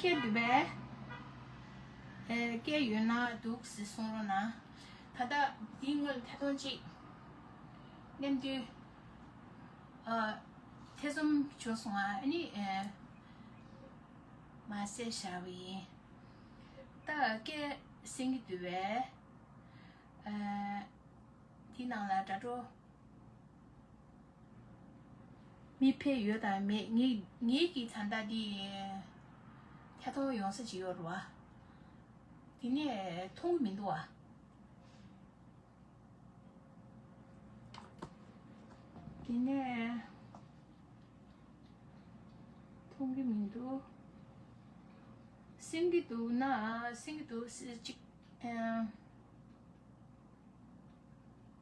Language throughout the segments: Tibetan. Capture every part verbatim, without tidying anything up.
སྐད་འདུག་པས། ཨེ། སྐད་ཡོད་ན་འདུག་ཟེར་གསུང་རོགས་གནང་། ད་ལྟ་འདི་སྔོན་ཐད་གཏོང་གཅིག་མཉམ་འདུས། ཨ། ཐེ་ཚོམ་བྱུང་སོང་ཨ་ནི། ཨེ། མ་བསད་བཞག་པ་ཡིན། ད་སྐད་གསན་གྱི་འདུག་པས། ཨ། འདི་ནང་ལ་དྲ་གྲོགས་མི་ཕེབས་ཡོད་དང་མེད། ངེད་ངེད་ཀྱི་ད་ལྟ་འདི་ཐད་གཏོང་ཡོང་ས་ཅིག་ཡོད་རེད་བ། དེ་ནས་མཐོང་གི་མི་འདུག་བ། དེ་ནས་མཐོང་གི་མི་འདུག་གསན་གྱི་འདུག་ན་གསན་གྱི་འདུག་ཟེར་ཅིག་ཨ།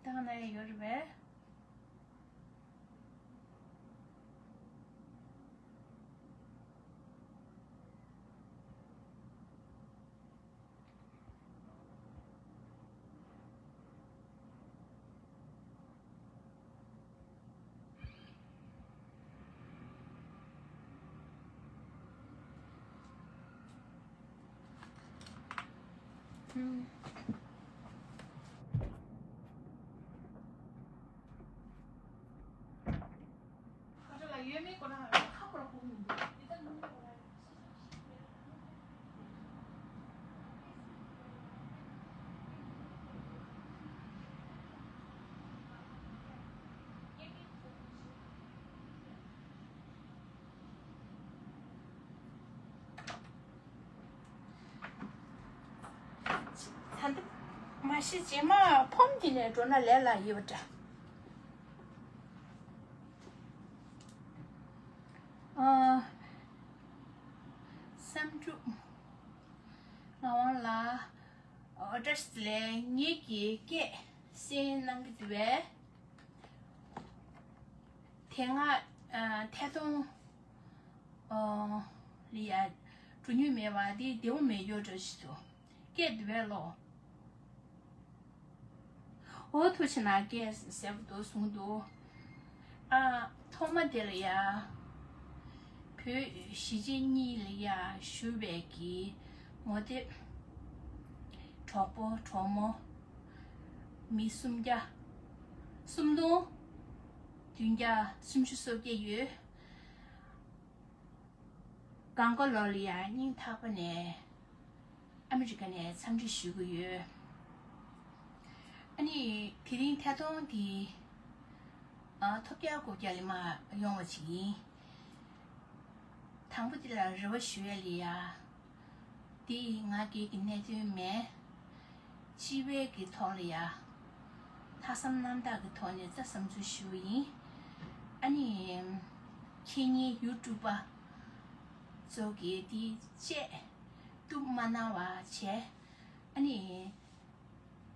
བཏང་ན་ཡོད་རེད་པས། ད་ལྟ་མ་གཞི་རྗེས་མ་ཕོམ་དེ་ནས་འགྲོ་ན་ལས་སླ་ཡོད་པ་འདྲ། ཨ། བསམ་གྲུབ་ངག་དབང་ལགས། ཨོ། བཀྲ་ཤིས་བདེ་ལེགས། ངེད་ཀྱི་སྐད་གསན་གནང་གི་འདུག་པས། དེ་སྔ་ཨ་ཐད་གཏོང་ཨོ་ལ་ཡ་འགྲོ་མྱོང་མེད་པ་འདི་བདེ་པོ་མེད་རྒྱུ་འདྲ་ཞིག་འདུག་སྐད་འདི་བས་ལོ། ཨོ་ཐུགས་ཆེ་གནང་། སྐད་གསལ་པོ་འདུག་གསུངས་འདུག་ཨ། ཐོག་མ་དེ་ལ་ཡ་བོད་གཞིས་བྱེས་གཉིས་ལ་ཡ་ཞུ་བའི་གི་ངོ་དེབ་གྲོགས་པོ་གྲོགས་མོ་མི་སུམ་བརྒྱ། སུམ་སྟོང་བདུན་བརྒྱ་སུམ་ཅུ་སོ་བརྒྱད་ཡོད། སྒང་ག་ལོགས་ལ་ཡ་སྙིང་ཐག་པ་ནས་ཨ་མི་རི་ཀ་ནས་འཚམས་འདྲི་ཞུ་གི་ཡོད། ཨ་ནི་དེ་རིང་ཐད་གཏོང་འདི་ཨ་ཐོབ་རྒྱག་དགོས་རྒྱག་ལས་མ་ཡོང་བ་ཅིག་ཡིན། དང་པོ་འདི་ལ་རེ་བ་ཞུ་ཡ་ལ་ཡ། འདི་ང་སྒེར་གྱི་གནད་དོན་མེད། སྤྱི་པའི་གི་ཐོག་ལ་ཡ། ལྷག་བསམ་རྣམ་དག་གི་ཐོག་ནས་ད་བསམ་ཚུལ་ཞུ་བ་ཡིན། ཨ་ནི། ཁྱེད་གཉིས་ཡུ་ཊུབ་པ་ཚོ་གིས་འདི་བཅད་གཏུབ་མ་གནང་བ་བྱས། ཨ་ནི།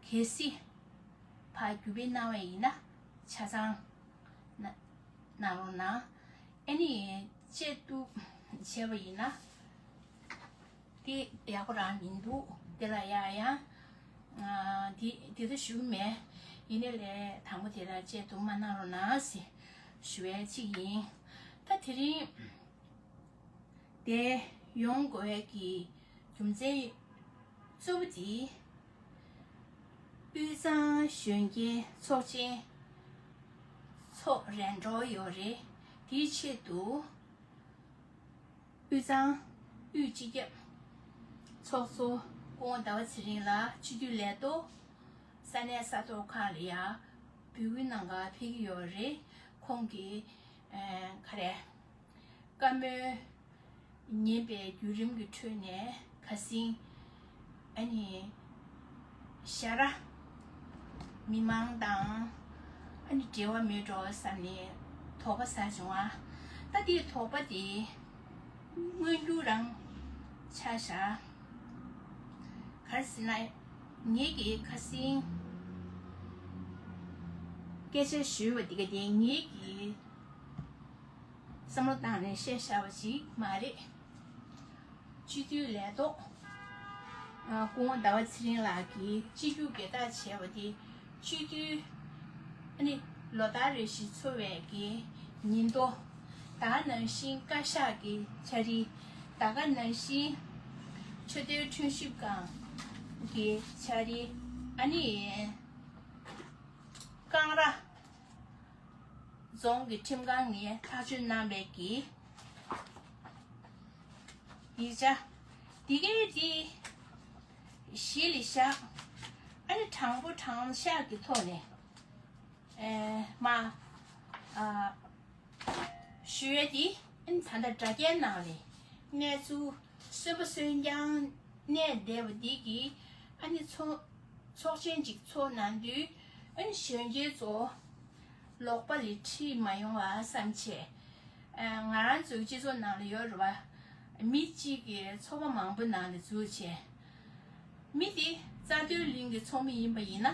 གལ་སྲིད་ཕར་བརྒྱུད་སྤེལ་གནང་བ་ཡིན་ན་ཆ་ཚང་གནང་རོགས་གནང་། ཨ་ནི་བཅད་གཏུབ་བྱས་པ་ཡིན་ན་དེ་ཡག་པོ་རང་མི་འདུག་དེ་ལ་ཡ་ཡང་འདི་འདི་ལྟ་ཞུ་གི་མེད། ཡིན་ནའི་ལས་དང་པོ་དེ་ལ་བཅད་གཏུབ་མ་གནང་རོགས་གནང་ཟེར་ཞུ་བའི་གཅིག་ཡིན། ད་དེ་རིང་དེ་ཡོང་དགོས་ཀྱི་རྒྱུ་མཚན་གཙོ་བོ་དེ། དབུས་གཙང་གཞོན་སྐྱེས་ཚོགས་ཆེན་ཚོགས་རན་འགྲོ་ཡོད་རེད། དེའི་ཆེད་དུ་དབུས་གཙང་དབུས་སྤྱི་ཁྱབ་ཚོགས་གཙོ་སྐུ་ངོ་ཟླ་བ་ཚེ་རིང་ལགས་སྤྱི་འཐུས་ལས་ཐོག་ས་གནས་ས་ཐོག་ཁག་ལ་ཡ་འབོད་སྐུལ་གནང་ག་ཕེབས་ཀྱི་ཡོད་རེད། ཁོང་གིས་ཨ་ག་རེ། བཀའ་མོལ་ཉན་པའི་བརྒྱུད་རིམ་གྱི་ཁྲོད་ནས་ཁ་སང་ཨ་ནི་ཞར་ར་མི་མང་དང་ཨ་ནི་འབྲེལ་བ་མེད་འགྲོ་བསམ་ནས་དོགས་པ་ཟ་བྱུང་ཨ། ད་དེའི་དོགས་པ་དེ་མངོན་འགྱུར་རང་ཆགས་བཞག་ག་རེ་ཟེར་ན་ངེད་ཀྱིས་ཁ་སང་སྐད་ཆ་ཞུས་པ་དེ་ག་དེ་ངེད་ཀྱིས། བསམ་བློ་བཏང་ནས་བཤད་བཞག་པ་ཞིག་མ་རེད། སྤྱི་འཐུས་ལས་ཐོག་ཨ་སྐུ་ངོ་ཟླ་བ་ཚེ་རིང་ལགས་ཀྱིས་སྤྱི་རྒྱུ་སྒེར་བདག་བྱས་པ་དེ་སྤྱི་འཐུས་ཨ་ནི་ལོ་ལྟར་རེ་བཞིན་འཚོགས་པའི་གི་ཉིན་ཐོ་དང་ནང་བཞིན་བཀའ་ཤག་གི་ཕྱག་བྲིས་ ད་ག་ནང་བཞིན་ཆེས་མཐོའི་ཁྲིམས་ཞིབ་ཁང་གི་ཕྱག་རིས། ཨ་ནི་ཀང་ར་རྫོང་གི་ཁྲིམས་ཁང་ནས་ཐག་གཅོད་གནང་བའི་གི་ཡིག་ཆ་འདི་གའི་འདི་གཞི་ལ་བཞག་ཨ་ནི་དྲང་པོ་དྲང་བཞག་གི་ཐོག་ནས་ཨེ་མ་ཨ་ཞུ་ཡས་འདི་ཨ་ནི་ད་ལྟ་དྲ་རྒྱའི་ནང་ལ་གནས་ཚུལ་གསོན་པོ་གསོན་རྐྱང་གནས་བསྡད་པ་འདི་གིས་ཨ་ནི་ཚོགས་ཚོགས་ཆེན་ཅིག་ཚོགས་གནང་དུས་ཨ་ནི་གཞོན་སྐྱེས་ཚོ་ལོག་པ་ལ་ཁྲིད་མ་ཡོང་བ་བསམ་བྱས། ཨ་ང་རང་ཚོའི་སྤྱི་ཚོགས་ནང་ལ་ཡོད་རེད་བ། མི་གཅིག་གིས་ཚོགས་པ་མང་པོ་ནང་ལ་འཛུལ་བྱས། མི་དེ་རྩ་མདོ་གླིང་གི་ཚོགས་མི་ཡིན་པ་ཡིན་ན།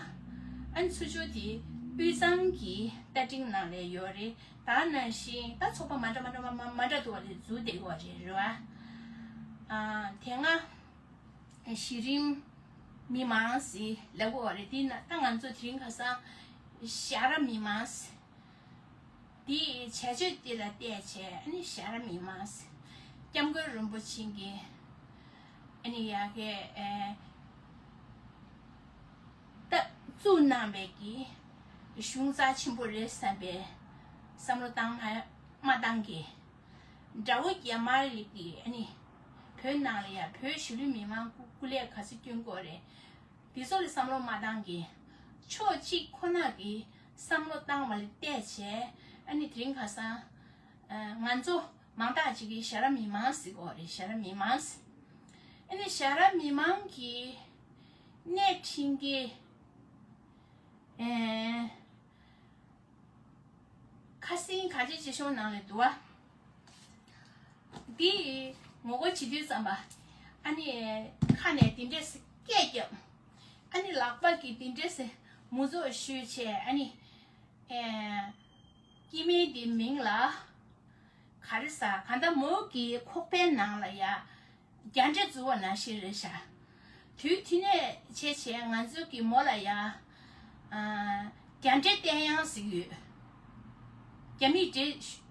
ཨ་ནི་ཚུར་ཕྱོགས་དེ་དབུས་གཙང་གི་རྟ་མགྲིན་ནང་ལ་ཡོད་རེད། ད་ནང་བཞིན་ད་ཚོགས་པ་མ་འདྲ་མ་འདྲ་མ་མ་མ་འདྲ་དུ་བ་ལ་འཛུལ་བསྡད་ཡོད་རེད་རེད་བ། ཨ་དེ་སྔ་གཞི་རིམ་མི་མང་ཟེར་ལབ་ཡོད་རེད། དེ་ན་ད་ང་ཚོ་དེ་རིང་ཁ་སང་ཞྭ་ར་མི་མང་ཟེར། དེའི་བྱ་སྤྱོད་དེ་ལ་བལྟས་བྱས་ཨ་ནི་ཞྭ་ར་མི་མང་ཟེར། སྐྱབས་མགོན་རིན་པོ་ཆེ་གིས་ཨ་ནི་ཡ་གི་ཨེ་ད་བཙུགས་གནང་བའི་གི་གཞུང་རྩ་ཆེན་པོ་རེད་བསམ་པའི་བསམ་བློ་བཏང་མ་མ་བཏང་གི། དགྲ་བོ་རྒྱ་དམར་ལི་གི་ཨ་ནི་བོད་ནང་ལ་ཡ་བོད་གཞིས་ལུས་མི་མང་སྐུ་སྐུ་ལས་ག་ཚོད་སྐྱོན་དགོས་རེད། དེ་ཚོ་ལ་བསམ་བློ་མ་བཏང་གི། ཕྱོགས་གཅིག་ཁོ་ན་གི་བསམ་བློ་བཏང་བ་ལ་བལྟས་བྱས་ཨ་ནི་དེ་རིང་ཁ་སང་ང་ཚོ་མང་དག་ཅིག་གིས་ཞྭ་ར་མི་མང་ཟེར་གོ་རེད། ཞྭ་ར་མི་མང་ཟེར། ཨ་ནི་ཞྭ་ར་མི་མང་གི་སྣེ་ཁྲིད་མཁན་ཨེ། ཁ་སང་གངས་ཅན་སྐྱིད་གཤོངས་ནང་ལ་འདུག་བ། འདི་ངོ་རྒོལ་བྱེད་དུས་ཙམ་པ། ཨ་ནི་ཁ་ནས་འདི་འདྲས་སྐད་བརྒྱབ། ཨ་ནི་ལག་པ་གིས་འདི་འདྲས་མུ་ཙོག་གཞུས་བྱས། ཨ་ནི་ཨེ་སྐྱེ་དམན་འདི་མིང་ལ་ག་རེ་ཟ་ག་ད་མོ་གི་ཁོག་པའི་ནང་ལ་ཡ། རྒྱ་འདྲེ་འཛུལ་བ་ནང་བཞིན་རེད་ཤག་དུས་དེ་ནས་བྱས་བྱས་ང་ཚོ་གི་མོ་ལ་ཡ། ཨ་རྒྱ་འདྲེ་བསྟན་ཡང་ཟིག་ཡོད། རྒྱ་མིས་འདྲེ་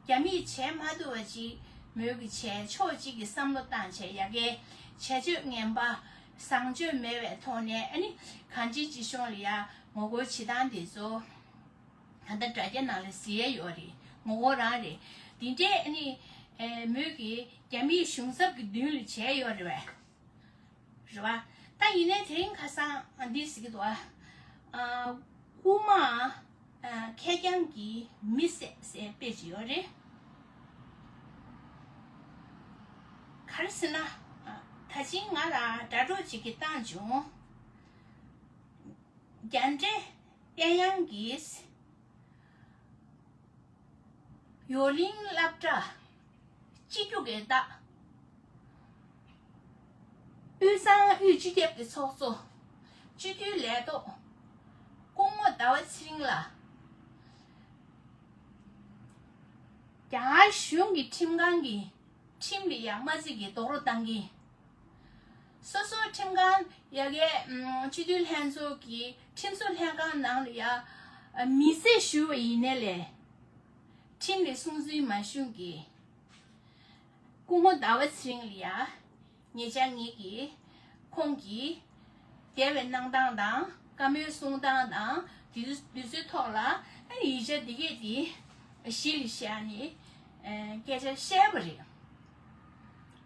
རྒྱ་མིས་བྱས་མ་ཐུབ་པ་ཅིག་མོས་གི་བྱས། ཕྱོགས་གཅིག་གི་བསམ་བློ་བཏང་བྱས་ཡ་གི་བྱས་སྤྱོད་ངན་པ་བཟང་སྤྱོད་མེད་པའི་ཐོག་ནས་ཨ་ནི་གངས་ཅན་སྐྱིད་གཤོངས་ལ་ཡ་ངོ་རྒོལ་བྱེད་སྟངས་དེ་ཚོ། ད་ལྟ་དྲ་རྒྱ་ནང་ལ་གཟིགས་ཡས་ཡོད་རེད། ངོ་རྒོལ་རང་རེད། དེ་འདྲའི་ཨ་ནི་ཨེ་མོས་ཀྱིས་རྒྱ་མིའི་གཞུང་ཚབ་ཀྱི་མདུན་ལ་བྱས་ཡོད་རེད་པས། རེད་བ། ད་ཡིན་ནའི་དེ་རིང་ཁ་སང་འདི་ཟེར་གྱི་འདུག་ཨ། ཨ་རྐུ་མ་ཨ་ཁེར་རྐྱང་གི་མི་བསད་ཟེར་དཔེ་ཅིག་ཡོད་རེད། ག་རེ་ཟེར་ན། ཨ་ད་ཅིང་ང་ལ་དྲ་གྲོགས་ཅིག་གིས་བཏང་བྱུང་། རྒྱ་འདྲེ་བསྟན་དབྱངས་ཀྱིས་ཡོ་གླིང་སློབ་གྲྭ་སྤྱི་རྒྱུ་གའི་བདག་དབུས་གཙང་དབུས་སྤྱི་ཁྱབ་ཀྱི་ཚོགས་གཙོ་སྤྱི་འཐུས་ལས་ཐོག་སྐུ་ངོ་ཟླ་བ་ཚེ་རིང་ལགས། རྒྱ་གར་གཞུང་གི་ཁྲིམས་ཁང་གིས་ཁྲིམས་ལ་ཡ་མ་བརྩི་གི་རྡོག་རོལ་བཏང་གི། སོ་སོའི་ཁྲིམས་ཁང་ཡ་གའི་ཨམ་སྤྱི་འཐུས་ལྷན་ཚོགས་ཀྱི་ཁྲིམས་བཟོ་ལྷན་ཁང་ནང་ལ་ཡ་ཨ་མི་བསད་ཞུས་པ་ཡིན་ནའི་ལས། ཁྲིམས་ལ་སྲུང་བརྩི་མ་ཞུ་གི། སྐུ་ངོ་ཟླ་བ་ཚེ་རིང་ལ་ཡ། ཉེ་ཆར་ངེད་ཀྱིས་ཁོང་གི་འདས་པའི་གནང་སྟངས་དང་བཀའ་མོལ་གསུང་སྟངས་དང་དེ་ཚོའི་ཐོག་ལ་ཡིག་ཆ་འདི་གས་དེ་གཞི་ལ་བཞག་ནས་སྐད་ཆ་བཤད་པ་རེད།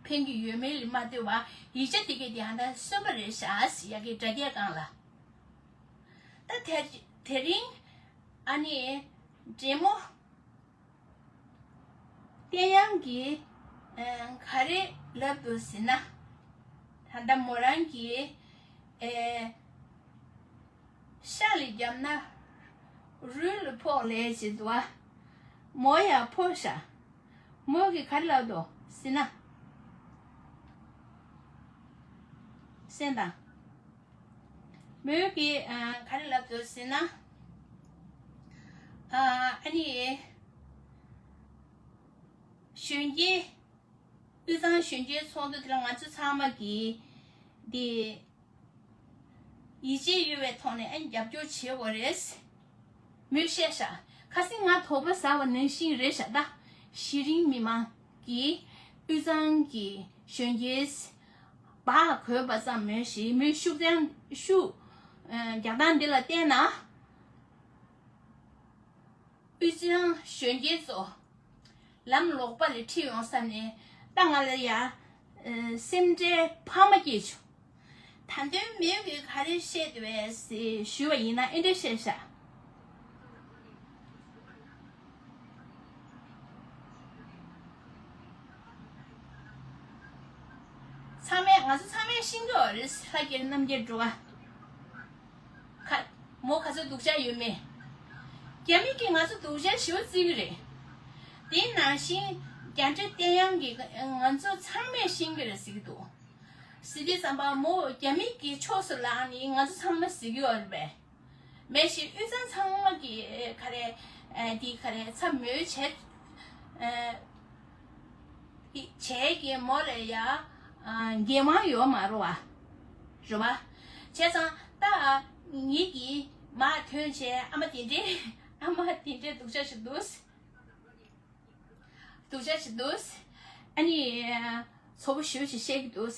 ཕན་གྱི་ཡོད་མེད་ལ་མ་ལྟོས་པར་ཡིག་ཆ་འདི་གས་དེ་ཧ་ད་གསོན་པོ་རེད་ཤག་ཟེར་ཡ་གི་དྲ་རྒྱའི་སྒང་ལ། ད་དེ་དེ་རིང་ཨ་ནི་འདྲེ་མོ། བསྟན་དབྱངས་ཀྱིས་ཨ་ག་རེ་ལབ་འདུག་ཟེར་ན། ད་ལྟ་མོ་རང་གིས་ཨེ་ཤ་ལ་བརྒྱབ་ན་རུལ་ལ་ཕོག་ལས་བྱེད་འདུག་ཨ། མོ་ཡང་ཕོག་ཤག་མོ་གིས་ག་རེ་ལབ་འདུག་ཟེར་ན། གསན་དང་། མོས་ཀྱིས་ཨ་ག་རེ་ལབ་འདུག་ཟེར་ན། ཨ་ཨ་ནི། གཞོན་སྐྱེས། དབུས་གཙང་གཞོན་སྐྱེས་ཚོགས་འདུ་དེ་ལ་ང་ཚོ་ཚང་མ་གིས་འདི་ཡིད་ཆེས་ཡོད་པའི་ཐོག་ནས་ཨ་ནི་རྒྱབ་སྐྱོར་བྱེད་དགོས་རེད། མོས་བཤད་ཤག་ཁ་སང་ང་དོགས་པ་ཟ་བ་ནང་བཞིན་རེད་ཤག་ད་གཞི་རིམ་མི་མང་གིས་དབུས་གཙང་གི་ གཞོན་སྐྱེས་བག་གོས་པ་ཙམ་མོས་ཤིག་མོས་ཤུགས་ཀྱང་ཤུགས་རྒྱག་སྟངས་འདི་ལ་བལྟས་ན། དབུས་གཙང་གཞོན་སྐྱེས་ཚོ། ལམ་ལོག་པ་ལས་ཁྲིད་ཡོང་ས་ནས་ད་ང་ལ་ཡ། སེམས་ཁྲལ་ཕ་མ་སྐྱེས་བྱུང་། ད་དོན་མོས་ཀྱིས་ག་རེ་བཤད་འདུག་བས་ཞུས་པ་ཡིན་ན་ཨེ་འདྲ་བཤད་ཤག་ཚང་མས་ང་ཚོ་ཚང་མས་ཤེས་ཀྱི་ཡོད་རེད། ལྷ་རྒྱལ་རྣམ་རྒྱལ་འགྲོ་བ། ཁ། མོ་ག་ཚོད་སྡུག་ཅག་ཡོད་མེད། རྒྱ་མི་གིས་ང་ཚོ་སྡུག་ཅག་ཞེ་པོ་བརྩི་གི་རེད། དེ་ནང་བཞིན་རྒྱ་འདྲེ་བསྟན་ཡང་གིས་ང་ཚོ་ཚང་མས་ཤེས་ཀྱི་རེད་ཟེར་གྱི་འདུག་ཟེར་དུས་ཙམ་པ་མོ་རྒྱ་མི་གི་ཕྱོགས་སུ་ལངས་ནས་ང་ཚོ་ཚང་མ་ཟེར་གྱི་ཡོད་རེད་པས། མེད་ཞིག་དབུས་གཙང་ཚང་མ་གི་ག་རེ། འདི་ག་རེ་ཚ་མོས་བྱས། བྱས་ཀྱི་མོ་ལ་ཡ། འགན་དབང་ཡོད་མ་རེད་བ། རེད་བ། བྱས་ཙང་ད་ངེད་ཀྱིས་མར་ཐོན་བྱས་ཨ་མ་དེ་འདྲས་ཨ་མ་དེ་འདྲས་སྡུག་ཅག་ཞིག་འདུག་སྡུག་ཅག་ཞིག་འདུག་ཨ་ནི། ཚོགས་པ་ཞེ་པོ་ཞིག་བཤད་ཀྱི་འདུག་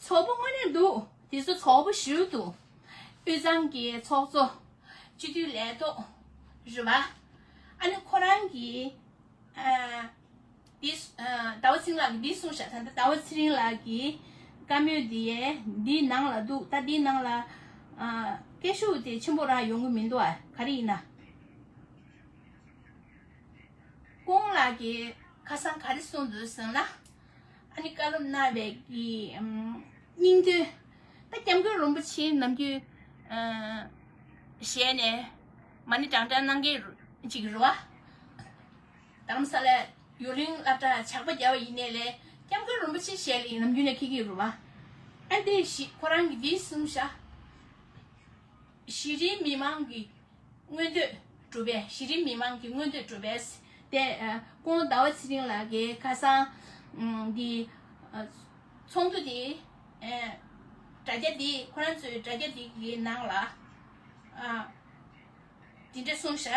ཚོགས་པ་དངོས་གནས་འདུག་དེ་ཚོ་ཚོགས་པ་ཞེ་པོ་འདུག་དབུས་གཙང་གི་ཚོགས་གཙོ། སྤྱི་འཐུས་ལས་ཐོག་རེད་བ། ཨ་ནི་ཁོ་རང་གིས། ཨ། འདི། ཟླ་བ་ཚེ་རིང་ལགས་ཀྱིས་འདི་གསུངས་ཤག་ད་ལྟ་ཟླ་བ་ཚེ་རིང་ལགས་ཀྱི་བཀའ་མོལ་འདི་འདིའི་ནང་ལ་འདུག་ད་འདིའི་ནང་ལ། ཨ། སྐད་ཤུགས་དེ་ཆེན་པོ་རང་ཡོང་གི་མི་འདུག་ཨ་ག་རེ་ཡིན་ན། ཀོང་ལགས་ཀྱིས་ཁ་སང་ག་རེ་གསུངས་འདུག་ཟེར་ན། ཨ་ནི་བཀའ་སློབ་གནང་བའི་གི་ཨམ། སྙིང་དོན། ད་སྐྱབས་མགོན་རིན་པོ་ཆེ་ནམ་རྒྱུན་ཨ། ཞལ་ནས་མ་ཎི་བགྲང་བགྲང་གནང་མཁན་ཅིག་རེད་བ། རྡ་རམ་ས་ལ་ཡུན་རིང་སློབ་གྲྭ་ཇག་པ་བརྒྱབ་པ་ཡིན་ནའི་ལས་སྐྱབས་མགོན་རིན་པོ་ཆེ་ཞལ་ལ་ཡིན་ནམ་རྒྱུན་ནས་འཁྱེར་གྱི་ཡོད་རེད་བ། ཨ་འདི་ཞིག་ཁོ་རང་གིས་འདི་གསུངས་ཤག་གཞི་རིམ་མི་མང་གི་མངོན་འདོད་སྒྲུབ་པའི་གཞི་རིམ་མི་མང་གི་མངོན་འདོད་སྒྲུབ་པའི་དེ། ཨ། ཀོང་ཟླ་བ་ཚེ་རིང་ལགས་ཀྱིས་ཁ་སང་། ཨམ། འདི། ཨ། ཚོགས་འདུ་འདི། ཨ། དྲ་རྒྱ་འདི་ཁོ་རང་ཚོའི་དྲ་རྒྱ་འདི་གི་ནང་ལ། ཨ། འདི་འདྲ་གསུངས་ཤག་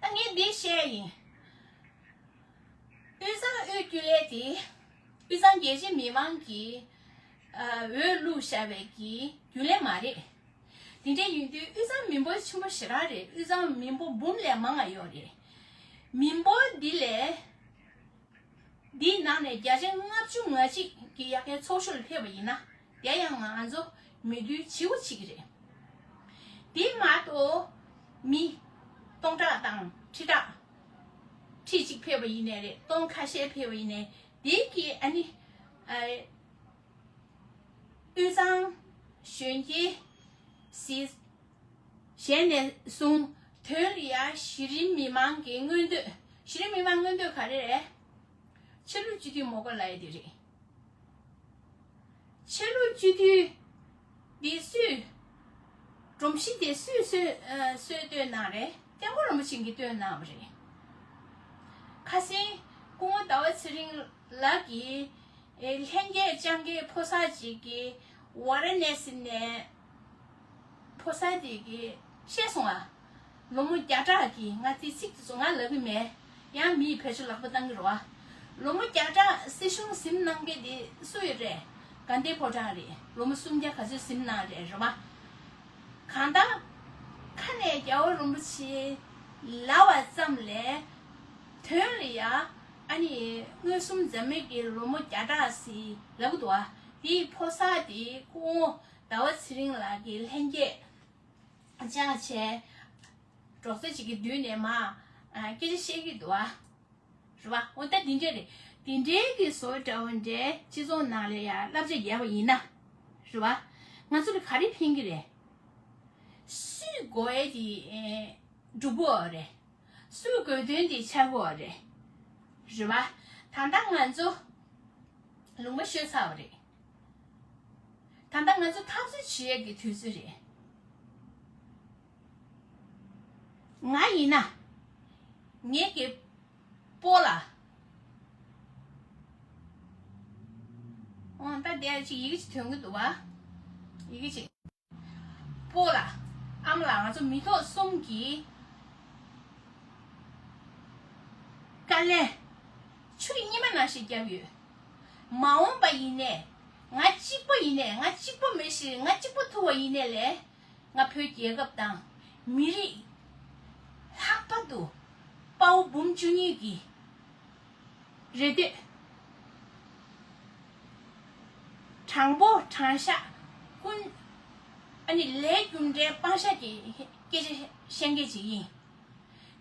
ད་ངས་འདི་བཤད་ཡིན། དབུས་གཙང་དབུས་རྒྱུན་ལས་དེ། དབུས་གཙང་རྒྱལ་སྤྱིའི་མི་མང་གིས། ཨ། འོས་བླུགས་བཞག་པའི་གི་རྒྱུན་ལས་མ་རེད། དེ་འདྲ་ཡིན་དུས་དབུས་གཙང་མི་འབོར་ཆེན་པོ་ཞེ་དྲག་རེད། དབུས་གཙང་མི་འབོར་འབུམ་ལས་མང་ང་ཡོད་རེད། མི་འབོར་འདི་ལས། འདིའི་ནང་ནས་བརྒྱ་ཆ་ལྔ་བཅུ་ང་གཅིག་གི་ཡ་གའི་ཚོགས་ཞུགས་ལ་ཕེབས་པ་ཡིན་ན། དེ་ཡང་ང་ཚོ་མོས་མཐུན་བྱེད་དགོས་བྱེད་ཀྱི་རེད། དེ་མ་གཏོགས་མི་སྟོང་ཕྲག་དང་ཁྲི་ཕྲག་ཁྲི་གཅིག་ཕེབས་པ་ཡིན་ནའི་རེད། སྟོང་ཁ་ཤས་ཕེབས་པ་ཡིན་ནའི་དེ་གི་ཨ་ནི། ཨ། དབུས་གཙང་གཞོན་སྐྱེས་སི་གཞན་ནས་བཟུང་དོན་ལ་ཡ་གཞི་རིམ་མི་མང་གི་མངོན་འདོད། གཞི་རིམ་མི་མང་མངོན་འདོད་ག་རེ་རེད། ཆོས་ལུགས་སྤྱི་འཐུས་མ་དགོས་ལབ་ཡ་དེ་རེད། ཆོས་ལུགས་སྤྱི་འཐུས་འདི་སུས། སྒྲོམ་གཞི་དེ་སུས་སུས་ཨ། སུས་བཏོན་གནང་རེད། སྐྱབས་མགོན་རིན་པོ་ཆེ་གིས་བཏོན་གནང་བ་རེད། ཁ་སང་སྐུ་ངོ་ཟླ་བ་ཚེ་རིང་ལགས་ཀྱིས། ཨེ། ལྷན་རྒྱས་སྤྱང་ཀའི་ཕོ་གསར་ཅིག་གིས་ཝཱ་ར་ཎ་སི་ནས། ཕོ་གསར་དེ་གིས་བཤད་སོང་ཨ། ལོ་མོ་བརྒྱ་ཕྲག་གི། ང་དེ་ཚིག་དེ་ཚོ་ང་ལབ་གི་མེད། ཡང་མིས་བེད་སྤྱོད་ལག་པ་བཏང་གི་རེད་བ། ལོ་མོ་བརྒྱ་ཕྲག་སྲིད་གཞུང་ཟིན་གནང་མཁན་དེ་སུ་ཡོད་རེད། དགའ་ལྡན་ཕོ་བྲང་རེད། ལོ་མོ་སུམ་བརྒྱ་ག་ཚོད་ཟིན་གནང་རེད། རེད་བ། གང་ལྟར་ཁ་ནས་རྒྱལ་བ་རིན་པོ་ཆེ་ལབ་པ་ཙམ་ལས། དོན་ལ་ཡ། ཨ་ནི་མངོན་སུམ་འཛམ་གླིང་གི་ལོ་མོ་བརྒྱ་ཕྲག་ཟིན་ལབ་གི་འདུག་བ། དེའི་ཕོ་གསར་དེ་སྐུ་ངོ་ཟླ་བ་ཚེ་རིང་ལགས་ཀྱི་ལྷན་རྒྱས་སྦྱངས་བྱས། རོགས་ཚོ་ཅིག་གི་མདུན་ནས་མར་ཨ་སྐད་ཆ་བཤད་ཀྱི་འདུག་ཨ། རེད་བ། འོ་ད་འདི་འདྲས་རེད། འདི་འདྲའི་གི་བཟོ་འདྲ་བོ་འདྲའི་སྤྱི་ཚོགས་ནང་ལ་ཡ་བསླབ་བྱ་ཡོད་པ་ཡིན་ན། རེད་བ། ང་ཚོ་ལ་ག་རེ་ཕན་གྱི་རེད། སུས་དགོས་ཡས་དེ་སྒྲུབ་དགོས་རེད། སུས་དགོས་དོན་དེ་འཆར་དགོས་རེད། རེད་བ། ད་ལྟ་ང་ཚོ་ལུང་པ་ཤོར་ཚར་བ་རེད། ད་ལྟ་ང་ཚོ་འཐབ་རྩོད་བྱེད་ཡས་ཀྱི་དུས་ཚོད་རེད། ང་ཡིན་ན། ངེད་ཀྱི་སྤོ་ལགས། འོ་ད་དེ་ཅིག་ཡི་གེ་ཅིག་ཐོན་གྱི་འདུག་བ། ཡི་གེ་ཅིག་སྤོ་ལགས། ཨ་མ་ལགས། ང་ཚོ་མི་ཐོག་གསུམ་གྱིས་དཀའ་ལས་ཆུ་རྒྱུན་གཉིས་མ་ནང་བཞིན་བརྒྱབ་ཡོད། མ་འོངས་པ་ཡིན་ནའི་ང་གཅིག་པོ་ཡིན་ནའི་ང་གཅིག་པོ་མི་ཤི་ང་གཅིག་པོ་ཐུག་པ་ཡིན་ནའི་ལས་ང་བོད་རྒྱལ་ཁབ་དང་མི་རིགས་ལྷག་པར་དུ་དཔའ་བོ་འབུམ་བཅུ་གཉིས་ཀྱི་རེ་འདོད་དྲང་པོ་དྲང་བཞག་ཀུན་ཨ་ནི་ལས་རྒྱུ་འབྲས་སྤང་བཞག་གི་སྐད་ཆ་བཤད་མཁན་ཅིག་ཡིན།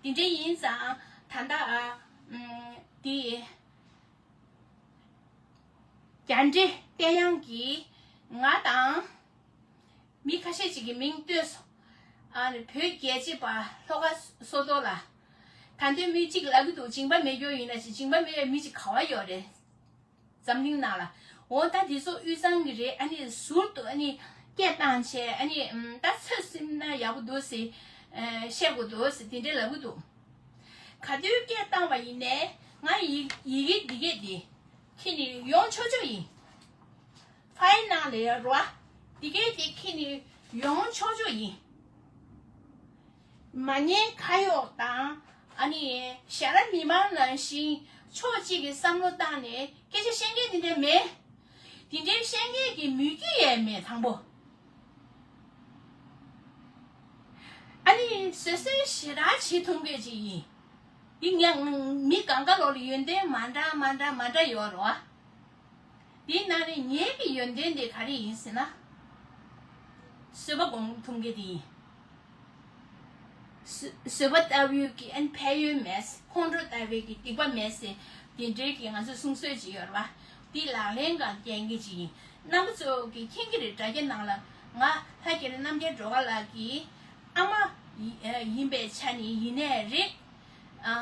དེ་འདྲ་ཡིན་ཙང་ད་ལྟ་ཨ་ཨམ་དེ་རྒྱ་འདྲེ་བསྟན་དབྱངས་ཀྱིས་ང་དང་མི་ཁ་ཤས་ཅིག་གི་མིང་བཏོན་སོང་། ཨ་ནི་བོད་རྒྱལ་གཅེས་པ་ལྷོ་ཁ་བསོད་རྡོར་ལགས། ད་དུང་མི་གཅིག་ལབ་ཀྱི་འདུག་སྦྱིན་པ་མེད་རྒྱུ་ཡིན་ན་ཞིག་སྦྱིན་པ་མེད་པའི་མི་གཅིག་ག་བ་ཡོད་རེད། འཛམ་གླིང་ནང་ལ། འོ་ད་དེ་ཚོ་དབུས་གཙང་གི་རེད། ཨ་ནི་ཟུར་དུ་ཨ་ནི་སྐད་བཏང་བྱས་ཨ་ནི་ཨམ་ད་ཚོད་སིམ་ན་ཡག་པོ་འདུག་ཟེར། ཨ་བཤད་དགོས་འདུག་ཟེར་དེ་འདྲས་ལབ་ཀྱི་འདུག་ག་དུས་སྐད་བཏང་བ་ཡིན་ནའི་ང་ཡི་ཡི་གེ་འདི་གས་འདི་ཁྱེར་ནས་ཡོང་ཆོག་ཆོག་ཡིན། ཕ་ཡི་ནང་ལ་ཡོད་རོ། འདི་གས་འདི་ཁྱེར་ནས་ཡོང་ཆོག་ཆོག་ཡིན། མ་ཉེས་ཁ་གཡོག་དང་ཨ་ནི་ཞྭ་ར་མི་མང་ནང་བཞིན་ཕྱོགས་གཅིག་གི་བསམ་བློ་བཏང་ནས་སྐད་ཆ་བཤད་མཁན་དེ་འདྲ་མེད། དེ་འདྲའི་བཤད་མཁན་གྱི་མོས་གུས་ཡས་མེད་དང་པོ། ཨ་ནི་བཟོད་བསྲན་ཞེ་དྲག་བྱེད་ཐུབ་མཁན་ཅིག་ཡིན། འདི་ངས་མི་གང་ག་ལོག་ལ་ཡོན་ཏན་མ་འདྲ་མ་འདྲ་མ་འདྲ་ཡོད་རེད་བ། འདིའི་ནང་ནས་ངེད་ཀྱི་ཡོན་ཏན་དེ་ག་རེ་ཡིན་ཟེར་ན། བཟོད་པ་སྒོམ་ཐུབ་མཁན་དེ་ཡིན། བཟོད་བཟོད་པ་ལྟ་བུའི་གི་ཨན་ཕན་ཡོན་མེད། ཁོང་ཁྲོ་ལྟ་བུའི་གི་སྡིག་པ་མེད་ཟེར། དེ་འདྲའི་གི་ང་ཚོས་གསུང་སྲོལ་ཅིག་ཡོད་རེད་བ། འདི་ལག་ལེན་གང་རྒྱག་མཁན་ཅིག་ཡིན། རྣམ་པ་ཚོ་གི་མཁྱེན་གྱི་རེད། དྲ་རྒྱ་ནང་ལ་ང་ལྷ་རྒྱ་རི་རྣམ་རྒྱལ་སྒྲོལ་དཀར་ལགས་ཀྱི་ཨ་མ་ཡི་ཨ་ཡིན་པའི་ཆ་ནས་ཡིན་ནའི་རེད། ཨ་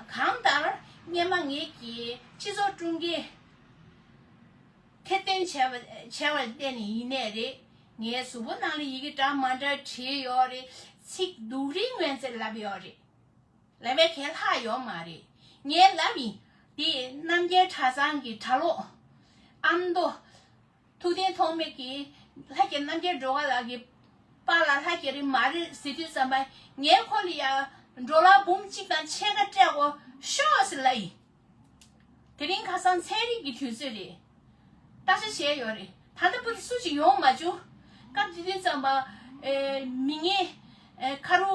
གང་ལྟར་སྔོན་མ་ངེད་ཀྱི་སྤྱི་ཚོགས་དཀྲུག་མཁན། ཐེར་འདོན་བྱས་པ་བྱས་པར་བརྟེན་ནས་ཡིན་ནའི་རེད། ངའི་གཟུགས་པོ་ནང་ལ་ཡི་གེ་འདྲ་མ་འདྲ་བྲིས་ཡོད་རེད། ཚིག་སྡུག་རུས་ངན་ཚད་ལབ་ཡོད་རེད། ལབ་པའི་གན་ལྷག་ཡོད་མ་རེད། ངས་ལབ་ཡིན། འདི་རྣམ་རྒྱལ་གྲྭ་ཚང་གི་གྲྭ་ལོག་ཨ་མདོ་ཐུབ་བསྟན་ཐོགས་མེད་ཀྱིས་ལྷ་རྒྱལ་རྣམ་རྒྱལ་སྒྲོལ་དཀར་ལགས་ཀྱི་པཱ་ལགས་ལྷ་རྒྱལ་རི་མ་རེད་ཟེར་དུས་ཙམ་པ་ངས་ཁོ་ལ་ཡ་ཌོ་ལར་འབུམ་གཅིག་དང་ཕྱེད་ཀ་སྤྲད་དགོས་ཤོག་ཟེར་ལབ་ཡིན། དེ་རིང་ཁ་སང་ཚན་རིག་གི་དུས་ཚོད་རེད། བརྟག་དཔྱད་བྱས་ཡོད་རེད། ད་ལྟ་བར་དུ་སུ་ཞིག་ཡོང་མ་བྱུང་། སྐབས་དེ་དུས་ཙམ་པ་ཨེ་མི་ངན་ཨེ་ཁ་རུ་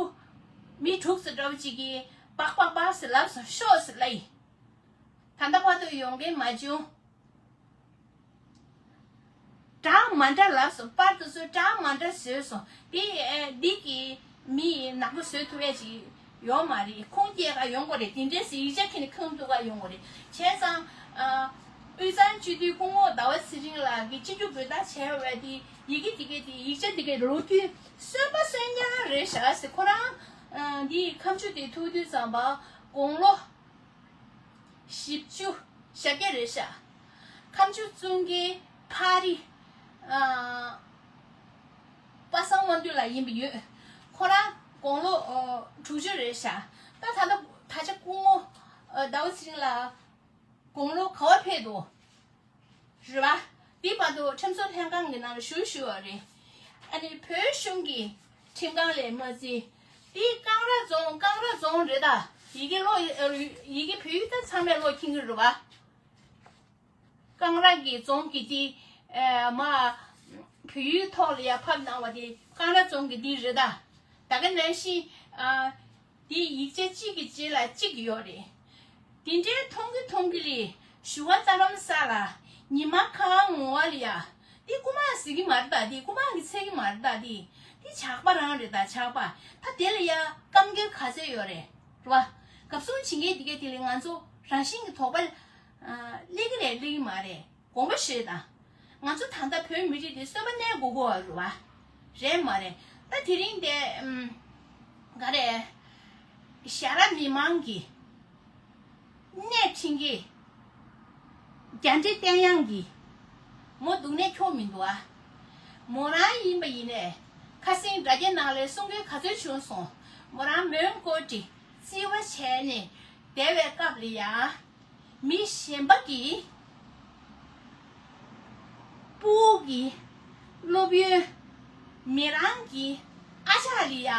མི་དྲུག་ཙམ་འདྲ་བོ་ཅིག་གིས་སྦག་སྦག་སྦག་ཟེར་ལབ་སོང་ཤོག་ཟེར་ལབ་ཡིན། ད་ལྟ་བར་དུ་ཡོང་མཁན་མ་བྱུང་། འདྲ་མ་འདྲ་ལབ་སོང་། པར་དེ་ཚོ་འདྲ་མ་འདྲ་བཟོས་སོང་། དེ་ཨེ་འདི་གི་མི་ནག་པོ་བཟོས་ཐུབ་ཡས་ཅིག་ཡོད་མ་རེད། ཁུངས་སྐྱེལ་ག་ཡོང་དགོས་རེད། དེ་འདྲས་སེ་ཡིག་ཆ་ཁྱེར་ནས་ཁུངས་གཏུག་ག་ཡོང་དགོས་རེད། བྱས་ཙང་ཨ་དབུས་གཙང་སྤྱི་འཐུས་སྐུ་ངོ་ཟླ་བ་ཚེ་རིང་ལགས་ཀྱིས་སྤྱི་འཐུས་འབོད་སྟངས་བྱས་པ་དེ་ཡི་གེ་དེ་གའི་དེ་ཡིག་ཆ་དེ་གའི་ལོ་རྒྱུས་སོན་པ་སོན་ཉག་རེད་ཤག་ཟེར། ཁོ་རང་ཨ་འདི་ཁ་མཆུ་དེ་ཐུག་དུས་ཙམ་པ་དགུང་ལོ་བཞི་བཅུ་ཞེ་བརྒྱད་རེད་ཤག་ཁ་མཆུ་བཙུགས་མཁན་ཕ་རི་ཨ་པ་སངས་དབང་འདུས་ལགས་ཡིན་པ་ཡོད། ཁོ་རང་དགུང་ལོ་ཨ་དྲུག་ཅུ་རེད་ཤག་ད་ད་ལྟ་ད་ཆ་སྐུ་ངོ་ཨ་ཟླ་བ་ཚེ་རིང་ལགས་དགུང་ལོ་ག་བ་ཕེབས་འདུག་རེད་བ། འདི་བར་དུ་ཁྲིམས་བཟོ་ལྷན་ཁང་གི་ནང་ལ་ཞུགས་ཞུགས་པ་རེད། ཨ་ནི་བོད་གཞུང་གི་ཁྲིམས་ཁང་ལས་མ་རྩིས། འདི་ཀང་ར་རྫོང་ཀང་ར་རྫོང་རེད་ད། ཡི་གེ་ཀློག་ཡི་གེ་བོད་ཡིག་ད་ཚང་མས་ཀློག་མཁྱེན་གྱི་རེད་བ། ཀང་ར་གི་རྫོང་གི་དེ་ཨ་མ་བོད་ཡིག་ཐོག་ལ་ཡ་ཕབ་གནང་བ་དེ་ཀང་ར་རྫོང་གི་དེ་རེད་ད། ད་ག་ནང་བཞིན་ཨ། དེ་ཡིག་ཆ་གཅིག་གི་རྗེས་ལ་གཅིག་ཡོད་རེད། དེ་འདྲའི་མཐོང་གི་མཐོང་གི་ལས་ཞུ་བ་རྡ་རམ་ས་ལ་ཉི་མ་གང་ངོ་བ་ལ་ཡ། དེ་རྐུ་མ་ཟེར་གི་མ་རེད་ད། དེ་རྐུ་མ་གི་ཚད་གི་མ་རེད་ད། དེ་དེ་ཇག་པ་རང་རེད་ད་ཇག་པ། ད་དེ་ལ་ཡ་སྐམ་རྒྱུ་ག་ཚོད་ཡོད་རེད་རེད་བ། གབ་སྲུང་བྱེད་མཁན་དེ་གས་དེ་ལས་ང་ཚོ་རང་བཞིན་གྱི་དོགས་པ་སླེབས་གི་རེད་སླེབས་གི་མ་རེད། དགོངས་པ་བཞེས་དང་། ང་ཚོ་ད་ལྟ་བོད་མི་རིགས་འདི་གསོན་པ་གནས་དགོས་ཀྱི་ཡོད་རེད་བ། རེད་མ་རེད། ད་དེ་རིང་འདི་ཨམ། ག་རེ། ཞྭ་ར་མི་མང་གི་སྣེ་ཁྲིད་མཁན་རྒྱ་འདྲེ་བསྟན་དབྱངས་ཀྱིས་མོ་འདུག་ནས་ཁྱོག་མི་འདུག་ཨ། མོ་རང་ཡིན་པ་ཡིན་ནས་ཁ་སེང་དྲ་རྒྱ་ནང་ལ་གསུང་མཁན་ག་ཚོད་བྱུང་སོང་། མོ་རང་མོན་གྷོ་ཊི་བརྩི་བ་བྱས་ནས་བསྡད་པའི་སྐབས་ལ་ཡ། མི་གཞན་པ་གི་སྤུ་གུ་གི་སློབ་ཡོན་མི་རང་གི་ཨ་ཅག་ལ་ཡ་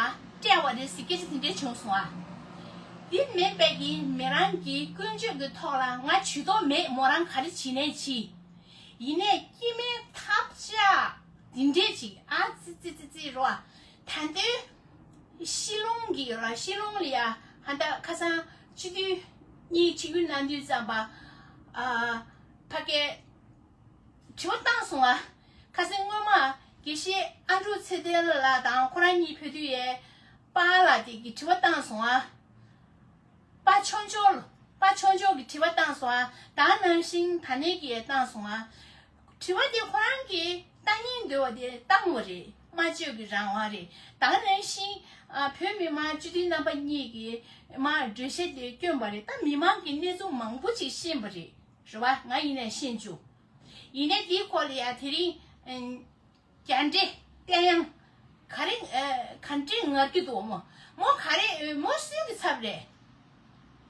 སྤྲད་པ་རེད་ཟེར་སྐད་ཆ་དེ་འདྲ་བྱུང་སོང་ཨ། འདི་མེད་པའི་གི་མི་རང་གི་ཀུན་སྤྱོད་ཀྱི་ཐོག་ལ་ང་ཇུས་གཏོགས་མེད། མོ་རང་ག་རེ་བྱེད་ནའི་བྱེད། ཡིན་ནས་སྐྱེ་དམན་ཐབས་ཆག་འདི་འདྲས་ཅིག་ཨ་ཙི་ཙི་ཙི་ཙི་རོ། ད་ལྟའི་ཤི་ལོང་གི་ཡོད་ལ། ཤི་ལོང་ལ་ཡ་ཧ་ད་ཁ་སང་སྤྱི་འཐུས་གཉིས་ཆིབས་བསྒྱུར་གནང་དུས་ཙམ་པ། ཨ་ཕ་གིར་དྲི་བ་བཏང་སོང་ཨ། ཁ་སང་སྔོན་མ་དགེ་བཤེས་ཨ་འབྲུག་ཚེ་བརྟན་ལགས་དང་ཁོ་རང་གཉིས་ཕེབས་དུས་ཡས་པཱ་ལགས་དེ་གི་དྲི་བ་བཏང་སོང་ཨ། པ་ཆོས་འབྱོར། པ་ཆོས་འབྱོར་གྱི་དྲི་བ་བཏང་སོང་ཨ། ད་ནང་བཞིན་ད་ནས་ཀྱིས་བཏང་སོང་ཨ། དྲི་བ་དེ་ཁོ་རང་གིས་བཏང་སྙིང་འདོད་པ་དེ་བཏང་བ་རེད། སྨྲ་བརྗོད་ཀྱི་རང་དབང་རེད། ད་ནང་བཞིན་ཨ་བོད་མི་མང་སྤྱི་འཐུས་རྣམ་པ་གཉིས་ཀྱིས་མར་འགྲེལ་བཤད་དེ་བསྐྱོན་པ་རེད། ད་མི་མང་གིས་གནས་ཚུལ་མང་པོ་ཅིག་ཤེས་པ་རེད། རེད་བ། ང་ཡིན་ནས་ཤེས་བྱུང་། ཡིན་ནའི་དེའི་སྐོར་ལ་ཡ་དེ་རིང་ཨ། རྒྱ་འདྲེ་བསྟན་དབྱངས་ག་རེ་ཨ་ག་འདྲེ་ངར་གྱི་འདུག་མོ། མོ་ག་རེ་ཨ་མོ་སུའི་གི་ཚབ་རེད།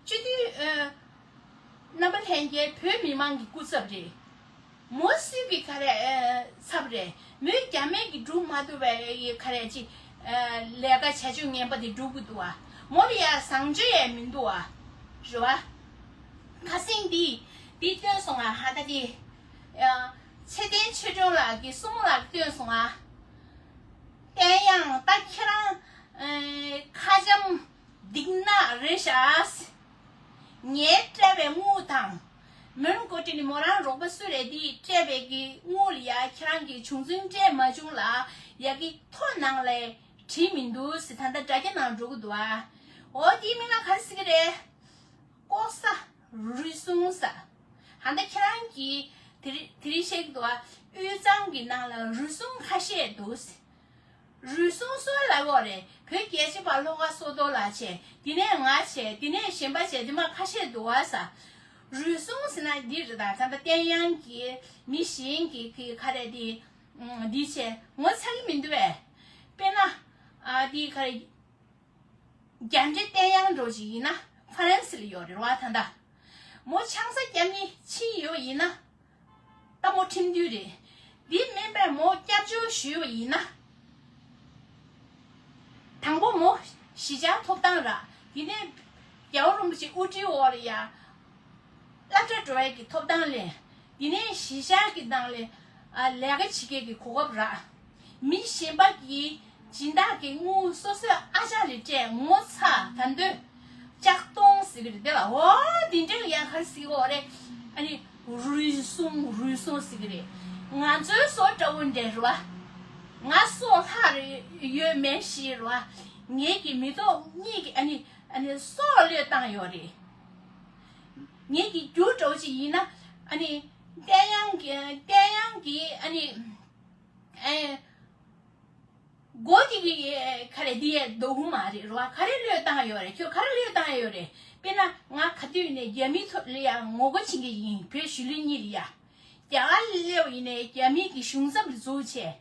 སྤྱི་འཐུས་ཨ་རྣམ་པ་ལྷན་རྒྱས་བོད་མི་མང་གི་སྐུ་ཚབ་རེད། མོ་སུའི་གི་ག་རེ་ཨ་ཚབ་རེད། མོས་རྒྱ་མི་གི་སྒྲུབ་མ་ཐུབ་པའི་ག་རེ་ཅི་ཨ་ལས་ཀ་བྱ་སྤྱོད་ངན་པ་དེ་སྒྲུབ་གི་འདུག་ཨ། མོ་ལ་ཡ་བཟང་སྤྱོད་ཡས་མི་འདུག་ཨ། རེད་བ། ཁ་སང་འདི་འདི་བཏོན་སོང་ཨ། ཧ་ད་དེ། ཚེ་བརྟན་ཆོས་སྒྲོན་ལགས་ཀྱིས་སྲུ་མོ་ལགས་བཏོན་སོང་ཨ། བསྟན་དབྱངས་ད་ཁྱེད་རང་ཨེ་ཁ་འཇམ་སྡིག་ནག་རེད་ཤག་ངས་སྤྲད་པའི་དངུལ་དང་། མོན་གོ་ཏི་ནི་མོ་རང་རོགས་པ་སུ་རེད། འདིས་སྤྲད་པའི་གི་དངུལ་ལ་ཡ་ཁྱེད་རང་གིས་བྱུང་ཚུལ་སྤྲད་མ་བྱུང་ལ་ཡ་གི་ཐོ་ནང་ལ་བྲིས་མི་འདུག་ཟེར། ད་ལྟ་དྲ་རྒྱ་ནང་འགྲོ་གི་འདུག་ཨ། འོ་དེའི་མིང་ལ་ག་རེ་ཟེར་གི་རེད། ལྐོག་ཟ། རུལ་སུངས་ཟ། ཧ་ད་ཁྱེད་རང་གིས་དེ་རིང་དེ་རིང་བཤད་ཀྱི་འདུག་ཨ། དབུས་གཙང་གི་ནང་ལ་རུལ་སུངས་ཁ་ཤས་འདུག་ཟེར། རུལ་སུངས་སུ་ལབ་ཡོད་རེད། བོད་རྒྱལ་གཅེས་པ་བློ་དགའ་བསོད་རྡོར་ལགས་བྱས། དེ་ནས་ང་བྱས། དེ་ནས་གཞན་པ་བྱས། དེ་མ་ཁ་ཤས་འདུག་ཨ་ཟེར། རུལ་སུངས་ཟེར་ན་འདི་རེད། ད་ད་ལྟ་བསྟན་དབྱངས་ཀྱིས་མི་གཞན་གྱི་གི་ག་རེ་འདི་འདི་བྱས་ངོ་ཚ་གི་མི་འདུག་བས། དཔེར་ན་ཨ་འདི་ག་རེ། རྒྱ་འདྲེ་བསྟན་དབྱངས་འདྲ་ཅིག་ཡིན་ན་ཧྥ་རན་སི་ལ་ཡོད་རེད་བ། ད་ལྟ་མོ་ཆང་ས་བརྒྱབ་ནི་ཕྱིན་ཡོད་ཡིན་ན་ད་མོ་ཁྲིམས་མཐུན་རེད། འདི་མིན་པའི་མོ་སྐྱབས་བཅོལ་ཞུས་པ་ཡིན་ན། དང་པོ་མོ་གཞིས་ཆགས་ཐོབ་ཐང་རག་དེ་ནས་རྒྱལ་བ་རིན་པོ་ཆེ་དབུ་ཁྲིད་འོག་ལ་ཡ་སློབ་གྲྭ་འགྲོ་ཡས་ཀྱི་ཐོབ་ཐང་ལེན། དེ་ནས་གཞིས་ཆགས་ཀྱི་ནང་ལ་ཨ་ལས་ཀ་བྱེད་མཁན་གྱི་གོ་སྐབས་རག་མི་གཞན་པ་གིས་སྦྱིན་བདག་གི་དངུལ་སོ་སོའི་ཨ་ཅག་ལ་སྤྲད་ངོ་ཚ། ད་འདོད་ལྕགས་གདོང་ཟེར་གི་རེད། དེ་ལ་འོ་དེ་འདྲ་ལ་ཡང་ག་རེ་ཟེར་གི་ཡོད་རེད། ཨ་ནི་རུལ་སུངས་རུལ་སུངས་ཟེར་གི་རེད། ང་ཚོའི་སོ་འདྲ་བོ་འདྲ་རེད་བ། ང་སོ་ལྷག་རེད་ཡོད་མེད་ཤེས་རེད་བ། ངེད་ཀྱི་མི་ཐོག་གཉིས་ཀྱི་ཨ་ནི་ཨ་ནི་སྲོག་བློས་བཏང་ཡོད་རེད། ངེད་ཀྱི་རྒྱུ་འདྲ་བོ་ཅིག་ཡིན་ན་ཨ་ནི་བསྟན་དབྱངས་ཀྱི་བསྟན་དབྱངས་ཀྱི་ཨ་ནི་ཨེ་མགོ་དེ་གི་ག་རེ་འདི་ཡས་རྡོ་ཧུ་མ་རེད་རོ། ག་རེ་བློས་བཏང་ཡོད་རེད། ཁྱོད་ག་རེ་བློས་བཏང་ཡོད་རེད། དཔེར་ན་ང་ག་དུས་ནས་རྒྱ་མིའི་ཐོག་ལ་ཡང་ངོ་རྒོལ་བྱེད་མཁན་ཡིན། བོད་གཞིས་ལུས་གཉིས་ལ་ཡ། རྒྱ་གར་ལ་སླེབས་ཡིན་ནས་རྒྱ་མི་གི་གཞུང་ཚབ་ལ་འཛུལ་བྱས།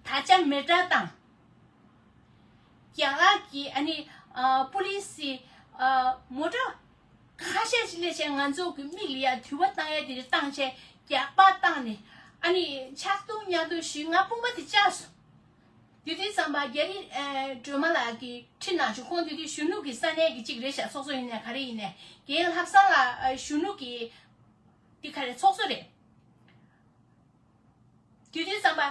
ད་ཆ་མེ་སྲེག་བཏང་། རྒྱ་གར་གྱི་ཨ་ནི་ཨ་པུ་ལི་སི་ཨ་མོ་ཊ་ཁ་ཤས་ཤིག་སླེབས་བྱས་ང་ཚོ་གི་མིག་ལ་ཡ་དུད་པ་བཏང་ཡས་དེ་རིགས་བཏང་བྱས་རྒྱག་པ་བཏང་ནས་ཨ་ནི་ཆག་རྡུང་ཉག་རྡུང་ཞུས། ང་དཔུང་པ་དེ་བཅག་སོང་། དེ་དུས་ཙམ་པ་རྒྱ་རི་ཨ་སྒྲོལ་མ་ལགས་ཀྱིས་ཁྲིད་གནང་བྱུང་། ཁོང་དེ་དུས་གཞོན་ནུ་གི་ས་གནས་ཀྱི་གཅིག་རེད་ཤག་སོ་སོ་ཡིན་ནས་ག་རེ་ཡིན་ནས་རྒན་ལྷ་བཟང་ལགས་ཨ་གཞོན་ནུ་གི་དེ་ག་རེ་ཚོགས་གཙོ་རེད། དེ་དུས་ཙམ་པ་ཨ་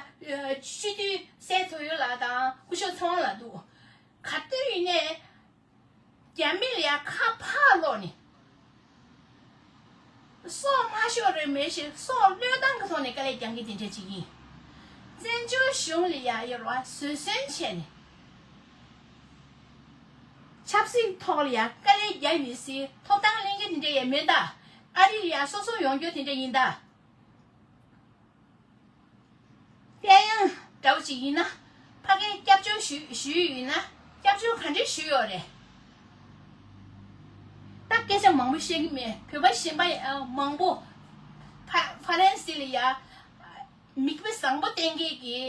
སྤྱི་འཐུས་སྲས་ཐོ་ཡོ་ལགས་དང་སྐུ་ཞབས་ཚེ་དབང་ལགས་འདུག་ག་དུས་ཡིན་ནས་རྒྱ་མི་ལ་ཡ་ཁ་ཕར་སློག་ནས་སྲོག་མ་ཤོར་རེ་མེད་ཞེས་སྲོག་བློས་བཏང་གི་ཐོག་ནས་དཀའ་ལས་རྒྱག་མཁན་དེ་འདྲ་ཅིག་ཡིན། བཙན་བྱོལ་གཞུང་ལ་ཡ་ཡོད་ར་བཟོད་བསྲན་བྱས་ནས་ཆབ་སྲིད་ཐོག་ལ་ཡ་དཀའ་ལས་རྒྱག་མི་སྲིད། ཐོབ་ཐང་ལེན་མཁན་དེ་འདྲ་ཡང་མེད་ད། ཨ་རི་ལ་ཡ་སོ་སོ་ཡོང་རྒྱུ་དེ་འདྲ་ཡིན་ད། བསྟན་དབྱངས་འདྲ་བོ་ཅིག་ཡིན་ན་ཕ་གིར་སྐྱབས་བཅོལ་ཞུས་ཞུས་ཡོད་ན་སྐྱབས་བཅོལ་ག་འདྲས་ཞུས་ཡོད་རེད། ད་སྐད་ཆ་མང་པོ་བཤད་ཀྱི་མེད། བོད་པ་གཞན་པ་ཨ་མང་པོ་ཕ་ཕ་རན་སི་ལ་ཡ་མིག་དཔེ་བཟང་པོ་བསྟན་མཁན་གྱི་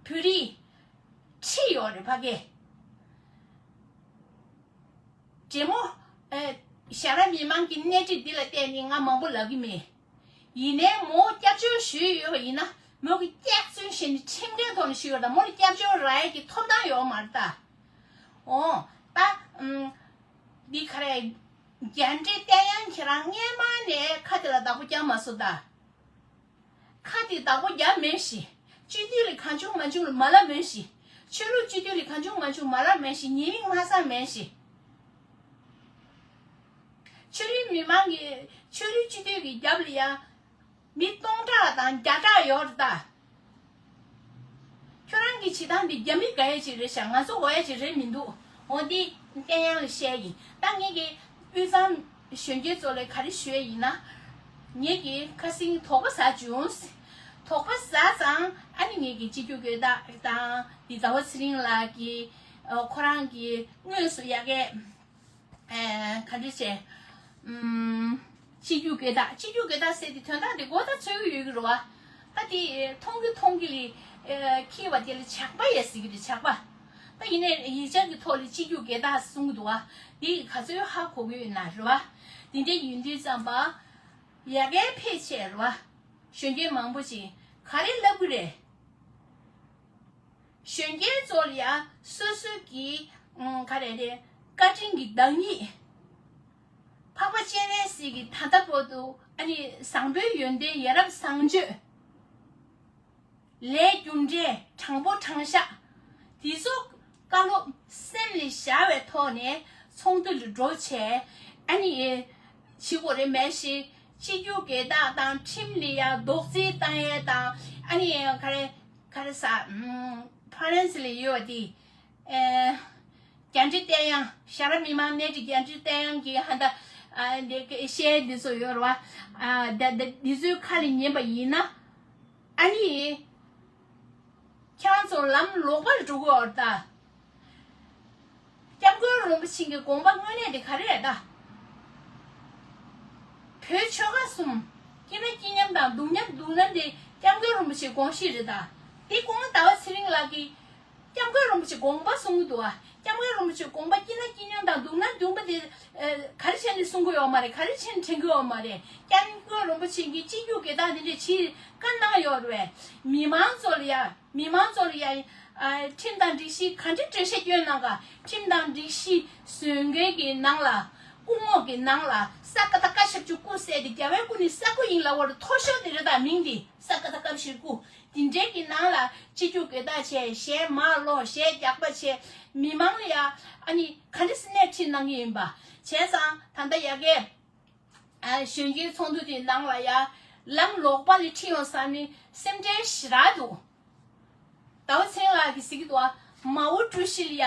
བོད་རིགས་ཁྲིད་ཡོད་རེད་ཕ་གིར། འདྲེ་མོ། ཨེ། ཞྭ་ར་མི་མང་གི་སྣེ་ཁྲིད་འདི་ལ་བལྟས་ནས་ང་མང་པོ་ལབ་ཀྱི་མེད། ཡིན་ནའི་མོ་སྐྱབས་བཅོལ་ཞུས་ཡོད་པ་ཡིན་ན་མོ་གི་སྐྱག་རྫུན་བཤད་ནས་ཁྲིམས་འགལ་ཐོག་ནས་ཞུས་ཡོད་ད། མོ་ལ་སྐྱབས་བཅོལ་རག་ཡས་ཀྱི་ཐོབ་ཐང་ཡོད་མ་རེད་ད། འོ། ད། ཨམ། འདི་ག་རེ། རྒྱ་འདྲེ་བསྟན་དབྱངས་ཁྱེད་རང་སྔས་མ་ནས་ཁ་དེ་ལ་བདག་པོ་རྒྱག་མ་སོང་ད། དེ་བདག་པོ་རྒྱབ་མེད་ཞེས། སྤྱི་འཐུས་ལ་གང་བྱུང་མང་བྱུང་ལ་མ་ལབ་མེད་ཞེས། ཆོས་ལུགས་སྤྱི་འཐུས་ལ་གང་བྱུང་མང་བྱུང་མ་ལབ་མེད་ཞེས། ཉེས་མིང་མ་བསགས་མེད་ཞེས། ཆོས་ལུགས་མི་མང་གི་ཆོས་ལུགས་སྤྱི་འཐུས་ཀྱི་རྒྱབ་ལ་ཡ། མི་སྟོང་ཕྲག་དང་བརྒྱ་ཕྲག་ཡོད་རེད་ད། ཁྱོད་རང་གི་བྱེད་སྟངས་འདི་རྒྱ་མི་དགའ་ཡས་ཅིག་རེད་ཤག་ང་ཚོ་དགའ་ཡས་ཅིག་རེད་མི་འདུག་འོ་འདི་བསྟན་གཡང་ལ་བཤད་ཡིན། ད་ངེད་ཀྱི་དབུས་གཙང་གཞོན་སྐྱེས་ཚོ་ལ་ག་རེ་ཞུ་ཡས་ཡིན་ན། ངེད་ཀྱི་ཁ་སང་དོགས་པ་ཟ་བྱུང་། དོགས་པ་ཟ་ཙང་ཨ་ནི་ངེད་ཀྱི་སྤྱི་རྒྱུ་དགོས་དག་དང་འདི་ཟླ་བ་ཚེ་རིང་ལགས་ཀྱི་ཁོ་རང་གི་དངོས་སུ་ཡ་གི་ཨེ། ག་འདྲ་བྱས། ཨུམ། སྤྱི་རྒྱུ་དགོས་དག་སྤྱི་རྒྱུ་དགོས་དག་ཟེར་ཏེ་དོན་དག་དེ་མགོ་ད་ཚོད་ཀྱི་ཡོད་ཀྱི་རེད་བ། ད་དེ་མཐོང་གི་མཐོང་གི་ལས། ཨེ། འཁྱེར་བ་དེ་ལ་ཇག་པ་ཡ་ཟེར་གྱི་རེད་ཇག་པ། ད་ཡིན་ནའི་ཡིག་ཆ་གི་ཐོག་ལ་སྤྱི་རྒྱུ་དགོས་དག་གསུང་གི་འདུག་བ། དེ་ག་ཚོད་ཧ་གོ་གི་ཡོད་ན་རེད་བ། དེ་འདྲ་ཡིན་དུས་ཙམ་པ། ཡ་གིར་ཕལ་ཆེར་རེད་བ། གཞོན་སྐྱེས་མང་པོ་ཅིག་ག་རེ་ལབ་གི་རེད། གཞོན་སྐྱེས་ཚོ་ལ་ཡ་སོ་སོ་གི་ཨུམ། ག་རེ་རེད། བཀའ་དྲིན་གྱི་བདག་ཉིད། འཕགས་པ་སྤྱན་རས་གཟིགས་ཀྱི་ད་ལྟ་བར་དུ་ཨ་ནི་བཟང་པོའི་ཡོན་ཏན་ཡ་རབས་བཟང་སྤྱོད། ལས་རྒྱུ་འབྲས་དྲང་པོ་དྲང་བཞག་འདི་ཚོ་བཀའ་སློབ་སེམས་ལ་བཞག་པའི་ཐོག་ནས་ཚོགས་འདུ་ལ་འགྲོ་བྱས་ཨ་ནི་བྱེད་དགོས་རེད་མེད་ཤི། སྤྱི་རྒྱུ་དགོས་དག་དང་ཁྲིམས་ལ་ཡ་རྡོག་རྫིས་བཏང་ཡས་དང་ཨ་ནི་ག་རེ་ག་རེ་ཟ། ཕ་རན་སི་ལ་ཡོད་པ་དེ། ཨེ། རྒྱ་འདྲེ་བསྟན་དབྱངས་ཤ་ར་མི་མང་གནས་འདྲི་རྒྱ་འདྲེ་བསྟན་དབྱངས་ཀྱི་ཧ་ད། ཨ་འདི་གི་བཤད་འདི་ཚོ་ཡོད་རེད་བ། ཨ་ད་ད་འདི་ཚོའི་ཁ་ལ་ཉན་པ་ཡིན་ན། ཨ་ནི། ཁྱེད་རང་ཚོ་ལམ་ལོག་པར་འགྲོ་གི་ཡོད་རེད་ད། སྐྱབས་མགོན་རིན་པོ་ཆེ་གི་དགོངས་པ་དངོས་གནས་དེ་ག་རེ་རེད་ད། བོད་ཆོལ་ཁ་གསུམ། སྐྱིད་ན་སྐྱིད་མཉམ་དང་སྡུག་མཉམ་སྡུག་མཉམ་དེ་སྐྱབས་མགོན་རིན་པོ་ཆེའི་དགོངས་གཞི་རེད་ད། དེ་དགོངས་ཟླ་བ་ཚེ་རིང་ལགས་ཀྱིས། སྐྱབས་མགོན་རིན་པོ་ཆེ་དགོངས་པ་གསུང་གི་འདུག་ཨ། སྐྱབས་མགོན་རིན་པོ་ཆེ་དགོངས་པ་སྐྱིད་ན་སྐྱིད་མཉམ་དང་སྡུག་ན་སྡུག་པ་དེ། ཨ། ག་རེ་བྱས་ནས་གསུང་གི་ཡོད་མ་རེད། ག་རེ་བྱས་ནས་དྲན་གི་ཡོད་མ་རེད། སྐྱབས་མགོན་རིན་པོ་ཆེ་གིས་སྤྱི་རྒྱུ་དགེ་དག་དེ་འདྲས་བྱེད་བཀའ་གནང་ཡོད་རེད་བས། མི་མང་ཚོ་ལ་ཡ། མི་མང་ཚོ་ལ་ཡ། ཨ། ཁྲིམས་དང་སྒྲིག་གཞི་ག་འདྲས་འགྲེལ་བཤད་སྐྱོན་གནང་ག་ཁྲིམས་དང་སྒྲིག་གཞི་བཟོ་མཁན་གྱི་ནང་ལ། སྐུ་ངོ་གི་ནང་ལ་ས་ཀ་ད་ཀ་ཞབས་ཀྱུ་སྐུ་གསལ་ཏེ་རྒྱལ་བའི་སྐུ་ནི་ས་སྐུ་ཡིན་ལབ་པ་རེད། མཐོ་ཤོས་དེ་རེད་ད་མིང་དེ་ས་ཀ་ད་ཀ་ཞབས་སྐུ། དེ་འདྲའི་གི་ནང་ལ་སྤྱི་རྒྱུ་དགེ་དག་བྱས་གཞས་མར་ཀློག་གཞས་རྒྱག་པ་བྱས་མི་མང་ལ་ཡ་ཨ་ནི་ག་འདྲ་སེ་སྣེ་ཁྲིད་གནང་གི་ཡིན་པ་བྱས་ཙང་ད་ལྟ་ཡ་གི་ཨ་གཞོན་སྐྱེས་ཚོགས་འདུ་དེའི་ནང་ལ་ཡ་ལམ་ལོག་པ་ལ་ཁྲིད་ཡོང་ས་ནི་སེམས་ཁྲལ་ཞེ་དྲག་འདུག་ཟླ་བ་ཚེ་རིང་ལགས་ཀྱིས་ཟེར་གྱི་འདུག་ཨ། མའོ་ཀྲུའུ་ཞི་ལ་ཡ་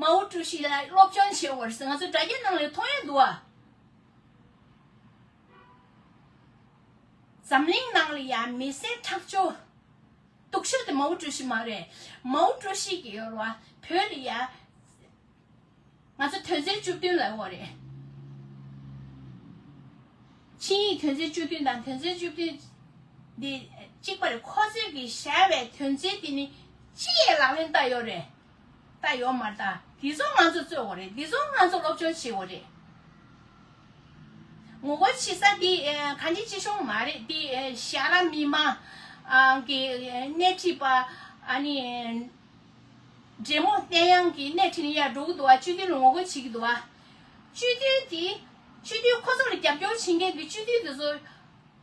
མའོ་ཀྲུའུ་ཞི་ལ་སློབ་སྦྱོང་བྱེད་དགོས་རེད་ཟེར་ང་ཚོ་དྲ་རྒྱའི་ནང་ལ་མཐོང་ཡ་འདུག་ཨ། འཛམ་གླིང་ནང་ལ་ཡང་མི་སེར་ཁྲག་སྦྱོར། སྡུག་ཤོས་དེ་མའོ་ཀྲུའུ་ཞི་མ་རེད། མའོ་ཀྲུའུ་ཞི་གི་ཡོད་རེད་བ། བོད་ལ་ཡ། ང་ཚོ་དོན་ཚན་བཅུ་བདུན་ལ་ཡོད་རེད། ཆིངས་ཡིག་དོན་ཚན་བཅུ་བདུན་དང་དོན་ཚན་བཅུ་བདུན་འདི་གཅིག་པ་རེད། ཁོ་ཚོས་ཀྱི་བཞག་པའི་དོན་ཚན་དེ་ནི་ཅི་ཡས་ལག་ལེན་བསྟར་ཡོད་རེད། ད་ཡོད་མ་རེད་ད། འདི་ཚོ་ང་ཚོ་རྩོད་དགོས་རེད། འདི་ཚོ་ང་ཚོ་སློབ་སྦྱོང་བྱེད་དགོས་རེད། ངོ་རྒོལ་བྱེད་ས་འདི་ཨེ་གང་ཅི་ཅི་ཤོང་མ་རེད། འདི་ཨེ་ཤ་ར་མི་མང་ཨ་གི་སྣེ་ཁྲིད་པ་ཨ་ནི་འདྲེ་མོ་བསྟན་དབྱངས་ཀྱི་སྣེ་ཁྲིད་ནས་ཡར་འགྲོ་གི་འདུག་བ། སྤྱི་འཐུས་ལ་ངོ་རྒོལ་བྱེད་ཀྱི་འདུག་བ། སྤྱི་འཐུས་འདི་སྤྱི་འཐུས་ཁོ་ཚོ་ལ་རྒྱབ་སྐྱོར་བྱེད་མཁན་གྱི་སྤྱི་འཐུས་དེ་ཚོ་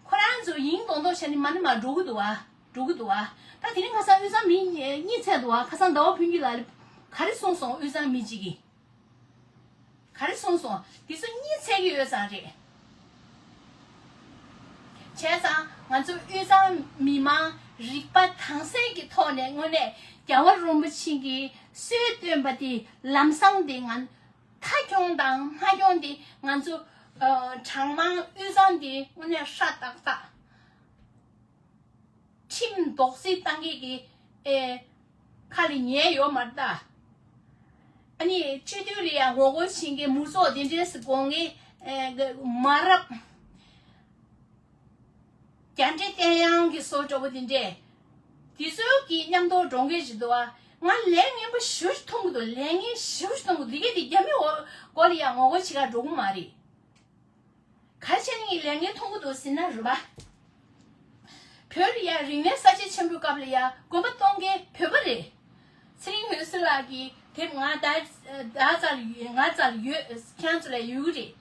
ཁོ་རང་ཚོ་ཡིན་མདོག་མདོག་བྱས་ནས་མ་ནི་མ་འགྲོ་གི་འདུག་བ། འགྲོ་གི་འདུག་བ། ད་དེ་རིང་ཁ་སང་དབུས་གཙང་མི་གཉིད་ཚད་འདུག་བ། ཁ་སང་ཟླ་བ་ཕུན་སྐྱིད་ལགས་ག་རེ་གསུངས་སོང་། དབུས་གཙང་མི་གཅིག་གིས་ག་རེ་གསུངས་སོང་། དེ་ཚོ་གཉིད་ཚད་ཀྱི་ཡོད་ཙང་རེད། བྱས་ཙང་ང་ཚོ་དབུས་གཙང་མི་མང་རིག་པ་དྭངས་གསལ་གྱི་ཐོག་ནས་དངོས་གནས་རྒྱལ་བ་རིན་པོ་ཆེ་གིས་སྲོལ་བཏོན་པ་དེ་ལམ་སང་དེ་ང་མཐའ་འཁྱོངས་དང་མ་འཁྱོངས་དེ་ང་ཚོ་གྲངས་མང་དབུས་གཙང་དེ་དངོས་གནས་ཧྲ་ཏག་ཏག་ཁྲིམས་རྡོག་རྫིས་བཏང་མཁན་གྱི་ཨེ་ཁ་ལ་ཉན་ཡོད་མ་རེད་ད། ཨ་ནི་སྤྱི་འཐུས་ལ་ཡང་ངོ་རྒོལ་བྱེད་མཁན་མུ་ཚོགས་དེ་འདྲས་སུ་དགོངས་མཁན་ཨེ་མ་རབས་རྒྱ་འདྲེ་བསྟན་དབྱངས་ཀྱི་བཟོ་འདྲ་པོ་དེ་འདྲས་དེ་ཚོའི་གི་མཉམ་དུ་འགྲོ་མཁན་ཞིག་འདུག་བ། ང་ལས་ངན་པ་ཞེ་པོ་ཅིག་མཐོང་གི་འདུག་ལས་ངན་ཞེ་པོ་ཅིག་མཐོང་གི་འདུག་དེ་གས་དེ་རྒྱ་མི་འོ་སྐོར་ལ་ཡང་ངོ་རྒོལ་བྱེད་གར་འགྲོ་གི་མ་རེད། ག་རེ་བྱས་ནས་ངས་ལས་ངན་མཐོང་གི་འདུག་ཟེར་ན་རེད་པ། བོད་ལ་ཡ་རིག་གནས་གསར་བརྗེ་ཆེན་པོའི་སྐབས་ལ་ཡ་དགོན་པ་གཏོང་མཁན་བོད་པ་རེད། ཚེ་རིང་འོད་ཟེར་ལགས་ཀྱིས་དེབ་ང་ད་ད་ཙམ་ཡོད། ང་ཙམ་ཡོད། ཁྱེད་ཚོ་ལ་ཡོད་གི་རེད།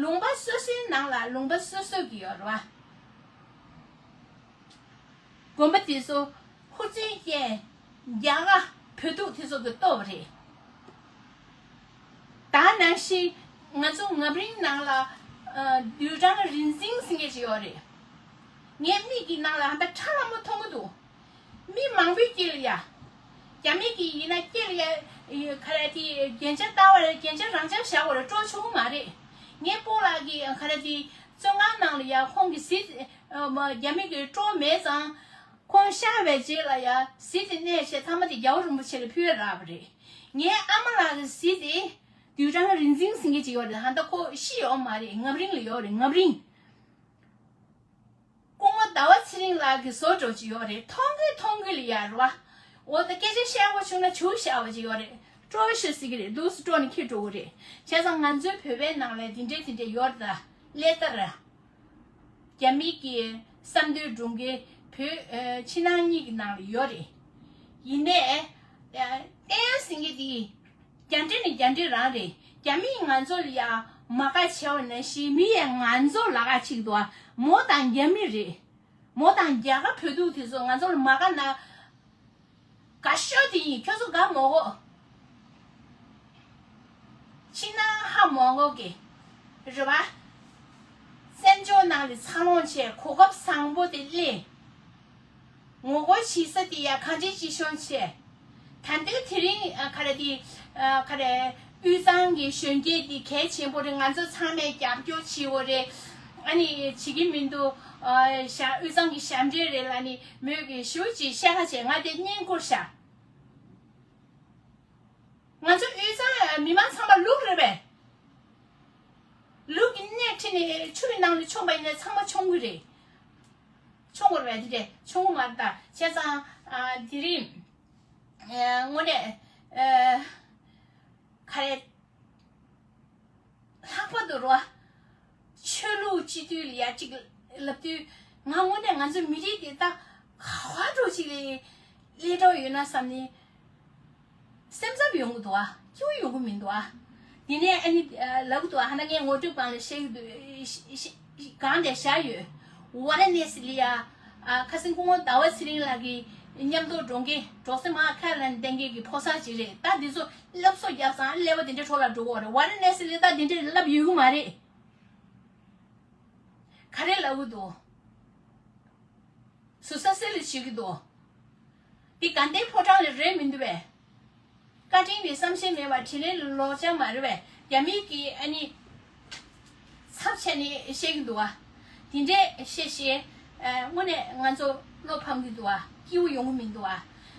ལུང་པ་སོ་སོའི་ནང་ལ་ལུང་པ་སོ་སོ་གི་ཡོད་རེད་པ། དགོན་པ་དེ་ཚོ་ཧུར་བརྩོན་ཅན་རྒྱ་གར་བོད་ཕྲུག་དེ་ཚོ་གིས་གཏོར་བ་རེད། ད་ནང་བཞིན་ང་ཚོ་ངམ་རིང་ནང་ལ་ཨ་ལྡུས་གྲྭ་རིག་འཛིན་ཟེར་མཁན་ཅིག་ཡོད་རེད། ངའི་མིག་གི་ནང་ལ་ཧ་ད་ཁྲ་ལྷམ་མོ་མཐོང་གི་འདུག་མི་མང་པོའི་དཀྱིལ་ལ་ཡ། རྒྱ་མི་གི་ཡིན་ན་དཀྱིལ་ལ་ཡ་ག་རེ་དེ་རྒྱན་ཆ་ལྟ་བ་རེད། རྒྱན་ཆ་རང་འཇགས་བཞག་པ་རེད། སྤྲོ་ཆོག་གི་མ་རེད། ངའི་སྤོ་ལགས་ཀྱི་ག་རེ་དེ་བཙོན་ཁང་ནང་ལ་ཡ་ཁོང་གི་གཟི་ཨ་མ་རྒྱ་མི་གི་སྤྲོ་མེད་ཙང་། ཁོང་གཤགས་པའི་རྗེས་ལ་ཡ་གཟི་དེ་གནས་བྱས་ཐ་མ་དེ་རྒྱལ་བ་རིན་པོ་ཆེ་ལ་ཕུལ་བ་རག་པ་རེད། ངའི་ཨ་མ་ལགས་ཀྱི་གཟི་དེ་ལྡུས་གྲྭ་རིག་འཛིན་ཟེར་མཁན་ཅིག་ཡོད་རེད། ད་ལྟ་ཁོ་ཤི་ཡོད་མ་རེད། ངམ་རིང་ལ་ཡོད་རེད། ངམ་རིང་། སྐུ་ངོ་ཟླ་བ་ཚེ་རིང་ལགས་ཀྱི་བཟོ་འདྲ་ཅིག་ཡོད་རེད། མཐོང་གི་མཐོང་གི་ལ་ཡ་རེད་བ། འོ་ད་སྐད་ཆ་བཤད་དགོས་བྱུང་ན་བྱུག་བཞག་པ་ཅིག་ཡོད་རེད། སྤྲོ་ཤོག་ཟེར་གི་རེད། འདུག་སེ་སྤྲོ་ནས་འཁྱེར་འགྲོ་གི་རེད། བྱས་ཙང་ང་ཚོའི་བོད་པའི་ནང་ལ་འདི་འདྲས་འདི་འདྲས་ཡོད་རེད་ད། ཀླད་རྟ་ར། རྒྱ་མི་གི་བསམ་འདུན་སྒྲུབ་མཁན་བོད་ཨ་ཕྱི་ནང་གཉིས་ཀྱི་ནང་ལ་ཡོད་རེད། ཡིན་ནའི་ཨ་བསྟན་ཡག་ཟེར་མཁན་དེ་རྒྱ་འདྲེ་ནི་རྒྱ་འདྲེ་རང་རེད། རྒྱ་མིས་ང་ཚོ་ལ་ཡ་མ་དགའ་བྱས་པ་ནང་བཞིན་མི་ཡང་ང་ཚོ་ལ་དགའ་བྱེད་ཀྱི་འདུག་ཨ། མོ་དང་རྒྱ་མི་རེད། མོ་དང་རྒྱ་གར་བོད་ཕྲུག་དེ་ཚོ་ང་ཚོ་ལ་མ་དགའ་ན། དགའ་ཤོས་དེ་ཡིན། ཁྱོད་ཚོ་དགའ་མོ་གོ། ཕྱི་ནང་ཧ་མོ་གོ་གི། རེད་བ། བཙན་བྱོལ་ནང་ལ་འཚར་ལོངས་བྱས། གོ་སྐབས་བཟང་པོ་དེ་ལེན། ངོ་རྒོལ་བྱེད་ས་དེ་ཡ་གང་ཅི་ཅི་ཤོང་བྱས། ད་ལྟའི་དེ་རིང་ཨ་ག་རེ་དེ་ཨ་ག་རེ་དབུས་གཙང་གི་གཞོན་སྐྱེས་དེ་གལ་ཆེན་པོ་རེད། ང་ཚོ་ཚང་མས་རྒྱབ་སྐྱོར་བྱེད་དགོས་རེད། ཨ་ནི་བྱེད་ཀྱི་མི་འདུག་ཨ་ཞབས་དབུས་གཙང་གི་ཞབས་འདྲེན་རེད་ལབ་ནི་མོས་ཀྱི་ཞུ་ཅིག་བཤད་ཁ་བྱས། ང་དེ་བསྙེན་བཀུར་བྱ། ང་ཚོ་དབུས་གཙང་མི་མང་ཚང་མ་ལུག་རེད་པས། ལུག་གི་སྣེ་ཁྲིད་ནས་ཆུ་ཡི་ནང་ལ་མཆོངས་པ་ཡིན་ན་ཚང་མ་མཆོང་གི་རེད། མཆོང་དགོས་རེད་པས། དེ་འདྲས་མཆོང་གི་མ་རེད་ད། བྱས་ཙང་ཨ་དེ་རིང་ཨ་དངོས་གནས་ཨ་ག་རེ། ལྷག་པར་དུ་རོ། ཆོས་ལུགས་སྤྱི་འཐུས་ལ་ཡ་གཅིག་ལབ་དུས། ང་དངོས་གནས་ང་ཚོ་མི་རིགས་དེ་ད་ག་བ་འགྲོ་གཅིག་ལ་སླེབས་འགྲོ་ཡོད་ན་བསམ་ནས་སེམས་འཚབ་ཡོང་གི་འདུག་ཨ། སྐྱིད་པོ་ཡོང་གི་མི་འདུག་ཨ། དེ་ནས་ཨ་ནི་ལབ་གི་འདུག་ཨ། ཧ་ན་ངས་ངོ་སྤྲོད་སྒང་ལ་བཤད་གི་འདུག་ཤ་ཤ་སྒང་དེ་བཞག་ཡོད། ཝཱ་ར་ཎ་སི་ལ་ཡ། ཨ་ཁ་སང་སྐུ་ངོ་ཟླ་བ་ཚེ་རིང་ལགས་ཀྱི་མཉམ་དུ་འགྲོ་མཁན་འབྲོག་སེམས་མ་ཁ་ལ་བསྟེན་མཁན་གྱི་ཕོ་གསར་ཅིག་རེད། ད་འདི་ཚོ་སློབ་གསོ་རྒྱབ་ཙང་ཀླད་པ་དེ་འདྲ་འཕྲོ་བརླག་འགྲོ་གི་ཡོད་རེད། ཝཱ་ར་ཎ་སི་ལ་ད་དེ་འདྲ་ལབ་ཡོད་གི་མ་རེད། ག་རེ་ལབ་གི་འདུག་ཟུར་ཟ་སེ་ལ་བྱེད་ཀྱི་འདུག་འདི་དགའ་ལྡན་ཕོ་བྲང་ལ་རེད་མི་འདུག་པས། བཀའ་དྲིན་ནི་བསམ་ཤེས་མེད་པ་དྲིན་ལན་ལོག་ཅང་མ་རེད་པས། རྒྱ་མི་གིས་ཨ་ནི་ཚབ་བྱས་ནས་བཤད་ཀྱི་འདུག་བ། དེ་འདྲས་བཤད་བཤད། ཨ་དངོས་གནས་ང་ཚོ་བློ་ཕམ་གྱི་འདུག་བ། སྐྱིད་པོ་ཡོང་གི་མི་འདུག་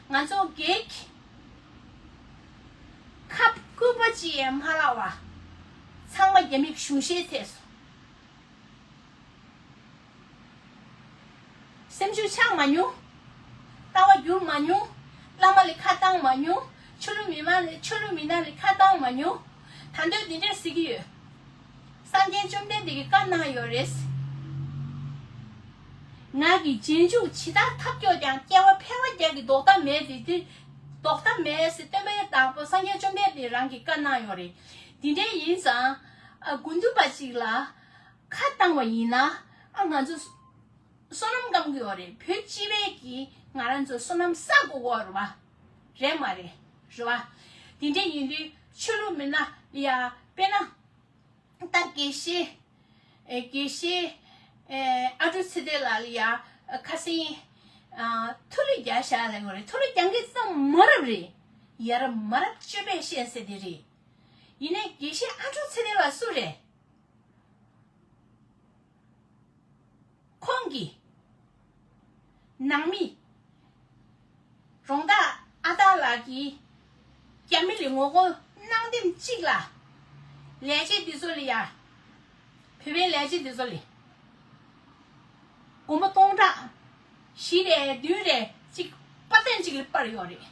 བ། ང་ཚོ་སྒེར་གྱི་ཁབ་སྐུད་པ་ཅིག་ཡང་མ་བརླག་པ། ཚང་མ་རྒྱ་མིའི་གཞུང་ཞབས་ཐེབས་སོང་། སེམས་ཤུགས་ཆག་མ་མྱོང་། ལྟ་བ་འགྱུར་མ་མྱོང་། བླ་མ་ལ་ཁ་བཏང་མ་མྱོང་། ཆོས་ལུགས་མི་མང་ལ་ཆོས་ལུགས་མི་སྣ་ལ་ཁ་བཏང་མ་མྱོང་། ད་དུང་འདི་འདྲས་ཟེར་གྱི་ཡོད། སངས་རྒྱས་བཅོམ་ལྡན་འདས་ཀྱིས་བཀའ་གནང་ཡོད་རེད། ང་གིས་རྗེས་འཇུག་ཇི་ལྟར་ཐབས་སྐྱོ་ཀྱང་། སྐྱེ་བ་ཕལ་བ་བརྒྱད་ཀྱི་ལྡོག་ཐབས་མེད་དེ། དེ་ལྡོག་ཐབས་མེད་ཟེར་སྟོན་པའི་བདག་པོ་སངས་རྒྱས་བཅོམ་ལྡན་འདས་རང་གིས་བཀའ་གནང་ཡོད་རེད། འདི་འདྲས་ཡིན་ཙང་། ཨ་དགུན་དུས་པ་ཅིག་ལ། ཁ་བཏང་བ་ཡིན་ན། ཨ་ང་ཚོ་བསོད་ནམས་སྐམ་གི་ཡོད་རེད། བོད་སྤྱི་པའི་གི་ང་རང་ཚོ་བསོད་ནམས་བསག་དགོས་ཀྱི་ཡོད་རེད་བ། རེད་མ་རེད། རེད་བ། དེ་འདྲ་ཡིན་དུས་ཆོས་ལུགས་མི་སྣ་ལ་ཡ། དཔེར་ན་ད་དགེ་བཤེས། ཨེ་དགེ་བཤེས། ཨེ་ཨ་འབྲུག་ཚེ་བརྟན་ལགས་ལ་ཡ། ཁ་སང་ཨ་ཐུགས་ལ་རྒྱག་བཞག་ལབ་ཀྱི་ཡོད་རེད། ཐུགས་ལ་རྒྱག་མཁན་ཙམ་མ་རབས་རེད། ཡ་རབས་མ་རབས་སྤྱོད་པས་ཤེས་ཟེར་དེ་རེད། ཡིན་ནའི་དགེ་བཤེས་ཨ་འབྲུག་ཚེ་བརྟན་ལགས་སུ་རེད། ཁོང་གིས་ནང་མི་རོང་བདག་ཨ་སྟག་ལགས་ཀྱིས་རྒྱ་མི་ལ་ངོ་རྒོལ་གནང་དེམ་གཅིག་ལ། ལས་བྱེད་འདི་ཚོ་ལ་ཡ། བོད་པའི་ལས་བྱེད་འདི་ཚོ་ལ་སྒོར་མོ་སྟོང་ཕྲག་བཞི་རེ་བདུན་རེ་གཅིག་པ་ཏན་གཅིག་ལ་སྤར་ཡོད་རེད།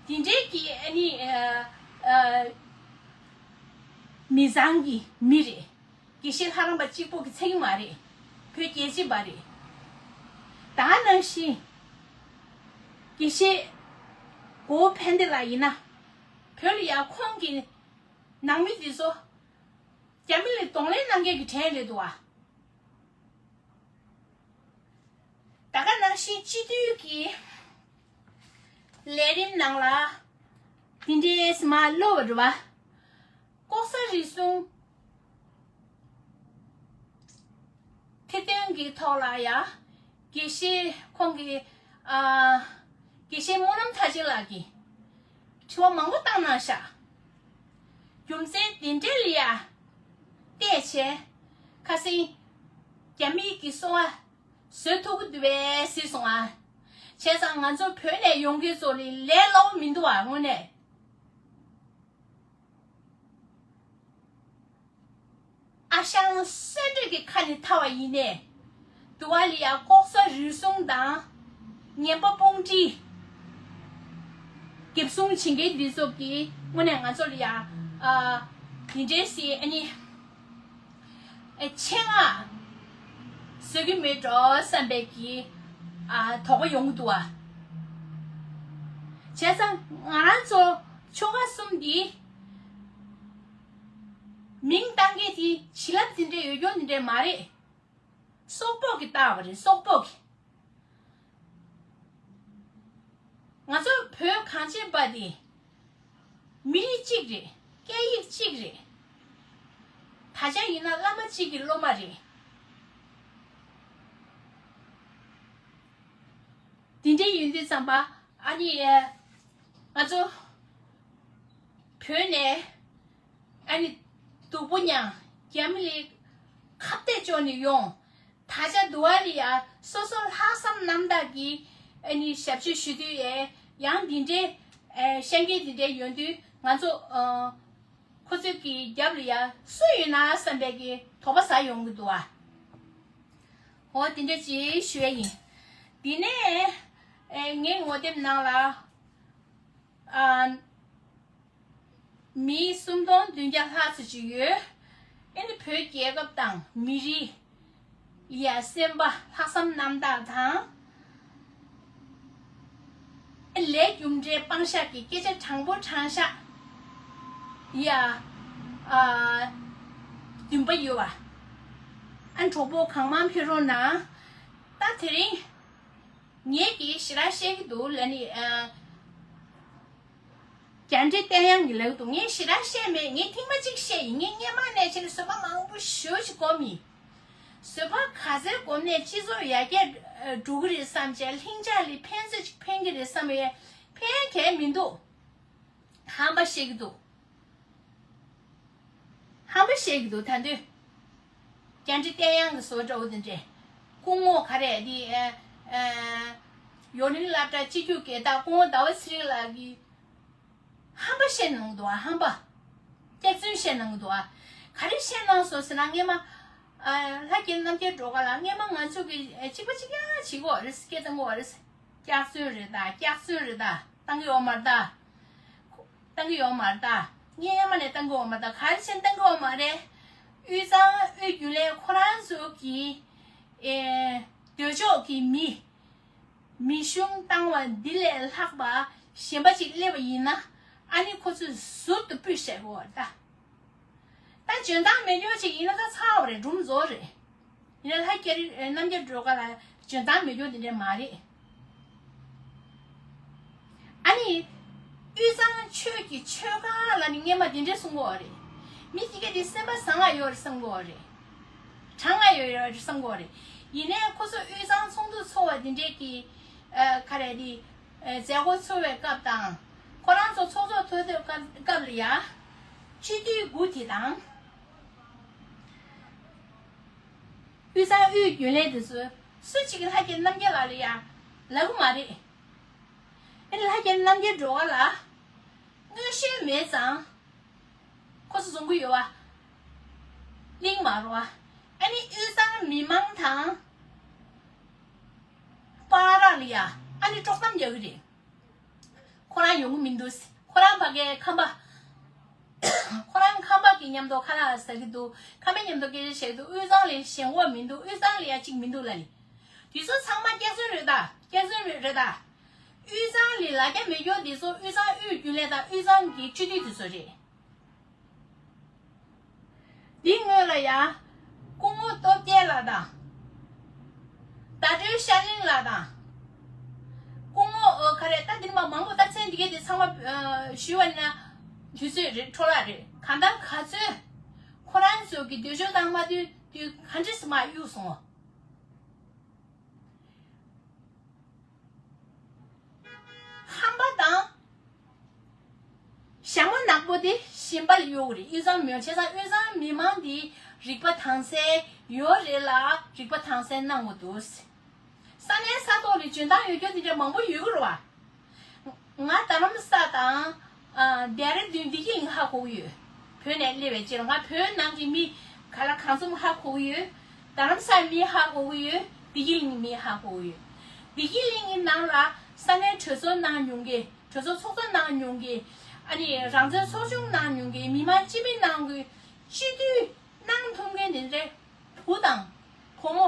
དེ་འདྲའི་གི་ཨ་ནི་ཨ་ཨ་མི་བཟང་གི་མི་རེད། དགེ་བཤེས་ལྷ་རམས་པ་གཅིག་པོ་གི་ཚད་ཀྱི་མ་རེད། བོད་རྒྱལ་གཅེས་པ་རེད། ད་ནང་བཞིན་དགེ་བཤེས་གོ་བོ་ཕན་བདེ་ལགས་ཡིན་ན། བོད་ལ་ཡ་ཁོང་གི་ནང་མི་འདི་ཚོ་རྒྱ་མི་ལ་གདོང་ལེན་གནང་མཁན་གྱི་གྲས་རེད་འདུག་བ། ད་ག་ནང་ ཤིང་སྤྱི་འཐུས་ཀྱི་ལས་རིམ་ནང་ལ་འདི་འདྲའི་མ་ལོ་བ་རུ་བ། ལྐོག་ཟ་རུལ་སུངས་ཐེར་འདོན་གྱི་ཐོག་ལ་ཡ། དགེ་བཤེས་ཁོང་གི་ཨ། དགེ་བཤེས་སྨོན་ལམ་མཐར་ཕྱིན་ལགས་ཀྱིས་དྲི་བ་མང་པོ་བཏང་གནང་ཤག་རྒྱུ་མཚན་འདི་འདྲའི་ལ་ཡ་བལྟས་བྱས། ཁ་སང་རྒྱ་མིའི་གི་སོ་བ་བཟོ་ཐུབ་ཀྱི་འདུག་པས་ཟེར་སོང་ཨ། བྱས་ཙང་ང་ཚོ་བོད་ནས་ཡོང་མཁན་ཚོ་ལ་ལས་སླ་པོ་མི་འདུག་ཨ། དངོས་གནས། ཨ་ཞང་གསོན་འདྲེ་གི་ཁ་ནས་ཐར་བ་ཡིན་ནས། དུ་བ་ལི་ཡ་ལྐོག་ཟ་རུལ་སུངས་དང་། ངན་པ་དཔུང་སྒྲིག་འགེབས་སྲུང་བྱེད་མཁན་འདི་ཚོ་གིས་དངོས་གནས་ང་ཚོ་ལ་ཡ། ཨ། འདི་འདྲའི་སྲིད་ཨ་ནི། ཨེ་ཆེད་མངགས་བཟོ་གི་མེད་འགྲོ་བསམ་པའི་གི། ཨ། དོགས་པ་ཡོང་གི་འདུག་བ། བྱས་ཙང་ང་རང་ཚོ་ཆོལ་ཁ་གསུམ་འདི་མིང་བཏགས་མཁན་དེ་བྱིན་རླབས་དེ་འདྲ་ཡོད་རྒྱུ་དེ་འདྲ་མ་རེད། སོག་པོ་གིས་བཏགས་པ་རེད། སོག་པོ་གིས། ང་ཚོ་བོད་གངས་ཅན་པ་དེ་མི་རིགས་གཅིག་རེད། སྐད་ཡིག་གཅིག་རེད། ད་ཆ་ཡིན་ན་བླ་མ་གཅིག་གི་སློབ་མ་རེད། དེ་འདྲའི་ཡིན་དུས་ཙམ་པ་ཨ་ནི་ང་ཚོ་བོད་ནས་ཨ་ནི་སྡུག་པོ་མྱངས། རྒྱ་མི་ལ་ཁ་གཏད་གཅོག་ནས་ཡོང་། ད་ཆ་དུ་བ་ལི་ཡ་སོ་སོ་ལྷག་བསམ་རྣམ་དག་གིས་ཨ་ནི་ཞབས་ཕྱི་ཞུ་དུས་ཡས་ཡང་འདི་འདྲའི་ཨ་བཤད་མཁན་འདི་འདྲའི་ཡོང་དུས་ང་ཚོ་ཨ་ཁོ་ཚོའི་གི་རྒྱབ་ལ་ཡ་སུ་ཡོད་ན་བསམ་པའི་གི་དོགས་པ་ཟ་ཡོང་གི་འདུག་ཨ། འོ་དེ་འདྲ་ཅིག་ཞུ་ཡ་ཡིན། དེ་ནས་ཨེ་ངའི་ངོ་དེབ་ནང་ལ་ཨ་མི་སུམ་སྟོང་བདུན་བརྒྱ་ལྷག་ཙམ་ཅིག་ཡོད། ཨེ་ནི་བོད་རྒྱལ་ཁབ་དང་མི་རིགས་ལ་ཡ་སེམས་པ་ལྷག་བསམ་རྣམ་དག་དང་། ལས་རྒྱུ་འབྲས་སྤང་བཞག་གི་སྐད་ཆ་དྲང་པོ་དྲང་བཞག་ཡ། ཨ། འདུན་པ་ཡོད་པ། ཨ་གྲོགས་པོ་གང་མང་ཕེབས་རོགས་གནང་། ད་དེ་རིང་ངས་ཀྱིས་ཞེ་དྲག་བཤད་ཀྱི་འདུག་ལ་ནི་ཨ། རྒྱ་འདྲེ་བསྟན་དབྱངས་ཀྱིས་ལབ་ཀྱི་འདུག་ངས་ཞེ་དྲག་བཤད་མེད། ངས་ཐེངས་མ་གཅིག་བཤད་ཡིན། ངས་སྔས་མ་ནས་བྱས་ནས་བཟོད་པ་མང་པོ་ཞེ་པོ་ཅིག་སྒོམ་ཡིན། བཟོད་པ་ག་ཚད་སྒོམ་ནས་སྤྱི་ཚོགས་ཡར་རྒྱས་འགྲོ་གི་རེད་བསམ་བྱས། ལྷིང་འཇགས་ལ་ཕན་ཚུན་ཅིག་ཕན་གྱི་རེད་བསམ་ཡས་ཕན་གྱི་མི་འདུག་ཧམ་པ་བཤད་ཀྱི་འདུག་ཧམ་པ་བཤད་ཀྱི་འདུག་ད་དུང་རྒྱ་འདྲེ་བསྟན་དབྱངས་ཀྱི་བཟོ་འདྲ་བོ་དེ་འདྲས། སྐུ་ངོ་ག་རེ་འདི་ཨ་ཨ་ཡོ་ནི་སློབ་གྲྭ་སྤྱི་རྒྱུགས་རྒྱལ་དར་སྐུ་ངོ་ཟླ་བ་ཚེ་རིང་ལགས་ཀྱིས་ཧམ་པ་བཤད་གནང་འདུག་ཨ། ཧམ་པ། སྐྱག་རྫུན་བཤད་གནང་འདུག་ཨ། ག་རེ་བཤད་གནང་སོང་ཟེར་ན་སྔས་མ་ཨ་ལྷ་རྒྱལ་རྣམ་རྒྱལ་སྒྲོལ་དཀར་ལགས་སྔས་མ་ང་ཚོ་གི་ཨ་གཅིག་པ་གཅིག་རྐྱང་བྱེད་དགོས་རེད། སྐད་བཏང་དགོས་རེད། སྐྱག་རྫུན་རེད་ད། སྐྱག་རྫུན་རེད་ད། བཏང་གི་ཡོད་མ་རེད་ད། བཏང་གི་ཡོད་མ་རེད་ད། སྔས་མ་ནས་བཏང་གི་ཡོད་མ་རེད་ད། ག་རེ་བྱས་བཏང་གི་ཡོད་མ་རེད། དབུས་གཙང་དབུས་རྒྱུན་ལས་ཁོ་རང་ཚོ་གི་ཨེ་འདོད་ཕྱོགས་ཀྱི་མི། མི་གཞུང་བཏང་བ་འདི་ལས་ལྷག་པ་གཞན་པ་ཅིག་སླེབས་པ་ཡིན་ན། ཨ་ནི་ཁོ་ཚོས་ཟུར་དུ་སྤུས་བཤད་དགོས་པ་རེད་ད། ད་འཇོན་ཐང་མེད་མཁན་ཅིག་ཡིན་ན་ད་ཚར་བ་རེད། སྒྲུང་རྫོགས་རེད། ཡིན་ན་ལྷ་རྒྱལ་རི་རྣམ་རྒྱལ་སྒྲོལ་དཀར་ལ་འཇོན་ཐང་མེད་མཁན་དེ་འདྲ་མ་རེད། ཨ་ནི། དབུས་གཙང་ཆོས་ཀྱི་ཆོལ་ཁ་ལ་ནི་སྔས་མ་དེ་འདྲས་གསུང་གི་ཡོད་རེད། མི་དེ་ག་དེ་སེམས་པ་བཟང་ང་ཡོད་རེད་བསམ་གི་ཡོད་རེད། དྲང་ང་ཡོད་རེད་བསམ་གི་ཡོད་རེད། ཡིན་ནའི་ཁོ་ཚོ་དབུས་གཙང་ཚོགས་འདུ་ཚོགས་པ་དེ་འདྲས་ཀྱི་ཨ་ག་རེ་དེ་ཨ་མཛད་སྒོ་ཚོགས་པའི་སྐབས་དང་། ཁོ་རང་ཚོ་ཚོགས་གཙོ་ཐོག་ཐོག་སྐབས་སྐབས་ལ་ཡ། སྤྱི་འཐུས་དགུ་དེ་དང་། དབུས་གཙང་དབུས་རྒྱུན་ལས་དེ་ཚོ་སུ་གཅིག་གིས་ལྷ་རྒྱལ་རྣམ་རྒྱལ་ལགས་ལ་ཡ་ལབ་གི་མ་རེད། ཨེ་ལྷ་རྒྱལ་རྣམ་རྒྱལ་སྒྲོལ་དཀར་ལ་མངོན་ཤེས་མེད་ཙང་ཁོ་ཚོ་བཟུང་གི་ཡོད་པ། གླེང་མ་རོགས། ཨ་ནི་དབུས་གཙང་མི་མང་དང་བར་ལ་ཡ་ཨ་ནི་དཀྲོག་གཏམ་རྒྱག་གི་རེད། ཁོ་རང་ཡོང་གི་མི་འདུག་ཁོ་རང་ཕ་གིའི་ཁམས་པ། ཁོ་རང་ཁམས་པ་གི་མཉམ་དུ་ཁ་ལག་ཟ་གི་འདུག་ཁམས་པའི་མཉམ་དུ་སྐད་ཆ་བཤད་འདུག་དབུས་གཙང་ལ་ཞེན་ཁོག་མི་འདུག་དབུས་གཙང་ལ་ཡ་གཅིག་མི་འདུག་ལབ་ནི། དེ་ཚོ་ཚང་མ་སྐྱག་རྫུན་རེད་ད། སྐྱག་རྫུན་རེད་ད། དབུས་གཙང་ལ་ལ་རྒྱ་མེད་མཁན་དེ་ཚོ་དབུས་གཙང་དབུས་རྒྱུན་ལས་དང་དབུས་གཙང་གི་སྤྱི་འཐུས་དེ་ཚོ་རེད། འདི་སྔོན་ལ་ཡ། སྐུ་ངོ་སྟོབས་རྒྱལ་ལགས་དང་། ཟླ་སྒྲོན་ཤར་གླིང་ལགས་དང་ མང་པོ་རྟགས་མཚན་འདི་གས་དེ་ཚང་མ་ཨ་ཞུས་པ་ན་དུས་ཚོད་རེད་འཕྲོ་བརླག་རེད། གང་ལྟར་ག་ཚོད་ཁོ་རང་ཚོ་གི་འདོད་ཕྱོགས་དང་མ་མཐུན་དུས་ག་འདྲས་སེ་མར་གཡུག་སོང་། ཧམ་པ་དང་ཞྭ་མོ་ནག་པོ་དེ་གཞན་པ་ལ་གཡོ་གི་རེད། དབུས་གཙང་མི་དབྱིན་ཇི་ས་དབུས་གཙང་མི་མང་འདི་རིག་པ་དྭངས་གསལ་ཡོད་རེད་ལ་རིག་པ་དྭངས་གསལ་གནང་དགོས་འདུག་ས་གནས་ས་ཐོག་ལ་འཇོན་ཐང་ཡོད་རྒྱུ་དེ་འདྲ་མང་པོ་ཡོད་གི་རེད་བ། ང་རྡ་རམ་ས་དང་ཨ་ལྡེ་ར་ལྡུན་བདེ་སྐྱིད་གླིང་ཧ་གོ་གི་ཡོད། བོད་ནས་སླེབས་པའི་རྗེས་ལ་ང་བོད་ནང་གི་མི་ག་ལ་གང་འཚམ་ཧ་གོ་གི་ཡོད། རྡ་རམ་སའི་མི་ཧ་གོ་གི་ཡོད། བདེ་སྐྱིད་གླིང་གི་མི་ཧ་གོ་གི་ཡོད། བདེ་སྐྱིད་གླིང་གི་ནང་ལ་ས་གནས་གྲོས་ཚོགས་ནང་ཉུང་གི་གྲོས་ཚོགས་ཚོགས་གཙོ་ནང་ཉུང་གི་ཨ་ནི་རང་བཙན་ཚོགས་ཆུང་ནང་ཉུང་གི་མི་མང་སྤྱི་མི་ནང་གི་སྤྱི་འཐུས་གནང་ཐུབ་མཁན་དེ་འདྲའི་བུ་དང་བུ་མོ་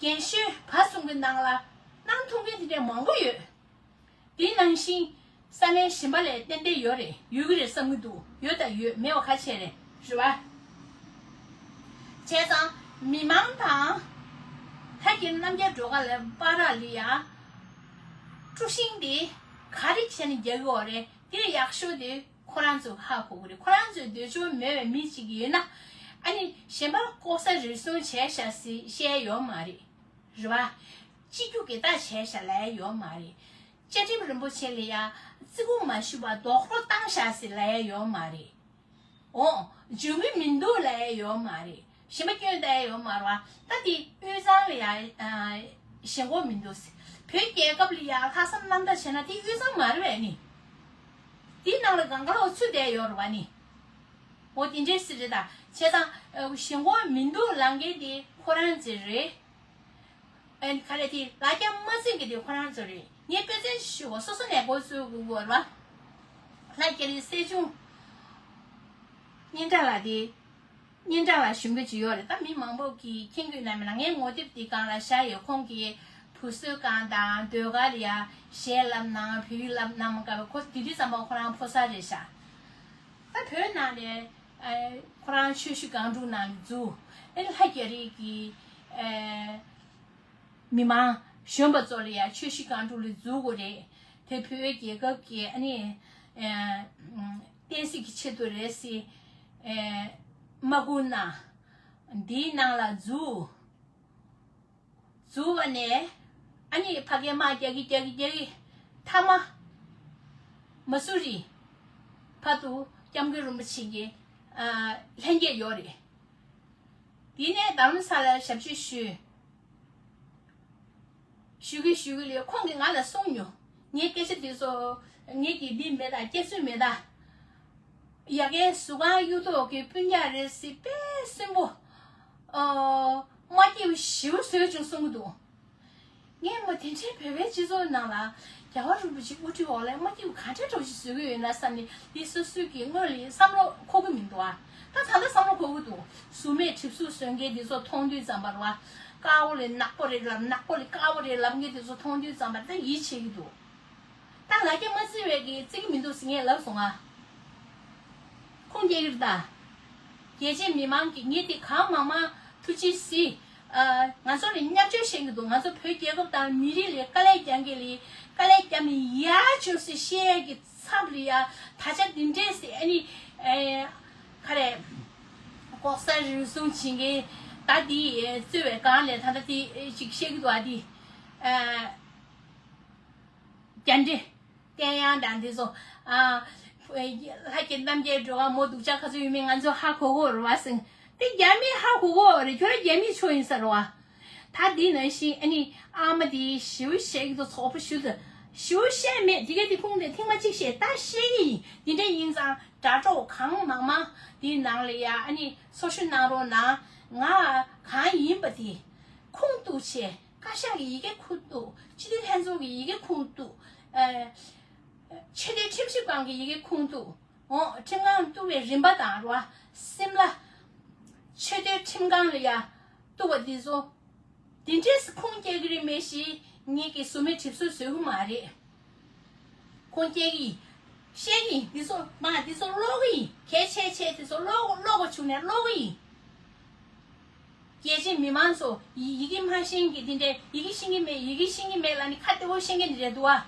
རྒན་ཤོས་བར་གསུམ་གྱི་ནང་ལ་གནང་ཐུབ་མཁན་དེ་འདྲའི་མང་པོ་ཡོད། དེ་ནང་བཞིན་ས་གནས་གཞན་པ་ལ་ཏན་ཏན་ཡོད་རེད། ཡོད་ཀྱི་རེད་བསམ་གྱི་འདུག་ཡོད་དང་ཡོད་མེད་པ་ག་བྱས་རེད། རེད་བ། བྱས་ཙང་མི་མང་དང་ལྷ་སྐྱིད་རྣམ་རྒྱལ་སྒྲོལ་དཀར་ལ་བར་ལ་ཡ་དཀྲུག་ཤིང་དེ་ག་རེ་བྱས་ནས་རྒྱག་གི་ཡོད་རེད། དེ་ཡག་ཤོས་དེ་ཁོ་རང་ཚོས་ཧ་གོ་གི་རེད། ཁོ་རང་ཚོའི་འདོད་ཕྱོགས་མེད་པའི་མི་གཅིག་ཡོད་ན་ཨ་ནི་གཞན་པ་ལྐོག་ཟ་རུལ་སུངས་བྱས་ཤག་ཟེར་བཤད་ཡོད་མ་རེད། རེད་བ། སྤྱི་རྒྱུ་སྒེར་བདག་བྱས་ཤག་ལབ་ཡ་ཡོད་མ་རེད། བཅའ་ཁྲིམས་རིན་པོ་ཆེ་ལ་ཡ་བརྩི་བཀུར་མ་ཞུས་པར་རྡོག་རོལ་བཏང་ཤག་ཟེར་ལབ་ཡ་ཡོད་མ་རེད། འོ། འཇོན་གྱི་མི་འདུག་ལབ་ཡ་ཡོད་མ་རེད། གཞན་པ་སྐྱོན་བཏགས་ཡ་ཡོད་མ་རེད་བ། ད་དེ་དབུས་གཙང་ལ་ཡ་ཨ་ཞེན་ཁོག་མི་འདུག་ཟེར། བོད་རྒྱལ་ཁབ་ལ་ཡ་ལྷག་བསམ་རྣམ་དག་བྱས་ན་དེ་དབུས་གཙང་མ་རེད་བས་ནི། དེའི་ནང་ལ་གང་ག་ལོག་ཚུད་བསྡད་ཡོད་རེད་བ་ནི། འོ་དེ་འདྲའི་སྲིད་རེད་ད། བྱས་ཙང་ཨ་ཞེན་ཁོག་མི་འདུག་ལབ་མཁན་དེ་ཁོ་རང་ཚོ་རེད། ཨ་ནི་ག་རེ་དེ་ལ་རྒྱ་མ་འཛིན་གི་དེ་ཁོ་རང་ཚོ་རེད། ངས་དཔེ་མཚོན་ཞུ་བ་སོ་སོ་ནས་འགོ་བཟོ་དགོས་ཀྱི་ཡོད་རེད་བ། ལྷ་རྒྱ་རི་སྲས་ཆུང་སྙན་གྲགས་ལགས་དེ། སྙན་གྲགས་ལགས་ཞུ་མཁན་ཅིག་ཡོད་རེད། ད་མི་མང་པོ་གིས་མཁྱེན་གྱི་ཡོད་ན་མེད་ན། ངའི་ངོ་དེབ་འདི་སྒང་ལ་བཞག་ཡོད། ཁོང་གིས་བུ་གསོའི་སྒང་དང་ཟློས་གར་ལ་ཡ་གཞས་བསླབ་གནང་བོད་ཡིག་བསླབ་གནང་སྐབས་ཁོ་དེ་དུས་ཙམ་པ་ཁོ་རང་ཕོ་གསར་རེད་ཤག་ད་བོད་ནང་ནས་ཨ་ཁོ་རང་ཆོས་གཞིས་སྒང་དྲུག་ནང་ལ་འཛུལ། ཨེ་ལྷ་རྒྱ་རི་གི་ཨེ་མི་མང་གཞོན་པ་ཚོ་ལ་ཡ་ཆོས་གཞིས་སྒང་དྲུག་ལ་འཛུལ་དགོས་རེད། དེ་བོད་རྒྱལ་ཁབ་ཀྱི་ཨ་ནི་ཨེ་བསྟན་སྲིད་ཀྱི་ཆེད་དུ་རེད་ཟེར་ཨེ་མ་བསྐུར་ན་འདིའི་ནང་ལ་འཛུལ། འཛུལ་བ་ནས་ཨ་ནི་ཕ་གིར་དམག་རྒྱག་གི་རྒྱག་གི་རྒྱག་གི་མཐའ་མ་མ་སུ་རི་བར་དུ་སྐྱབས་མགོན་རིན་པོ་ཆེ་གི་ཨ་ལྷན་རྒྱས་ཡོད་རེད། དེ་ནས་རྡ་རམ་ས་ལར་ཞབས་ཕྱི་ཞུས། ཞུ་གི་ཞུ་གི་ལས་ཁོང་གིས་ང་ལ་གསུངས་མྱོང་། ངའི་སྐད་ཆ་དེ་ཚོ་ངེད་ཀྱི་འདི་མེད་ད་སྐྱེ་ཚུལ་མེད་ད། ཡ་གའི་ཟུར་ཁང་གཡུ་ཐོག་གི་སྤུན་ཀྱག་རེད་ཟེར་དཔེ་གསོན་པོ། ཨོ། མ་སྐྱིད་པོ་ཞེ་པོ་བཟོས་བྱུང་གསུང་གི་འདུག་ངས་མ་དེ་འདྲའི་བོད་པའི་སྤྱི་ཚོགས་ནང་ལ་རྒྱལ་བ་རིན་པོ་ཆེ་དབུ་ཁྲིད་འོག་ལ་མ་སྐྱིད་པོ་ག་འདྲའི་འདྲ་བོ་ཞིག་བཟོ་གི་ཡོད་ན་བསམ་ནས་འདི་སོ་སོའི་གི་སྔོན་ལ་བསམ་བློ་འཁོར་གི་མི་འདུག་ཨ། ད་ད་ལྟ་བསམ་བློ་འཁོར་གི་འདུག་ཟུར་མོས་གྲིབ་གཟུགས་བཟོ་མཁན་འདི་ཚོ་མཐོང་དུས་ཙམ་པ་རེད་བ། དཀར་པོ་ལས་ནག་པོ་རེད་ལབ། ནག་པོ་ལས་དཀར་པོ་རེད་ལབ་མཁན་འདི་ཚོ་མཐོང་དུས་ཙམ་པ་ད་ཡིད་ཆེས་ཀྱི་འདུག་ད་ལ་རྒྱ་མ་བརྩི་བའི་གི་བརྩི་གི་མི་འདུག་ཟེར་ངས་ལབ་སོང་ང་། ཁུངས་སྐྱེལ་གི་རེད་ད། རྒྱལ་སྤྱིའི་མི་མང་གིས་ངས་དེ་གང་མང་མང་ཐུགས་རྗེ་གཟིགས། ཨ། ང་ཚོ་ལ་བརྙས་བཅོས་བཤད་གི་འདུག་ང་ཚོ་བོད་རྒྱལ་ཁབ་དང་མི་རིགས་ལ་དཀའ་ལས་རྒྱག་མཁན་ལ་དཀའ་ལས་རྒྱབ་ནས་ཡར་བཅོས་སེ་བཤད་ཡ་གི་ཚབ་ལ་ཡ་ད་ཆ་འདི་འདྲས་སེ་ཨ་ནི། ཨེ། ག་རེ། ལྐོག་ཟ་རུལ་སུངས་བྱེད་མཁན་ད་འདི་གཙོས་པའི་སྒང་ལ་ད་ལྟ་དེ་ཅིག་བཤད་གི་འདུག་ཨ་འདི། ཨ། རྒྱ་འདྲེ། བསྟན་དབྱངས་དང་འདི་ཚོ། ཨ། ལྷ་རྒྱལ་རྣམ་རྒྱལ་སྒྲོལ་དཀར་མོ་སྡུག་ཅག་ག་ཚོད་ཡོད་མེད་ང་ཚོ་ཧ་གོ་གི་ཡོད་རེད་བ་ཟེར། དེ་རྒྱ་མིས་ཧ་གོ་གི་ཡོད་རེད། ཁྱོད་རང་རྒྱ་མིའི་ཕྱོགས་ཡིན་ས་རེད་བ། ད་འདི་ནང་བཞིན་ཨ་ནི་ཨ་མ་དེ་ཞེ་པོ་བཤད་ཀྱི་འདུག་ཚོགས་པ་ཞུ་ཚོད་ཞེ་པོ་བཤད་མེད། དེ་ག་དེ་ཁུངས་དེ་ཐེངས་མ་གཅིག་བཤད་ད་བཤད་ཀྱི་ཡིན། འདི་འདྲ་ཡིན་ཙང་དྲ་གྲོགས་གང་མང་མང་འདིའི་ནང་ལ་ཡ་ཨ་ནི་ཚོགས་ཞུགས་གནང་རོགས་གནང་། ང་གང་ཡིན་པ་དེ་ཁུངས་གཏུགས་བྱས། བཀའ་ཤག་གི་ཡི་གེ་ཁུངས་གཏུགས། སྤྱི་འཐུས་ལྷན་ཚོགས་ཀྱི་ཡི་གེ་ཁུངས་གཏུགས། ཨ། ཆེས་མཐོའི་ཁྲིམས་ཞིབ་ཁང་གི་ཡི་གེ་ཁུངས་གཏུགས། འོ། ཁྲིམས་ཁང་གཏུགས་པའི་རིམ་པ་དང་རེད་བ། སིམ་ལ། ཆེས་མཐོའི་ཁྲིམས་ཁང་ལ་ཡ་གཏུགས་པ་འདི་ཚོ། འདི་འདྲས་ཁུངས་སྐྱེལ་གི་རེད་མེད་ཞེས་ངེད་ཀྱིས་ཟུར་མོས་གྲིབ་གཟུགས་བཟོ་གི་མ་རེད། ཁུངས་སྐྱེལ་གི་ཡིན། བཤད་གི་ཡིན། འདི་ཚོ་མ་འདི་ཚོ་ཀློག་གི་ཡིན། གལ་ཆེ་ཆེ་འདི་ཚོ་ཀློག་ཀློག་པ་བྱུང་ནས་ཀློག་གི་ཡིན། རྒྱལ་སྤྱིའི་མི་མང་ཚོ་ཡི་ཡི་གེ་མ་ཤེས་མཁན་འདི་འདྲའི་ཡི་གེ་ཤེས་ཀྱི་མེད། ཡི་གེ་ཤེས་ཀྱི་མེད་ལབ་ནས་ཁ་གཏད་པོ་བཤད་མཁན་འདི་འདྲ་འདུག་ཨ།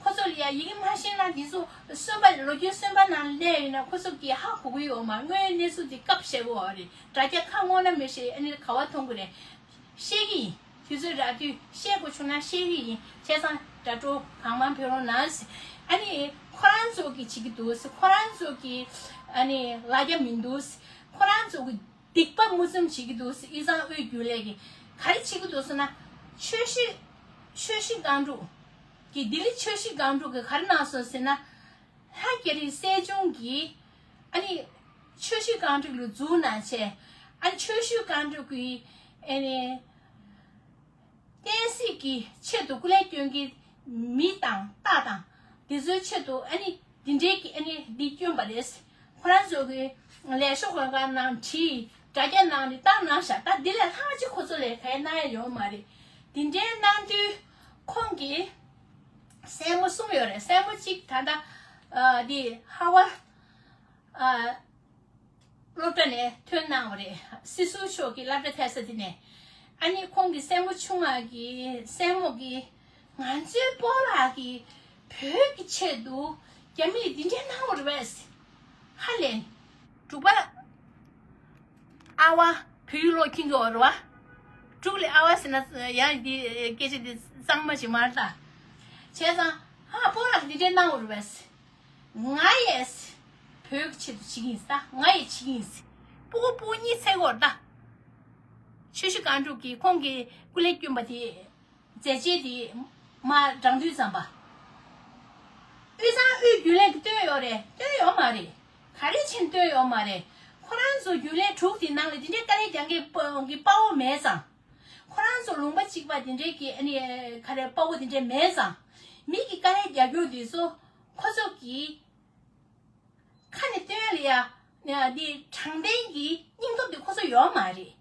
ཁོ་ཚོ་ལ་ཡ་ཡི་གེ་མ་ཤེས་ན་འདི་ཚོ་གསོན་པ་ལོ་རྒྱུས་གསོན་པ་ནང་སླེབས་ཡོད་ན་ཁོ་ཚོ་གིས་ཧ་གོ་གི་ཡོད་མ་རེད། དངོས་ཡོད་གནས་ཚུལ་འདི་སྐབས་བཤད་གི་ཡོད་རེད། དྲ་རྒྱ་ཁ་སྔོག་ན་མི་ཤེས་ཨ་ནི་ག་བ་མཐོང་གི་རེད། བཤད་ཀྱི་ཡིན། དུས་ཚོད་རག་དུས་བཤད་དགོས་བྱུང་ན་བཤད་ཀྱི་ཡིན། བྱས་ཙང་དྲ་གྲོགས་གང་མང་ཕེབས་རོགས་གནང་། ཨ་ནི་ཁོ་རང་ཚོ་གིས་བྱེད་ཀྱི་འདུག་ཁོ་རང་ཚོ་གིས་ཨ་ནི་ལ་རྒྱ་མི་འདུག་ཁོ་རང་ཚོ་གིས་སྡིག་པ་མུ་གསུམ་བྱེད་ཀྱི་འདུག་དབུས་གཙང་དབུས་རྒྱུན་ལས་ཀྱིས་ག་རེ་བྱེད་ཀྱི་འདུག་ཟེར་ན། ཆོས་གཞིས་ཆོས་གཞིས་སྒང་དྲུག་གི་ལྡི་ལི་ཆོས་གཞིས་སྒང་དྲུག་གིས་ག་རེ་གནང་སོང་ཟེར་ན། ལྷ་རྒྱ་རི་གསལ་བྱུང་གིས་ཨ་ནི་ཆོས་གཞིས་སྒང་དྲུག་ལ་འཛུགས་གནང་བྱས། ཨ་ནི་ཆོས་གཞིས་སྒང་དྲུག་གི་ཨ་ནི་བསྟན་སྲིད་ཀྱི་ཆེད་དུ་སྐུ་ལས་སྐྱོན་གྱི་མི་དང་རྟ་དང་དེ་ཚོའི་ཆེད་དུ་ཨ་ནི་འདི་འདྲའི་གི་ཨ་ནི་འདི་བསྐྱོན་པ་རེད། ཁོ་རང་ཚོ་གི་ལས་ཤོག་གང་གང་ནང་བྲིས། དྲ་རྒྱ་ནང་ནས་བཏང་གནང་བཞག་ད་འདི་ལས་ལྷག་ཅིག་ཁོ་ཚོ་ལས་གའི་གནང་ཡ་ཡོད་མ་རེད། འདི་འདྲའི་གནང་དུས་ཁོང་གིས་སྲས་མོ་གསུམ་ཡོད་རེད། སྲས་མོ་གཅིག་ད་ལྟ་ཨ་འདི་ཧ་ཝ་ཨ་སློབ་གྲྭ་ནས་ཐོན་གནང་བ་རེད། སྲིད་ཟུར་མཆོག་གི་སློབ་གྲྭ་ཐེབས་ས་དེ་ནས། ཨ་ནི་ཁོང་གི་སྲས་མོ་ཆུང་བ་གི་སྲས་མོ་གི་ང་ཚོའི་སྤོ་ལགས་ཀྱིས་བོད་ཀྱི་ཆེད་དུ་རྒྱ་མི་ལ་འདི་འདྲའི་གནང་བ་རེད་པས། ཧ་ལས། འབྲུག་པ་ཨ་ཝ་བོད་ཡིག་ཀློག་མཁྱེན་གྱི་ཡོད་རེད་པ། འབྲུག་ལ་ཨ་ཝ་ཟེར་ན་ཡང་འདི་སྐད་ཆ་འདི་གཙང་མ་ཞིག་མ་རེད་ད། བྱས་ཙང་ཧ་སྤོ་ལགས་འདི་འདྲའི་གནང་བ་རེད་པས། ང་ཡས་བོད་ཀྱི་ཆེད་དུ་བྱེད་ཀྱི་ཡིན་ས། ང་ཡས་བྱེད་ཀྱི་ཡིན་ས། སྤུ་གུ་སྤུ་གུ་གཉིས་ཚེ་གོར་ད། ཆུ་བཞི་སྒང་དྲུག་གིས་ཁོང་གི་སྐུ་ལས་བསྐྱོན་པ་དེ་མཛད་རྗེས་དེ་མ་བགྲང་དུས་ཙམ་པ། དབུས་གཙང་དབུས་རྒྱུན་ལས་ཀྱིས་བཏོན་ཡོད་རེད། བཏོན་ཡོད་མ་རེད། ག་རེ་བྱས་ནས་བཏོན་ཡོད་མ་རེད། ཁོ་རང་ཚོ་རྒྱུན་ལས་དྲུག་དེ་ནང་ལ་དེ་འདྲའི་དཀའ་ལས་རྒྱག་མཁན་གྱི་དཔའ་བོ་མེད་ཙང་། ཁོ་རང་ཚོ་ལུང་པ་གཅིག་པ་དེ་འདྲའི་གི་ཨ་ནི་ག་རེ་དཔའ་བོ་དེ་འདྲའི་མེད་ཙང་། མི་གིས་དཀའ་ལས་རྒྱག་རྒྱུ་དེ་ཚོ་ཁོ་ཚོ་གིས་ཁ་ནས་སྟོན་ལ་ཡ་འདི་དྲང་བདེན་གྱི་སྙིང་སྟོབས་དེ་ཁོ་ཚོ་ཡོད་མ་རེད།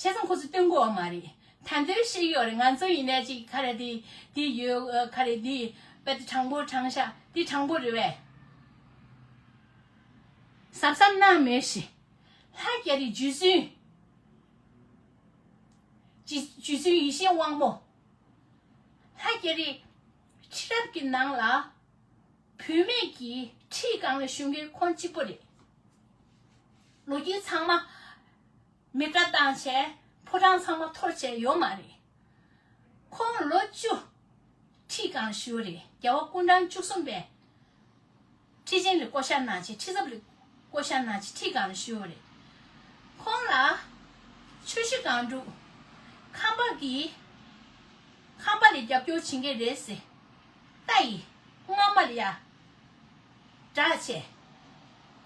བྱས་ཙང་ཁོ་ཚོས་སྟོན་གྱི་ཡོད་མ་རེད། ད་འདིར་བཤད་ཡོད་རེད། ང་ཚོ་ཡིན་ནའི་ཅིག་ག་རེ་དེ་དེ་ཡོད་ག་རེ་དེ་དཔེ་དེ་དྲང་པོ་དྲང་བཞག་དེ་དྲང་པོ་རེད་པས། གཟབ་གཟབ་གནང་མེད་ཞེས། ལྷ་རྒྱ་རི་རྗེ་བཙུན། རྗེ་རྗེ་བཙུན་ཡེ་ཤེས་དབང་མོ། ལྷ་རྒྱ་རི་ཁྲི་རབས་ཀྱི་ནང་ལ་བུད་མེད་ཀྱི་ཁྲི་སྒང་ལ་བཞུགས་མཁན་ཁོང་གཅིག་པོ་རེད། ལོ་རྒྱུས་ཚང་མ་མི་ཀ་བཏང་བྱས་ཕོ་བྲང་ཚང་མ་འཐོར་བྱས་ཡོད་མ་རེད། ཁོང་ལོ་བཅུ་ཁྲི་སྒང་བཞུགས་རེད། རྒྱལ་བ་སྐུ་ཕྲེང་བཅུ་གསུམ་པས་ཁྲི་ཆེན་ལ་བསྐོ་བཞག་གནང་བྱས། ཁྲི་ཚབ་ལ་བསྐོ་བཞག་གནང་བྱས་ཁྲི་སྒང་ལ་བཞུགས་རེད། ཁོང་ལ་ཆུ་བཞི་སྒང་དྲུག་ཁམས་པ་གིས་ཁམས་པ་ལ་རྒྱབ་སྐྱོར་བྱེད་མཁན་རེད་ཟེར། རྟ་ཡི་རྔ་མ་ལ་ཡ་སྒྲ་བྱས།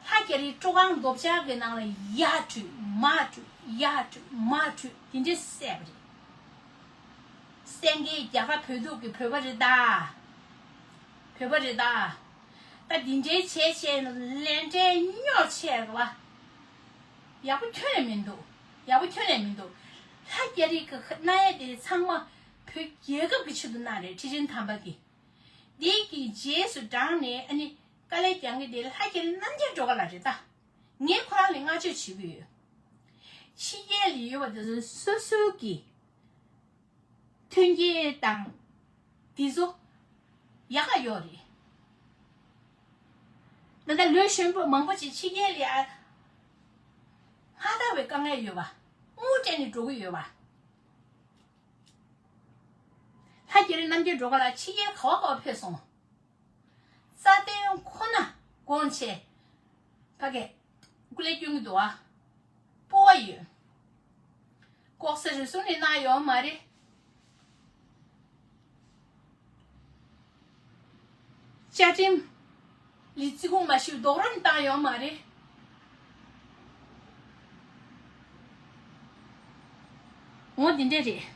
ལྷ་རྒྱ་རིའི་སྤྲོ་ཁང་རྡོ་བཅག་གི་ནང་ལ་ཡར་བྲུས་མར་བྲུས་ཡར་བྲུས་མར་བྲུས་དེ་འདྲས་བསད་པ་རེད། བསད་མཁན་རྒྱ་གར་བོད་ཐུག་གི་བོད་པ་རེད་ད། བོད་པ་རེད་ད། ད་དེ་འདྲའི་བྱས་བྱས་ལས་འབྲས་རྙོག་ཆེ་རེད་བ། ཡག་པོ་ཁྱོན་ནས་མི་འདུག་ཡག་པོ་ཁྱོན་ནས་མི་འདུག་ལྷ་རྒྱ་རི་གི་གནང་ཡས་དེ་ཚང་མ་བོད་རྒྱལ་ཁབ་ཀྱི་ཆེད་དུ་གནང་རེད། ཁྲི་ཆེན་དམ་པ་གིས། དེ་གི་རྗེས་སུ་འབྲངས་ནས་ཨ་ནི་དཀའ་ལས་རྒྱག་མཁན་དེ་ལྷ་རྒྱ་རི་རྣམ་རྒྱལ་སྒྲོལ་དཀར་ལགས་རེད་ད། ངས་ཁོ་རང་ལ་བསྔགས་བརྗོད་བྱེད་ཀྱི་ཡོད། ཕྱི་རྒྱལ་ལ་ཡོད་པ་དེ་ཚོ་སོ་སོའི་གི་མཐུན་རྐྱེན་དང་དེ་ཚོ་ཡག་ག་ཡོད་རེད། ད་ལྟ་ལོ་གཞོན་པ་མང་པོ་ཅིག་ཕྱི་རྒྱལ་ལ་ཡ་སྔ་དར་བའི་དཀའ་ངལ་ཡོད་པ། དངུལ་སྤྲད་ནས་འགྲོ་གི་ཡོད་པ། ལྷ་རྒྱ་རི་རྣམ་རྒྱལ་སྒྲོལ་དཀར་ལགས་ཕྱི་རྒྱལ་ག་བ་ག་བ་ཕེབས་སོང་། རྩ་དོན་ཁོ་ན་དགོངས་བྱས། ཕ་གི་སྐུ་ལས་སྐྱོན་གྱི་འདུག་ཨ། སྤོབས་པ་ཡོད། ལྐོག་ཟ་རུལ་སུངས་ནི་གནང་ཡོད་མ་རེད། བཅའ་ཁྲིམས་ལ་བརྩི་བཀུར་མ་ཞུས་རྡོག་རོལ་བཏང་ཡོད་མ་རེད། ངོ་འདི་འདྲས་རེད།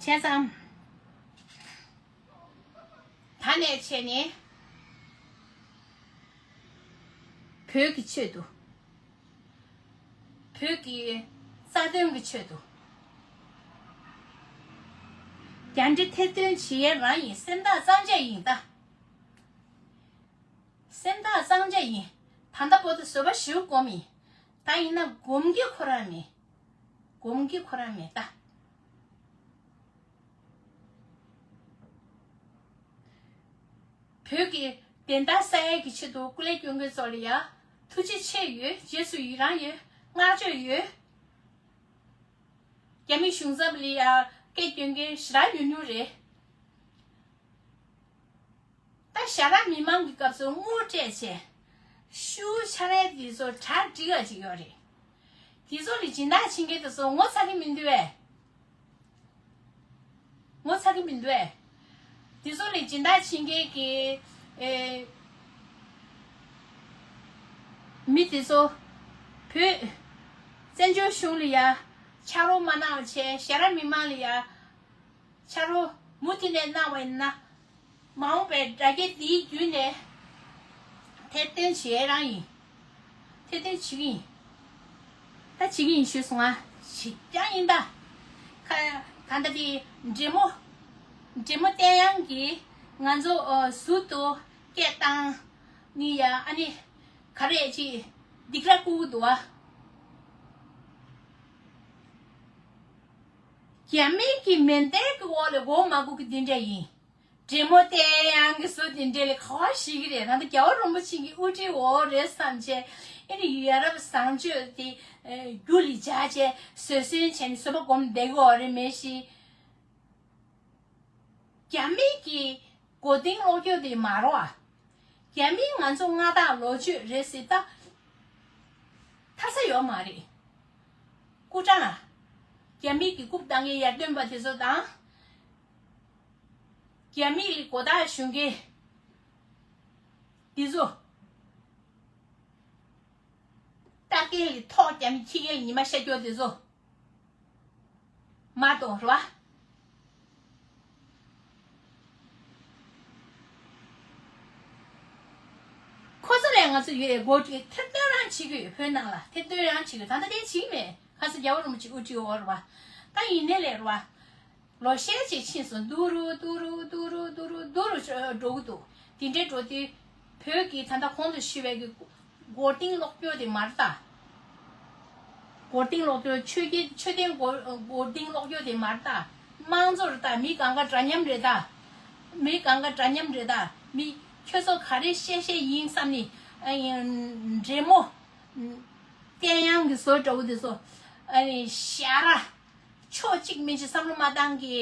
བྱས་ཙང་། ད་ནས་བྱས་ནས་བོད་ཀྱི་ཆེད་དུ། བོད་ཀྱི་རྩ་དོན་གྱི་ཆེད་དུ། རྒྱ་འདྲེ་ཐེར་འདོན་བྱེད་ཡས་རང་ཡིན། སེམས་ཐག་གཙང་བཅད་ཡིན་ད། སེམས་ཐག་གཙང་བཅད་ཡིན། ད་ལྟ་བར་དུ་བཟོད་པ་ཞེ་པོ་སྒོམ་ཡིན། ད་ཡིན་ན་སྒོམ་གྱི་ཁོ་རང་མེད། སྒོམ་གྱི་ཁོ་རང་མེད་ད། བོད་ཀྱི་བདེན་མཐའ་གསལ་ཡས་ཀྱི་ཆེད་དུ་སྐུ་ལས་སྐྱོན་མཁན་ཚོ་ལ་ཡ་ཐུགས་རྗེ་ཆེ་ཡོད། རྗེས་སུ་ཡི་རང་ཡོད། བསྔགས་བརྗོད་ཡོད། རྒྱ་མི་གཞུང་ཚབ་ལ་ཡ་སྐད་སྐྱོན་མཁན་ཞེ་དྲག་ཉུང་ཉུང་རེད། ད་ཞྭ་སྒྲ་མི་མང་གི་སྐབས་སུ་དངུལ་སྤྲད་བྱས། ཤུ་ཆ་རེ་འདི་ཚོ་གྲ་སྒྲིག་ག་ཅིག་ཡོད་རེད། འདི་ཚོ་ལ་སྦྱིན་བདག་བྱེད་མཁན་དེ་ཚོ་ངོ་ཚ་གི་མི་འདུག་བས། ངོ་ཚ་གི་མི་འདུག་བས། འདི་ཚོ་ལ་སྦྱིན་བདག་བྱེད་མཁན་གྱི་ཨེ། མི་དེ་ཚོ་བོད་བཙན་བྱོལ་གཞུང་ལ་ཡ་ཕྱག་རོགས་མ་གནང་བ་བྱས། ཞྭ་སྒྲ་མི་མང་ལ་ཡ་ཕྱག་རོགས་མུ་མཐུད་ནས་གནང་བ་ཡིན་ན། མ་འོངས་པའི་དྲ་རྒྱ་འདིའི་བརྒྱུད་ནས་ཐེར་འདོན་བྱེད་རང་ཡིན། ཐེར་འདོན་བྱེད་ཀྱི་ཡིན། ད་བྱེད་ཀྱི་ཡིན་ཞུས་སོང་ང་། བྱེད་ཀྱང་ཡིན་ད། ཁ་ད་ལྟ་དེ་འདྲེ་མོ། འདྲེ་མོ་བསྟན་དབྱངས་ཀྱིས་ང་ཚོ་ཨ་ཟུར་དུ་སྐད་བཏང་ནི་ཡ། ཨ་ནི་ག་རེ་ཅིག་སྡིགས་ར་བསྐུལ་གྱི་འདུག་བ། རྒྱ་མི་གི་མེ་མདའི་གི་འོག་ལ་མགོ་མ་སྒུར་གི་འདི་འདྲ་ཡིན། འདྲེ་མོ་བསྟན་དབྱངས་ཀྱི་བཟོ་དེ་འདྲ་ལས་ག་བ་ཞིག་རེད། ད་ལྟ་རྒྱལ་བ་རིན་པོ་ཆེ་གི་དབུ་ཁྲིད་འོག་རེད་བསམ་བྱས། ཨེ་ནི་ཡ་རབས་བཟང་སྤྱོད་དེ་རྒྱུ་ལ་འཇགས་བྱས་བཟོད་བསྲན་བྱས་ནས་བཟོད་པ་སྒོམ་བསྡད་ཀྱི་ཡོད་རེད་མེད་ཤི། རྒྱ་མི་གི་མགོ་རྟིང་སློག་རྒྱུ་དེ་མ་རོ་ཨ། རྒྱ་མི་ང་ཚོ་མངའ་བདག་ལོ་རྒྱུས་རེད་ཟེར་ད། ཐར་ས་ཡོད་མ་རེད། སྐུ་དྲང་། རྒྱ་མི་གི་རྐུབ་བཏང་མཁན་ཡར་ཐོན་པ་དེ་ཚོ་དང་། རྒྱ་མི་ལ་མགོ་བཏགས་ཞུ་མཁན་འདི་ཚོ། ལྟ་མཁན་ལ་ཐོག་རྒྱ་མི་ཁྱི་རྒན་ལ་ཉི་མ་ཤར་རྒྱུ་དེ་ཚོ། མ་གཏོགས་རེད་བ། ཁོ་ཚོ་ལས་ང་ཚོ་ཡོད་འགོ་ཁྲིད་ཐེར་འདོན་རང་བྱེད་ཀྱི་ཡོད། བོད་ནང་ལ་ཐེར་འདོན་རང་བྱེད་ཀྱི་ཡོད། ད་ལྟ་དེ་བྱེད་ཀྱི་མེད། ཁ་སང་རྒྱལ་བ་རིན་པོ་ཆེ་དབུ་ཁྲིད་འོག་རེད་བ། ད་ཡིན་ནའི་ལས་རེད་བ། ལོ་ཤས་ཅིག་ཕྱིན་སོང་། ཏུ་རུ་ཏུ་རུ་ཏུ་རུ་ཏུ་རུ་ཏུ་རུ་འགྲོ་གི་འདུག་དེ་འདྲའི་འགྲོ་དུས། བོད་ཀྱི་ད་ལྟ་གོང་དུ་ཞུས་པའི་གི་མགོ་རྟིང་སློག་རྒྱུ་དེ་མ་རེད་ད། མགོ་རྟིང་སློག་རྒྱུ་ཆོས་ཀྱི་ཆོས་ལྡན་མགོ་མགོ་རྟིང་སློག་རྒྱུ་དེ་མ་རེད་ད། དམངས་གཙོ་རེད་ད། མི་གང་ག་འདྲ་མཉམ་རེད་ད། མི་གང་ག་འདྲ་མཉམ་རེད་ད། མི་ཁྱོད་ཚོ་ག་རེ་བཤད་བཤད་ཡིན་བསམ་ནི། ཨ་ཡིན་འདྲེ་མོ། བསྟན་དབྱངས་ཀྱི་བཟོ་འདྲ་བོ་དེ་ཚོ། ཨ་ནི་ཞ་ར། ཕྱོགས་གཅིག་མིན་གཅིག་བསམ་བློ་མ་བཏང་གི།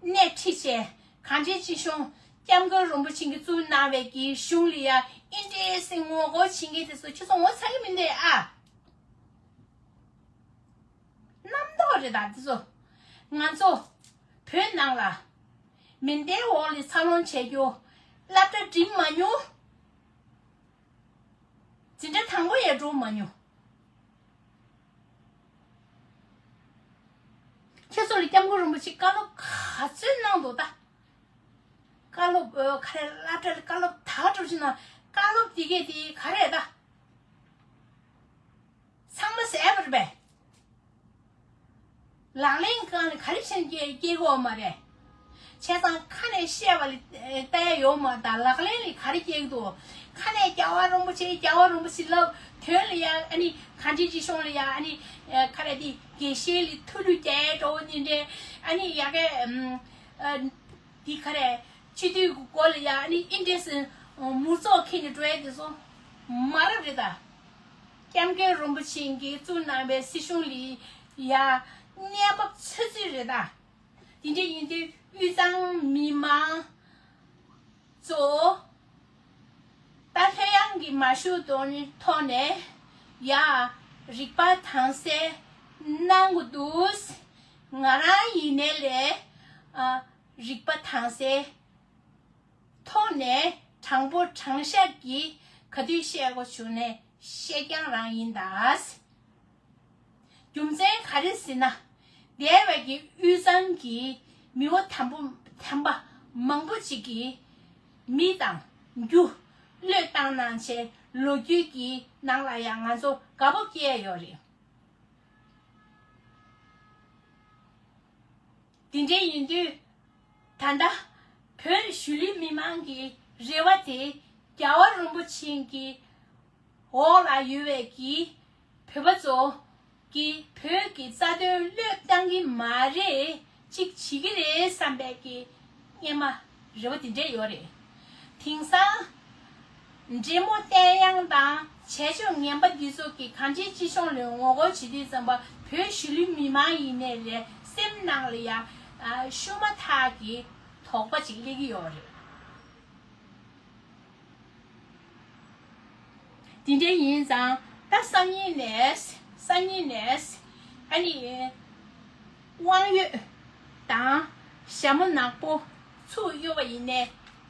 སྣེ་ཁྲིད་བྱས། གངས་ཅན་སྐྱིད་གཤོངས་སྐྱབས་མགོན་རིན་པོ་ཆེ་གིས་བཙུགས་གནང་བའི་གི་གཞུང་ལ་ཡ་ཨིན་ཏྲེ་སི་ངོ་རྒོལ་བྱེད་མཁན་དེ་ཚོ་ཁྱེད་ཚོ་ངོ་ཚ་གི་མི་འདུག་ཨ། རྣམ་རྟོག་རེད་ད་དེ་ཚོ། ང་ཚོ་བོད་ནང་ལ་མེ་མདའི་འོག་ལ་འཚར་ལོངས་བྱས་རྒྱུ་སློབ་གྲྭ་འགྲིམ་མ་མྱོང་། འཛིན་གྲྭ་དང་པོ་ཡང་འགྲོ་མ་མྱོང་། ཁྱེད་ཚོ་ལ་སྐྱབས་མགོན་རིན་པོ་ཆེ་བཀའ་སློབ་ག་ཚོད་གནང་འདུག་ད། བཀའ་སློབ་ཨོ་ག་རེ་སློབ་གྲྭ་ལ་བཀའ་སློབ་དག་སྒྲུབ་ཕྱིན་ན་བཀའ་སློབ་དེ་གས་དེ་ག་རེ་ད། ཚང་མ་ཟེར་བ་རེད་པས། ལག་ལེན་སྒང་ལ་ག་རེ་བྱས་ནས་སྐྱེལ་སྐྱེལ་གི་ཡོད་མ་རེད། བྱས་ཙང་ཁ་ནས་བཤད་པ་ལ་ཨེ་ལྟ་ཡ་ཡོད་མ་རེད་ད། ལག་ལེན་ལ་ག་རེ་སྐྱེལ་གི་འདུག་ཁ་ནས་རྒྱལ་བ་རིན་པོ་ཆེ་རྒྱལ་བ་རིན་པོ་ཆེ་ལབ། དོན་ལ་ཡ་ཨ་ནི་གངས་ཅན་སྐྱིད་གཤོངས་ལ་ཡ་ཨ་ནི་ཨེ་ག་རེ་དེ་དགེ་བཤེས་ལ་ཐུགས་ལུས་རྒྱག་ཡ་འདྲ་བོ་ནི་འདྲ། ཨ་ནི་ཡ་གི་ཨམ་ཨ་དེ་ག་རེ་སྤྱི་འཐུས་ཀྱི་སྐོར་ལ་ཡ་ཨ་ནི་ཨིན་ཏྲེ་སི་མུར་ཙོག་ཁྱེར་ནས་འགྲོ་ཡ་དེ་ཚོ་མ་རབས་རེད་ད། སྐྱབས་མགོན་རིན་པོ་ཆེ་གིས་བཙུགས་གནང་བའི་སྲིད་གཞུང་ལ་ཡ་གནས་བབ་ཚོད་ཚོད་རེད་ད། དེ་འདྲ་ཡིན་དུས་དབུས་གཙང་མི་མང་ཚོ་ད་ལྷོད་ཡངས་ཀྱི་མ་ཤུགས་དོན་ཐོག་ནས་ཡ་རིག་པ་དྭངས་གསལ་གནང་དགོས་འདུག་ང་རང་ཡིན་ནའི་ལས་ཨ་རིག་པ་དྭངས་གསལ་ཐོག་ནས་དྲང་པོ་དྲང་བཞག་གིས་ག་དུས་བཤད་དགོས་བྱུང་ནས་བཤད་རྐྱང་རང་ཡིན་ད། རྒྱུ་མཚན་ག་རེ་ཟེར་ན། འདས་པའི་གི་དབུས་གཙང་གི་མི་དབང་དམ་པོ་དམ་པ་མང་པོ་ཅིག་གིས་མི་དང་རྒྱུ་བློས་བཏང་གནང་བྱས་ལོ་རྒྱུས་ཀྱི་ནང་ལ་ཡང་ང་ཚོ་དགའ་སྤོབས་སྐྱེ་ཡ་ཡོད་རེད། དེ་འདྲ་ཡིན་དུས་ ད་ལྟ་བོད་གཞིས་ལུས་མི་མང་གི་རེ་བ་དེ་རྒྱལ་བ་རིན་པོ་ཆེ་གི་འོག་ལ་ཡོད་པའི་གི་བོད་པ་ཚོ་གི་བོད་ཀྱི་རྩ་དོན་བློས་བཏང་གི་མ་རེད། གཅིག་བྱེད་ཀྱི་རེད་བསམ་པའི་གི་སྔོན་མ་རེ་བ་དེ་འདྲས་ཡོད་རེད། དེང་སང་འབྲེལ་མོ་བསྟན་དབྱངས་དང་བྱས་ཕྱོགས་ངན་པ་འདི་ཚོ་གི་གང་ཅིའི་སྤྱི་ཚོགས་ལ་ངོ་རྒོལ་བྱེད་དུས་ཙམ་པ་བོད་གཞིས་ལུས་མི་མང་ཡིན་ནའི་རེད། སེམས་ནང་ལ་ཡ་ཨ་ཤུ་མ་ཐག་གི་དོགས་པ་ཅིག་སླེབས་ཀྱི་ཡོད་རེད། དེ་འདྲ་ཡིན་ཙང་ད་སང་ཉིན་ནས་སང་ཉིན་ནས་ཨ་ནི་དབང་ཡོད་དང་ཞྭ་མོ་ནག་པོ་ཚུར་གཡུག་པ་ཡིན་ནའི་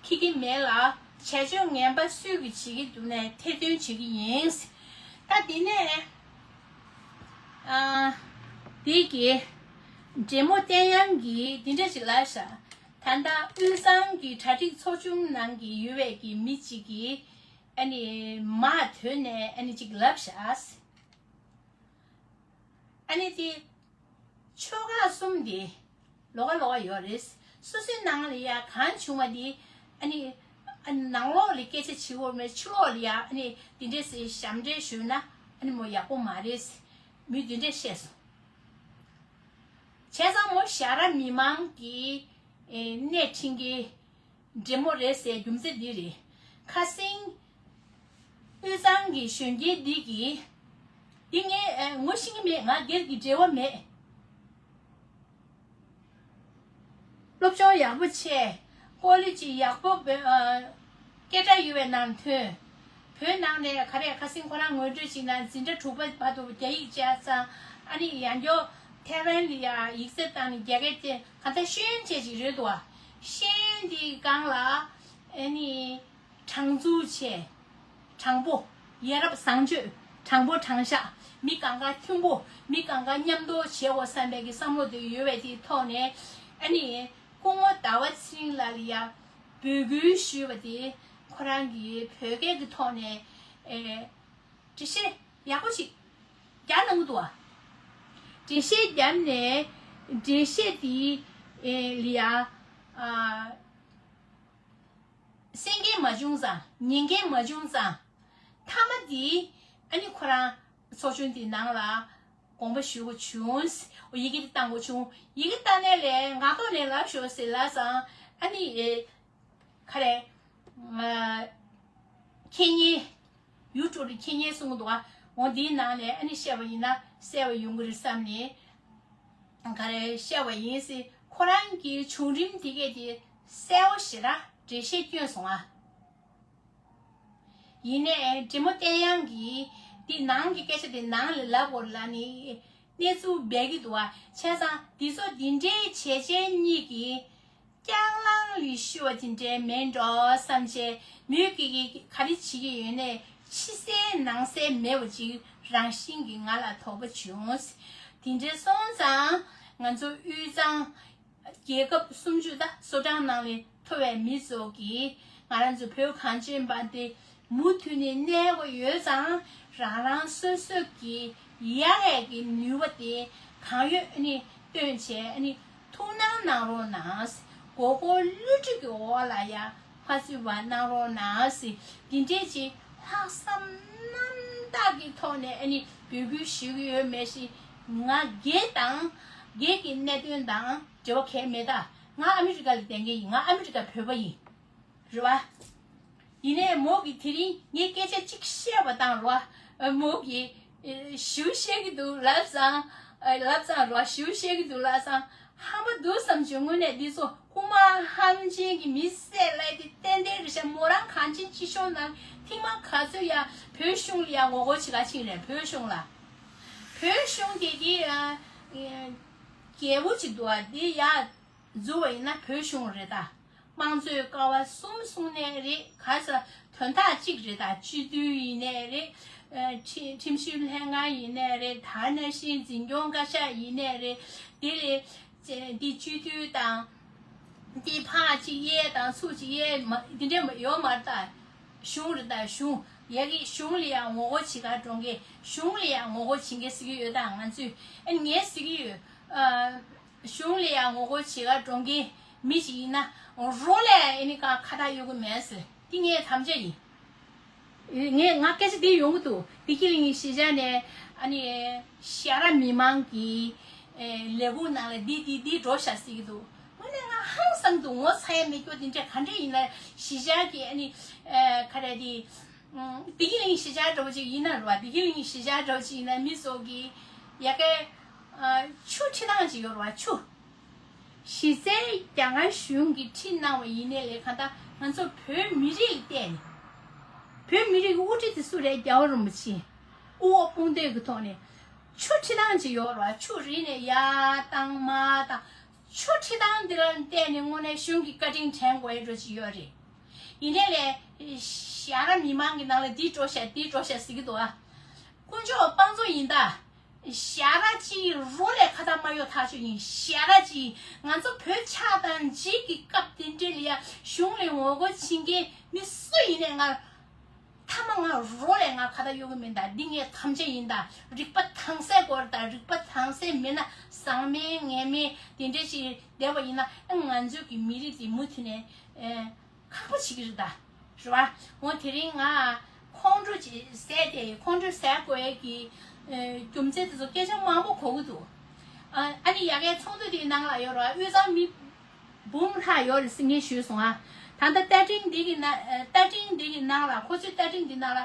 ཁྱི་གི་མེད་ལ་བྱས་སྤྱོད་ངན་པ་སུས་ཀྱིས་བྱེད་ཀྱི་འདུག་ནས་ཐེར་འདོན་བྱེད་ཀྱི་ཡིན། ད་དེ་ནས་ཨ་དེ་གི་འབྲེལ་མོ་བསྟན་དབྱངས་ཀྱིས་འདི་འདྲ་ཞིག་ལབ་ཤག་ད་ལྟ་དབུས་གཙང་གི་གྲ་སྒྲིག་ཚོགས་ཆུང་ནང་གི་ཡོད་པའི་གི་མི་གཅིག་གིས་ཨ་ནི་མར་ཐོན་ནས་ཨ་ནི་གཅིག་ལབ་ཤག་ཨ་ནི་དེ་ཆོལ་ཁ་གསུམ་དེ་ལོགས་ཀ་ལོགས་ཀ་ཡོད་རེད། སོ་སོའི་ནང་ལ་ཡ་གང་བྱུང་བ་དེ་ཨ་ནི་ཨ་ནི་ནང་ལོགས་ལ་སྐད་ཆ་བྱེད་དགོས་མེད། ཕྱི་ལོགས་ལ་ཡ་ཨ་ནི་དེ་འདྲས་སེ་ཞབས་འདྲེན་ཞུས་ན་ཨ་ནི་མོ་ཡག་པོ་མ་རེད། མི་དེ་འདྲས་བཤད་སོང་། བྱས་ཙང་མོ་ཞྭ་ར་མི་མང་གི་ཨེ་སྣེ་ཁྲིད་མཁན་འདྲེ་མོ་རེད་ཟེར་རྒྱུ་མཚན་འདི་རེད། ཁ་སང་དབུས་གཙང་གི་གཞོན་སྐྱེས་འདི་གིས་འདི་ངས་ཨེ་ངོ་ཤེས་ཀྱི་མེད། ང་སྒེར་གྱི་འབྲེལ་བ་མེད། སློབ་སྦྱོང་ཡག་པོ་བྱས། ཀོ་ལེ་ཇི་ཡག་པོ་བོད་ཨ་སྐད་གྲགས་ཡོད་པའི་ནང་ཐོན། བོད་ནང་ནས་ག་རེ་ཁ་སང་ཁོ་རང་ངོ་སྤྲོད་བྱས་ན་འཛིན་གྲྭ་དྲུག་པ་བར་དུ་རྒྱ་ཡིག་བྱས་ཙང་ཨ་ནི་ཡང་སྐྱོ་ཐའེ་ཝན་ལ་ཡ་ཡིག་ཚད་བཏང་ནས་རྒྱ་སྐད་བསྟན་ག་ད་ཤེས་ཡོན་ཅན་ཅིག་རེད་འདུག་ཤེས་ཡོན་འདིའི་སྒང་ལ་ཨ་ནི་དྲང་ཚུགས་བྱས། དྲང་པོ། ཡ་རབས་བཟང་སྤྱོད། དྲང་པོ་དྲང་བཞག་མི་གང་ག་མཐུན་པོ། མི་གང་ག་མཉམ་དུ་བྱེད་དགོས་བསམ་པའི་གི་བསམ་བློ་དེ་ཡོད་པའི་དེའི་ཐོག་ནས་ཨ་ནི་སྐུ་ངོ་ཟླ་བ་ཚེ་རིང་ལགས་ལ་ཡ་འབོད་སྐུལ་ཞུས་པ་དེ་ཁོ་རང་གིས་བོད་སྐད་ཀྱི་ཐོག་ནས་ཨེ་འགྲེལ་བཤད་ཡག་པོ་ཞིག་རྒྱག་གནང་གི་འདུག་བ། འགྲེལ་བཤད་བརྒྱབ་ནས་འགྲེལ་བཤད་དེ་ཨེ་ལ་ཡ་ཨ། གསན་མཁན་མ་བྱུང་ཙང་ཉན་མཁན་མ་བྱུང་ཙང་། མཐའ་མ་དེ་ཨ་ནི་ཁོ་རང་ཚོགས་ཆུང་དེའི་ནང་ལ་དགོངས་པ་ཞུ་དགོས་བྱུང་། ཡི་གེ་དེ་བཏང་དགོས་བྱུང་། ཡི་གེ་བཏང་ནས་ལས་ངག་ཐོག་ནས་ལབ་ཤོག་ཟེར་ལབ་ཙང་ཨ་ནི་ཨེ་ག་རེ་ཨ་ཁེ་ཉེ་ཡུ་ཊུབ་ལ་ཁེ་ཉེ་གསུང་གི་འདུག་ཨ། འོ་འདིའི་ནང་ནས་ཨ་ནི་བཤད་པ་ཡིན་ན་གསལ་བ་ཡོང་གི་རེད་བསམ་ནས། ག་རེ་བཤད་པ་ཡིན་སྲིད། ཁོ་རང་གི་བྱུང་རིམ་དེ་གས་དེ་གསལ་བོ་ཞེ་དྲག་འགྲེལ་བཤད་བསྐྱོན་སོང་ཨ། ཡིན་ནའི་འབྲི་མོ་བསྟན་དབྱངས་ཀྱིས་འདི་ནང་གི་སྐད་ཆ་དེ་ནང་ལ་ལབ་དགོས་ལབ་ནས་གནས་ཚུལ་སྦས་ཀྱི་འདུག་ཨ། བྱས་ཙང་འདི་ཚོ་འདི་འདྲའི་བྱས་རྗེས་གཉིས་ཀྱིས་སྐྱག་ལང་ལི་ཤུ་བ་དེ་འདྲའི་མེད་འགྲོ་བསམ་བྱས། མོས་ཀྱི་གི་ག་རེ་བྱེད་ཀྱི་ཡོད་ནས་ཕྱི་གསལ་ནང་གསལ་མེད་པ་ཅིག་རང་བཞིན་གྱིས་ང་ལ་དོགས་པ་བྱུང་། དེ་འདྲའི་སོང་ཙང་ང་ཚོ་དབུས་གཙང་རྒྱལ་ཁབ་སུམ་ཅུ་དང་སོ་བྲང་ནང་ལས་མཐོ་བའི་མི་ཚོ་གིས་ང་རང་ཚོ་བོད་གངས་ཅན་པ་འདི་མུ་མཐུད་ནས་གནས་དགོས་ཡོད་ཙང་། རང་རང་སོ་སོ་གི་ཡག་ཡག་གི་ནུས་པ་དེ་གང་ཡོད་ནི་བཏོན་བྱས་ནི་ཐུགས་སྣང་གནང་རོགས་གནང་། མགོ་སྐོར་བསླུ་བྲིད་ཀྱི་འོག་ལ་ཡ་མ་ཚུད་པ་གནང་རོགས་གནང་། འདི་འདྲས་ཀྱི་ལྷག་བསམ་རྣམ་དག་གི་ཐོག་ནས་ཨ་ནི་འབོད་སྐུལ་ཞུ་གི་ཡོད་མེད་ཞིག་ང་སྒེར་དང་སྒེར་གྱི་གནད་དོན་དང་འབྲེལ་བ་གང་ཡང་མེད། ད་ང་ཨ་མི་རི་ཀ་ལ་བསྡད་མཁན་ཡིན། ང་ཨ་མི་རི་ཀ་བོད་པ་ཡིན། རེད་བ། ཡིན་ནའི་མོ་གིས་དེ་རིང་ངས་སྐད་ཆ་གཅིག་བཤད་པ་དང་རེད་བ། མོ་གིས་ཨེ་ཞུ་བཤད་ཀྱི་འདུག་ལབ་ཙང་། ཨེ་ལབ་ཙང་རེད་བ། ཞུ་བཤད་ཀྱི་འདུག་ལབ་ཙང་། ཧམ་པ་འདུག་བསམ་བྱུང་། དངོས་གནས་འདི་ཚོ་རྐུན་མ་ཧམ་ཆེན་གྱི་མི་བསད་ལབ་དེ་ཏན་ཏན་རེད་ཤག་མོ་རང་གངས་ཅན་སྐྱིད་གཤོངས་ནང་ཐེངས་མ་ག་ཚོད་ཡ་བོད་གཞུང་ལ་ཡ་ངོ་རྒོལ་བྱེད་ག་ཕྱིན་རེད། བོད་གཞུང་ལ། བོད་གཞུང་དེ་དེ་ཨ་ཨ་རྒྱལ་པོ་ཅིག་འདུག་ཨ། དེ་ཡ་འཛུལ་བ་ཡིན་ན་བོད་གཞུང་རེད་ད། དམངས་གཙོའི་ཀ་བ་གསུམ་གསུངས་ནའི་རེད། ག་ས་དོན་དག་གཅིག་རེད་ད། སྤྱི་འཐུས་ཡིན་ནའི་རེད། ཨ་ཁྲི་ཁྲིམས་ཞིབ་ལྷན་ཁང་ཡིན་ནའི་རེད། དར་ནག་གཞིས་འཛིན་སྐྱོང་བཀའ་ཤག་ཡིན་ནའི་རེད། དེ་ལས་འདི་སྤྱི་འཐུས་དང་། འདི་ཕར་གཅིག་གཡས་དང་ཚུར་གཅིག་གཡས་མ་འདི་འདྲ་མ་ཡོད་མ་རེད་ད། གཞུང་རེད་ད་གཞུང་། ཡ་གི་གཞུང་ལ་ཡང་ངོ་རྒོལ་བྱེད་ག་འགྲོ་མཁན། གཞུང་ལ་ཡང་ངོ་རྒོལ་བྱེད་མཁན་ཟེར་གྱི་ཡོད་ད། ང་ཚོས་ཨ་ནི་ངས་ཟེར་གྱི་ཡོད། ཨ། གཞུང་ལ་ཡང་ངོ་རྒོལ་བྱེད་ག་འགྲོ་མཁན། མི་ཞིག་ཡིན་ན་རོ་ལས་ཨེ་ནི་ཀ་ཁ་བཏགས་གཡོག་གི་མེད་ཟེར། འདི་ངའི་དམ་བཅའ་ཡིན། ངས་ང་སྐད་ཆ་འདི་ཡོང་གི་འདུག་བདེ་སྐྱིད་གླིང་གི་གཞིས་ཆགས་ནས་ཨ་ནི་ཞྭ་ར་མི་མང་གི་ལས་ཁུངས་ནང་ལ་འདི་འདི་འདི་འགྲོ་ཤག་ཟེར་གྱི་འདུག་དངོས་གནས་ང་ཧང་སང་འདུག་ངོ་ཚ་ཡ་མེད་རྒྱུ་དེ་འདྲ་ག་འདྲ་ཡིན་ན། གཞིས་ཆགས་ཀྱི་ཨ་ནི་ག་རེ་དེ། བདེ་སྐྱིད་གླིང་གཞིས་ཆགས་འདྲ་བོ་ཅིག་ཡིན་ན་རེད་བ། བདེ་སྐྱིད་གླིང་གཞིས་ཆགས་འདྲ་བོ་ཅིག་ཡིན་ན་མི་ཚོ་གི་ཡ་གའི་ཆུ་འཁྲིད་སྟངས་ཅིག་ཡོད་རེད་བ། ཆུ། གཞི་རྩའི་རྒྱ་གར་གཞུང་གིས་ཁྲིད་གནང་བ་ཡིན་ནའི་ལས་གང་ལྟར་ང་ཚོ་བོད་མི་རིགས་ལ་བལྟས་ནས། བོད་མི་རིགས་ཀྱི་དབུ་ཁྲིད་དེ་སུ་རེད། རྒྱལ་བ་རིན་པོ་ཆེ་དབུ་འོག་དཔུང་སྡེ་གི་ཐོག་ནས་ཆུ་འཁྲིད་སྟངས་ཅིག་ཡོད་རེད་བ། ཆུ་རིལ་ནས་ཡར་བཏང་མར་བཏང་། ཆུ་འཁྲིད་སྟངས་འདི་ལ་བལྟས་ནས་དངོས་གནས་གཞུང་གི་བཀའ་དྲིན་དྲན་དགོས་ཡ་འདྲ་ཅིག་ཡོད་རེད། ཡིན་ནའི་ལས་ཞྭ་ར་མི་མང་གི་ནང་ལ་འདི་འགྲོ་ཤག་འདི་འགྲོ་ཤག་ཟེར་གྱི་འདུག་ཨ། དཀོན་མཆོག་དཔང་བཙུགས་ཡིན་ད། ཞྭ་ར་གཅིག་རོ་ལས་ཁ་བཏགས་མ་གཡོག་ཐག་ཆོད་ཡིན། ཞྭ་ར་གཅིག་ང་ཚོ་བོད་ཆགས་དང་འཇིག་གི་སྐབས་དེ་འདྲ་ལ་ཡ་གཞུང་ལ་ངོ་རྒོལ་བྱེད་མཁན་མི་སུ་ཡིན་ནའི་ང་མཐའ་མ་ང་རོ་ལས་ང་ཁ་བཏགས་གཡོག་གི་མིན་ད། འདི་ངའི་དམ་བཅའ་ཡིན་ད། རིག་པ་དྭངས་གསལ་དགོས་རེད་ད། རིག་པ་དྭངས་གསལ་མེད་ན་ཟང་མིན་ངན་མིན་དེ་འདྲ་ཞིག་བསྡད་པ་ཡིན་ན་ང་ཚོ་གི་མི་རིགས་དེ་མུ་མཐུད་ནས་ཁག་པོ་བྱེད་ཀྱི་རེད་ད། རེད་བ། འོ་དེ་རིང་ང་ཁོང་ཁྲོ་ཅིག་ཟས་ཏེ་ཁོང་ཁྲོ་ཟ་དགོས་ཀྱི་རྒྱུ་མཚན་དེ་ཚོ་སྐད་ཆ་མང་པོ་གོ་གི་འདུག་ཨ་ནི་ཡ་གའི་ཚོགས་འདུ་དེའི་ནང་ལ་ཡོད་རེད་བ། དབུས་གཙང་མི་འབུམ་ལྷག་ཡོད་རེད་ཟེར་ངས་ཞུས་སོང་ཨ། ད་ལྟ་རྟ་མགྲིན་འདི་གི་ནང་རྟ་མགྲིན་འདི་གི་ནང་ལ་ཁོ་ཚོའི་རྟ་མགྲིན་འདི་ནང་ལ་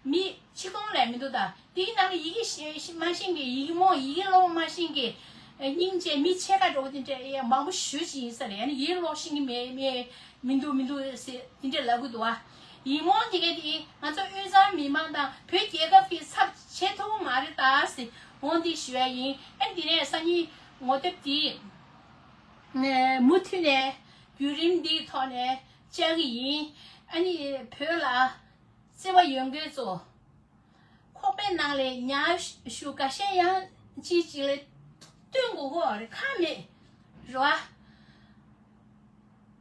མི་ཆིག་སྟོང་ལས་མི་འདུག་ད་འདིའི་ནང་ལ་ཡི་གེ་ཤེས་མ་ཤེས་མཁན་ཡི་གེ་མོ་ཡི་གེ་ཀློག་མ་ཤེས་མཁན་སྙིང་རྗེ་མི་ཕྱེད་ཀ་འགྲོ་གི་དེ་འདྲ་ཡ་མང་པོ་ཞེ་ཅིག་ཡིན་ས་རེད། ཨ་ནི་ཡི་གེ་ཀློག་ཤེས་ཀྱི་མེད་མེད་མི་འདུག་མི་འདུག་ཟེར་དེ་འདྲ་ལབ་གི་འདུག་ཨ། ཡིག་རྨོངས་དེ་ག་དེ་ང་ཚོ་དབུས་གཙང་མི་མང་དང་བོད་རྒྱལ་ཁབ་ཀྱི་ཚབ་བྱེད་ཐུབ་ཀྱི་མ་རེད་ད་ཟེར་འོང་འདི་ཞུ་ཡ་ཡིན། ཨ་འདི་ནས་སང་ཉིན་ངོ་དེབ་དེ་མུ་མཐུད་ནས་བརྒྱུད་རིམ་འདིའི་ཐོག་ནས་བཅར་གྱི་ཡིན། ཨ་ནི་བོད་ལ་བརྩེ་བ་ཡོད་མཁན་ཚོ་ཁོག་པའི་ནང་ལ་ཉར་ཞུ་འགའ་ཤས་ཡང་ཅིག་ཅིག་ལ་སྟོན་དགོས་ཀྱི་ཡོད་རེད། ཁག་མེད་རེད་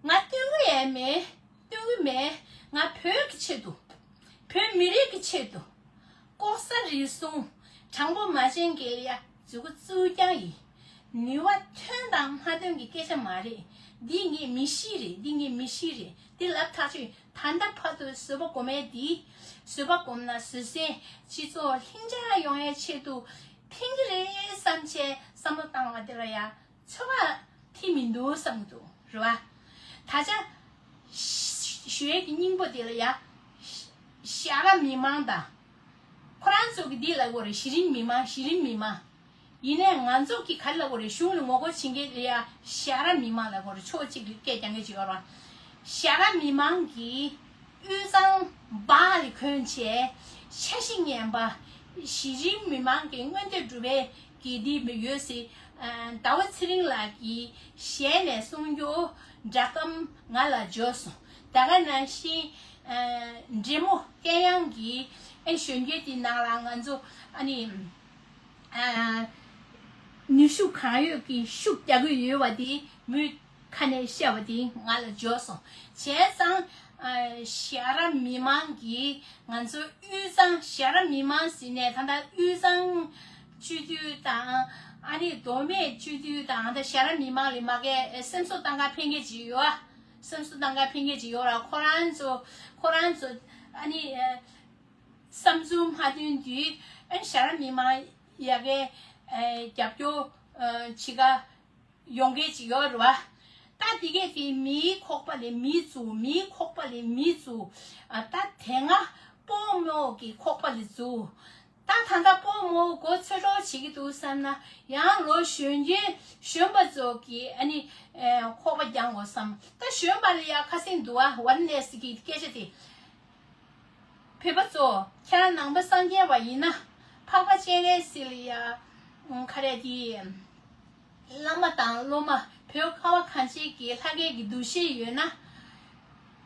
བ། ང་སྟོན་གྱི་ཡང་མེད། སྟོན་གྱི་མེད། ང་བོད་ཀྱི་ཆེད་དུ་བོད་མི་རིགས་ཀྱི་ཆེད་དུ་ལྐོག་ཟ་རུལ་སུངས་དྲང་པོ་མ་བྱེད་མཁན་ལ་ཡ་མཛུབ་གུ་བཙུགས་རྐྱང་ཡིན། ནུས་པ་ཐོན་དང་མ་ཐོན་གྱི་སྐད་ཆ་མ་རེད། འདི་ངས་མི་ཤེས་རེད། འདི་ངས་མི་ཤེས་རེད། འདི་ལབ་ཐག་ཆོད། ད་ལྟ་བར་དུ་བཟོད་པ་སྒོམ་ཡས་འདི། བཟོད་པ་སྒོམ་ན་བཟོད་བསྲན་སྤྱི་ཚོགས་ལྷིང་འཇགས་ཡོང་ཡས་ཆེད་དུ་ཕན་གྱི་རེད་བསམ་བྱས་བསམ་བློ་བཏང་བ་དེ་ལ་ཡ་ཚོད་དཔག་ཐིག་མི་འདུག་བསམ་གྱི་འདུག་རེད་བ། ད་ཆ་ཞུ་ཡས་ཀྱི་སྙིང་པོ་དེ་ལ་ཡ་ཞྭ་ར་མི་མང་དང་། ཁོ་རང་ཚོ་གི་འདི་ལབ་དགོས་རེད། གཞི་རིམ་མི་མང་། གཞི་རིམ་མི་མང་། ཡིན་ནའི་ང་ཚོ་གི་ག་རེ་ལབ་དགོས་རེད། གཞུང་ལ་ངོ་རྒོལ་བྱེད་མཁན་ལ་ཡ་ཞྭ་ར་མི་མང་ལབ་དགོས་རེད། ཕྱོགས་གཅིག་ལ་སྐད་རྒྱག་མཁན་ཅིག་ཡོད་རེད། ཞྭ་ར་མི་མང་གིས་དབུས་གཙང་སྦག་ལ་གོན་བྱས་འཆར་གཞི་ངན་པ་གཞི་རིམ་མི་མང་གི་མངོན་འདོད་སྒྲུབ་པའི་གི་འདི་མི་ཡོད་ཟེར། ཟླ་བ་ཚེ་རིང་ལགས་ཀྱི་ཞལ་ནས་གསུང་རྒྱུ་སྒྲ་སྒམ་ང་ལ་འབྱོར་སོང་། ད་ག་ནང་བཞིན་འབྲི་མོ་བསྟན་དབྱངས་ཀྱིས་ཨེ་གཞོན་སྐྱེས་དེ་ནང་ལ་ང་ཚོ་ཨ་ནི་ནུས་ཤུགས་གང་ཡོད་ཀྱིས་ཤུགས་རྒྱག་གི་ཡོད་པ་དེ་མོས་ཁ་ནས་བཤད་པ་དེ་ང་ལ་འབྱོར་སོང་། བྱས་ཙང་ཞྭ་ར་མི་མང་གིས་ང་ཚོ་དབུས་གཙང་། ཞྭ་ར་མི་མང་ཟེར་ནས་ད་ལྟ་དབུས་གཙང་སྤྱི་འཐུས་དང་ཨ་ནི་མདོ་སྨད་སྤྱི་འཐུས་དང་ད་ཞྭ་ར་མི་མང་ལ་མ་གའི་སེམས་གསོ་བཏང་ག་ཕེབས་མཁན་ཅིག་ཡོད། སེམས་གསོ་བཏང་ག་ཕེབས་མཁན་ཅིག་ཡོད་ར། ཁོ་རང་ཚོ་ཁོ་རང་ཚོ་ཨ་ནི་བསམ་ཚུལ་མ་མཐུན་དུས་ཨ་ནི་ཞྭ་ར་མི་མང་ཡ་གའི་རྒྱབ་སྐྱོར་བྱེད་ག་ཡོང་མཁན་ཅིག་ཡོད་རེད་བ། ད་འདི་གས་དེ་མིའི་ཁོག་པ་ལས་མི་བཙུགས། མིའི་ཁོག་པ་ལས་མི་བཙུགས། ཨ་ད་དེ་སྔ་སྤོ་རྨོ་གི་ཁོག་པ་ལས་བཙུགས། ད་ད་ལྟ་སྤོ་རྨོ་མགོ་ཚོས་གྲོགས་བྱེད་ཀྱི་འདུག་བསམ་ན་ཡང་ལོ་གཞོན་གྱི་གཞོན་པ་ཚོ་གི་ཨ་ནི་ཁོག་པ་རྒྱག་དགོས་བསམ། ད་གཞོན་པ་ལ་ཡ་ཁ་སེང་འདུག་ཨ། ཝར་ནེ་སི་གི་སྐད་ཆ་དེ། བོད་པ་ཚོ་ཁྱེད་རང་ནང་པ་སངས་རྒྱས་པ་ཡིན་ན་འཕགས་པ་སྤྱན་རས་གཟིགས་ལ་ཡ་ག་རེ་དེ་བླ་མ་དང་སློབ་མ་བོད་ཁ་བ་གངས་ཅན་གྱི་ལྷ་སྐལ་གྱི་འདུ་ཤེས་ཡོད་ན་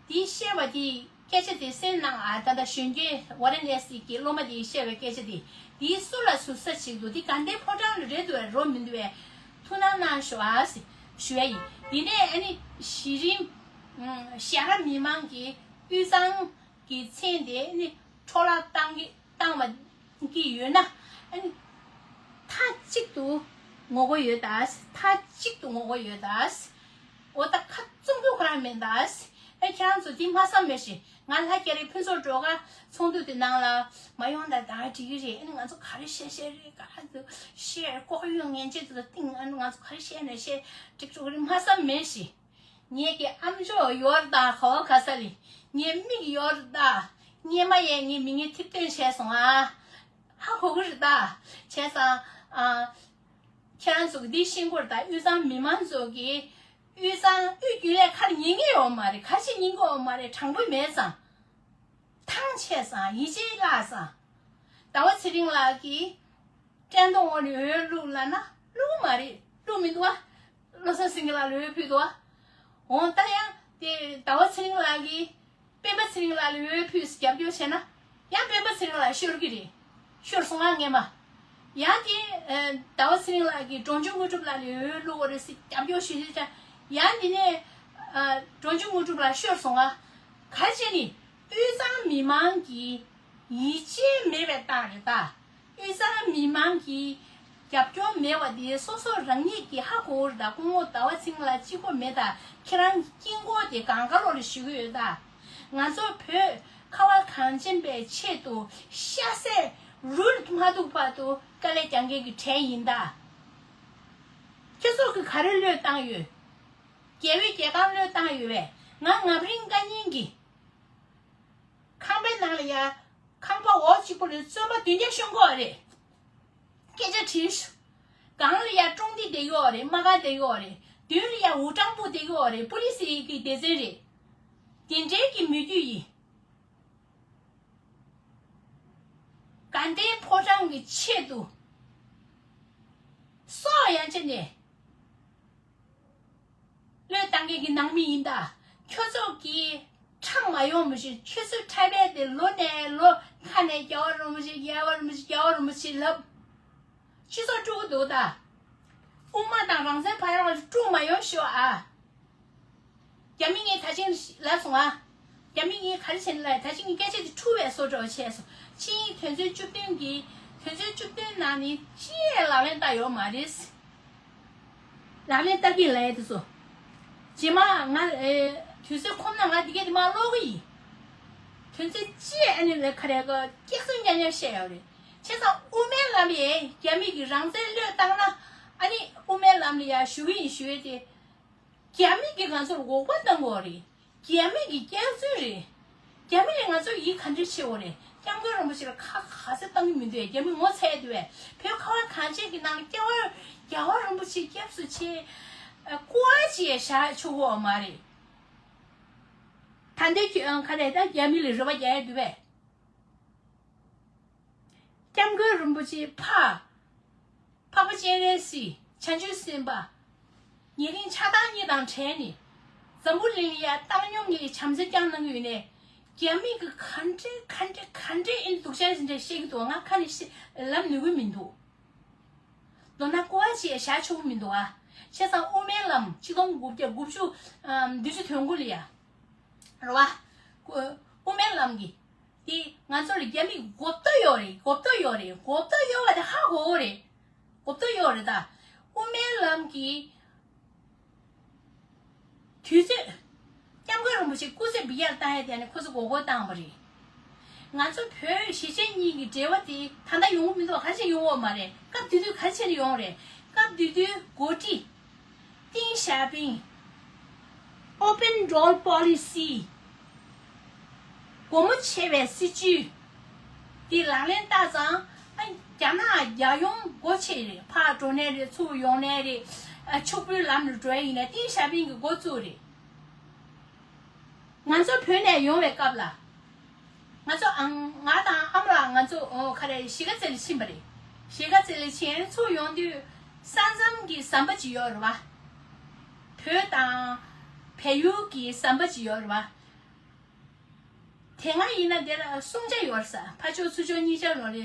དེ་བཤད་པ་དེ་སྐད་ཆ་དེ་གསན་གནང་ཨ། ད་ལྟ་གཞོན་སྐྱེས་ཝ་ར་ཎ་སི་གི་སློབ་མ་དེ་བཤད་པའི་སྐད་ཆ་དེ་དེ་སུ་ལ་ཟུར་ཟ་བྱེད་འདུག་དེ་དགའ་ལྡན་ཕོ་བྲང་ལ་རེད་འདུག་བས་རོ་མི་འདུག་བས་ཐུགས་སྣང་གནང་ཤོག་ཨ་ཟེར་ཞུ་ཡ་ཡིན། དེ་ནས་ཨ་ནི་གཞི་རིམ་ཞྭ་ར་མི་མང་གི་དབུས་གཙང་གི་མཚན་དེ་ནི་འཕྲོ་བརླག་བཏང་གི་བཏང་བ་གི་ཡོད་ན་ཨ་ནི་མཐའ་གཅིག་ཏུ་ངོ་རྒོལ་ཡོད་ད། མཐའ་གཅིག་ཏུ་ངོ་རྒོལ་ཡོད་ད། འོ་ད་ཁ་བཙུམ་རྒྱུ་ཁོ་རང་མེད་ད། ཨེ་ཁྱེད་རང་ཚོ་དེ་མ་བསམ་མེད་ཤི། ང་ལྷ་རྒྱ་རི་ཕུན་ཚོགས་སྒྲོལ་དཀར་ཚོགས་འདུ་དེ་ནང་ལ་མ་ཡོང་ད་ད་འགྲིག་གི་རེད། ཨ་ནི་ང་ཚོ་ག་རེ་བཤད་བཤད་རེད། ག་རེ་འདུག་བཤད་ལྐོག་གཡོ་ངན་བྱེད་དུ་སྟེང་ཨ་ནི་ང་ཚོ་ག་རེ་བཤད་ནས་བཤད་འགྲིག་འགྲོ་གི་རེད་མ་བསམ་མེད་ཤི། ངེད་ཀྱི་ཨམ་ཅོག་ཡོད་རེད་ད། ག་བ་ག་ས་ལི་ངའི་མིག་ཡོད་རེད་ད། སྔས་མ་ཡས་ངའི་མིང་ངས་ཐིབས་སྟོན་བྱས་སོང་ཨ། ཧ་གོ་གི་རེད་ད། བྱས་ཙང་ཨ། ཁྱེད་རང་ཚོ་གི་འདི་ཤེས་དགོས་རེད་ད། དབུས་གཙང་མི་མང་ཚོ་གི་དབུས་གཙང་དབུས་རྒྱུན་ལས་ཁ་ལ་ཉན་གི་ཡོད་མ་རེད། ཁ་ཆེ་ཉན་གི་ཡོད་མ་རེད། དྲང་པོ་མེད་ཙང་། ཐང་ཆད་ཙང་། ཡིད་ཆེས་བརླག་ཙང་། ཟླ་བ་ཚེ་རིང་ལགས་ཀྱིས་བཀྲས་མཐོང་ངོ་ནས་འོས་བླུགས་ལབ་ན་བླུགས་མ་རེད། བླུགས་མི་འདུག་བ། བློ་བཟང་སེང་གེ་ལགས་ལ་འོས་ཕུལ་འདུག་བ། འོང་ད་ཡང་དེ་ཟླ་བ་ཚེ་རིང་ལགས་ཀྱིས་སྤེན་པ་ཚེ་རིང་ལགས་ལ་འོས་ཕུལ་རྒྱབ་སྐྱོར་བྱས་ན་ཡང་སྤེན་པ་ཚེ་རིང་ལགས་ཤོར་གི་རེད། ཤོར་སོང་ང་ངས་མ། ཡང་དེ་ཟླ་བ་ཚེ་རིང་ལགས་ཀྱིས་འབྲོང་ཆུང་དངོས་གྲུབ་ལགས་ལ་འོས་བླུགས་པ་རེད་ཟེར་རྒྱབ་སྐྱོར་ཞུ་ཞུ་བྱས། ཡང་དེ་ནས་འབྲོང་ཆུང་དངོས་གྲུབ་ལགས་ཤོར་སོང་ང་། ག་རེ་བྱས་ནི། དབུས་གཙང་མི་མང་གི་ཡིད་ཆེས་མེད་པའི་རྟགས་རེད་ད། དབུས་གཙང་མི་མང་གི་རྒྱབ་སྐྱོར་མེད་པ་དེ་སོ་སོ་རང་ཉིད་ཀྱིས་ཧ་གོ་གི་རེད་ད། སྐུ་ངོ་ཟླ་བ་ཚེ་རིང་ལགས་གཅིག་པོ་མེད་ད། ཁྱེད་རང་དཀྱིལ་འཁོར་དེ་གང་ག་ལོག་ལ་ཞུ་གི་ཡོད་ད། ང་ཚོ་བོད་ཁ་བ་གངས་ཅན་པའི་ཆེད་དུ་ཤ་ཟད་རུལ་མ་ཐུག་བར་དུ་དཀའ་ལས་རྒྱག་མཁན་གྱི་གྲས་ཡིན་ད། ཁྱེད་ཚོ་གིས་ག་རེ་བློས་བཏང་ཡོད། རྒྱལ་བའི་རྒྱལ་ཁང་བློས་བཏང་ཡོད་པས། ང་ངམ་རིང་བཀའ་རྙིང་གི་ཁང་པའི་ནང་ལ་ཡ། ཁང་པ་འོག་གཅིག་པོ་ལ་བཙོན་པ་བདུན་བརྒྱ་ཤོང་གི་ཡོད་རེད། སྐད་ཆ་དྲིས་ཤོག་སྒང་ལ་ཡ་ཀྲོང་ཏི་བསྡད་ཀྱི་ཡོད་རེད། དམག་སྒར་བསྡད་ཀྱི་ཡོད་རེད། མདུན་ལ་ཡ་ཝུ་ཀྲང་པུ་བསྡད་ཀྱི་ཡོད་རེད། པུ་ལི་སི་གི་སྡེ་ཚན་རེད། དེ་འདྲའི་གི་མི་རྒྱུད་ཡིན། དགའ་ལྡན་ཕོ་བྲང་གི་ཆེད་དུ་སྲོག་ཡང་བཅད་ནས་བློས་བཏང་མཁན་གྱི་ནང་མི་ཡིན་ད། ཁྱོད་ཚོ་གིས་ཁྲང་མ་ཡོང་མི་ཤེས། ཁྱོད་ཚོའི་ཁྲ་བལ་དེ་ལོ་ནས་ལོ་ཁ་ནས་རྒྱལ་བ་རིན་པོ་ཆེ་རྒྱལ་བ་རིན་པོ་ཆེ་རྒྱལ་བ་རིན་པོ་ཆེ་ལབ། སྤྱི་ཚོགས་དཀྲུག་གི་འདུག་ད། དབུ་མ་དང་རང་བཙན་ཕ་ཡོང་ལ་དཀྲུག་མ་ཡོང་ཤོག་ཨ། རྒྱ་མི་ངས་ད་ཅིང་ལབ་སོང་ཨ། རྒྱ་མི་ངས་ག་རེ་བྱས་ནས་ལབ། ད་ཅིང་སྐད་ཆ་དེ་འཁྲུག་པའི་བཟོ་འདྲ་བྱས་སོང་། ཕྱིའི་དོན་ཚན་བཅུ་བདུན་གྱི་དོན་ཚན་བཅུ་བདུན་ནང་ནས་ཅི་ཡང་ལག་ལེན་བསྟར་ཡོད་མ་རེད། ལག་ལེན་བསྟར་གྱི་ལབ་ཡ་དེ་ཚོ། རྗེས་མ་ང་ཨེ་དུས་ཚོད་ཁོམ་ན་ང་འདི་ག་དེ་མར་ཀློག་གི་ཡིན། དོན་ཚན་ཅི་ཨ་ནི་ལ་ག་རེ་ག་སྐྱག་རྫུན་རྐྱང་རྐྱང་བཤད་ཡོད་རེད། བྱས་ཙང་དབུ་མའི་ལམ་ཡས་རྒྱ་མི་གི་རང་བཙན་བློས་བཏང་ན། ཨ་ནི་དབུ་མའི་ལམ་ལ་ཡ་ཞུ་གི་ཡིན་ཞུ་ཡས་དེ། རྒྱ་མི་གིས་ང་ཚོར་འོག་པ་བཏང་གི་ཡོད་རེད། རྒྱ་མི་གི་སྐྱག་རྫུན་རེད། རྒྱ་མི་ལ་ང་ཚོ་ཡིད་ག་འདྲ་ཆེ་བོ་རེད། སྐྱབས་མགོན་རིན་པོ་ཆེ་ལ་ཁ་ག་ཚོད་བཏང་གི་མི་འདུག་རྒྱ་མི་ངོ་ཚ་ཡས་འདུག་བས། བོད་ཁ་བ་གངས་ཅན་གྱི་ནང་ལ་སྐྱབས་རྒྱལ་བ་རིན་པོ་ཆེ་སྐྱབས་སུ་མཆི། ཨ། སྐུ་དབང་ཅིག་བཞག་ཆོག་གི་ཡོད་མ་རེད། ད་ལྟའི་ཁྱོད་ག་རེ་ད་རྒྱ་མི་ལ་རེ་བ་རྒྱག་ཡས་འདུག་བས། སྐྱབས་མགོན་རིན་པོ་ཆེ་ཕ། འཕགས་པ་སྤྱན་རས་གཟིགས། བྱང་ཆུབ་སེམས་དཔའ། ཉེ་རིང་ཆགས་སྡང་གཉིས་དང་བྲལ་ནས། འཛམ་བུ་གླིང་ལ་ཡ་བཏང་སྙོམས་ཀྱི་བྱམས་བརྩེ་བསྐྱངས་གནང་གི་ཡོད་ནས། རྒྱ་མི་གི་ག་འདྲ་ག་འདྲ་ག་འདྲ་ཨེ་སྡུག་ཅག་ཅིག་འདྲ་བཤད་ཀྱི་འདུག་ང་ཁ་ནས་བཤད་ལབ་ནུས་ཀྱི་མི་འདུག་མདོར་ན་སྐུ་དབང་ཅིག་བཞག་ཆོག་གི་མི་འདུག་ཨ། བྱས་ཙང་དབུ་མའི་ལམ་ཆིག་སྟོང་དགུ་བརྒྱ་དགུ་བཅུ་ཨམ་བདུན་ཅུ་དོན་དགུ་ལ་ཡ། རེད་བ། དབུ་དབུ་མའི་ལམ་གྱི། དེ་ང་ཚོ་ལ་རྒྱ་མིས་མགོ་བཏགས་ཡོད་རེད། མགོ་བཏགས་ཡོད་རེད། མགོ་བཏགས་ཡོད་པ་དེ་ཧ་གོ་གི་རེད། མགོ་བཏགས་ཡོད་རེད་ད། དབུ་མའི་ལམ་གྱི་དུས་ཚོད། སྐྱབས་མགོན་རིན་པོ་ཆེ་སྐུ་ཚེ་བི་ཡར་བཏང་ཡས་དེ་ནི་ཁོ་ཚོ་མགོ་སྐོར་བཏང་བ་རེད། ང་ཚོ་བོད་གཞིས་བྱེས་གཉིས་ཀྱི་འབྲེལ་བ་དེ་ད་ལྟ་ཡོང་གི་མི་འདུག་ག་རེ་བྱས་ཡོང་གི་ཡོད་མ་རེད། སྐབས་དེ་དུས་ག་རེ་བྱས་ནས་ཡོང་རེད། སྐབས་དེ་དུས་འགོ་ཁྲིད། ཏིང་ཞའོ་ཕིང་། Open Door Policy། སྒོ་མོ་ཕྱེ་བའི་སྲིད་ཇུས་དེ་ལག་ལེན་བསྟར་ཙང་། ཨ། རྒྱ་ནག་རྒྱལ་ཡོངས་སྒོ་ཕྱེ་རེད། ཕར་འགྲོ་ནའི་རེད། ཚུར་ཡོང་ནའི་རེད། ཨ། ཕྱུག་པོའི་ལམ་ལ་འགྲོ་ཡ་ཡིན་ན་ཏིང་ཞའོ་ཕིང་གིས་འགོ་བཙུགས་རེད། ང་ཚོ་བོད་ནས་ཡོང་བའི་སྐབས་ལ། ང་ཚོ་ཨང་། ང་དང་ཨ་མ་ལགས་ང་ཚོ་ཨོ་ག་རེ་གཞིས་ཀ་རྩེ་ལ་ཕྱིན་པ་རེད། གཞིས་ཀ་རྩེ་ལ་ཕྱིན་ཚུར་ཡོང་དུས་ས་མཚམས་ཀྱི་ཟམ་པ་ཅིག་ཡོད་རེད་བ། བོད་དང་བལ་ཡུལ་གྱི་ཟམ་པ་ཅིག་ཡོད་རེད་བ། དེ་སྔ་ཡིན་ན་དེ་ལ་སྲུང་བྱ་ཡོད་རེད་ས། ཕར་ཕྱོགས་ཚུར་ཕྱོགས་གཉིས་ཆར་ལོ་རེ་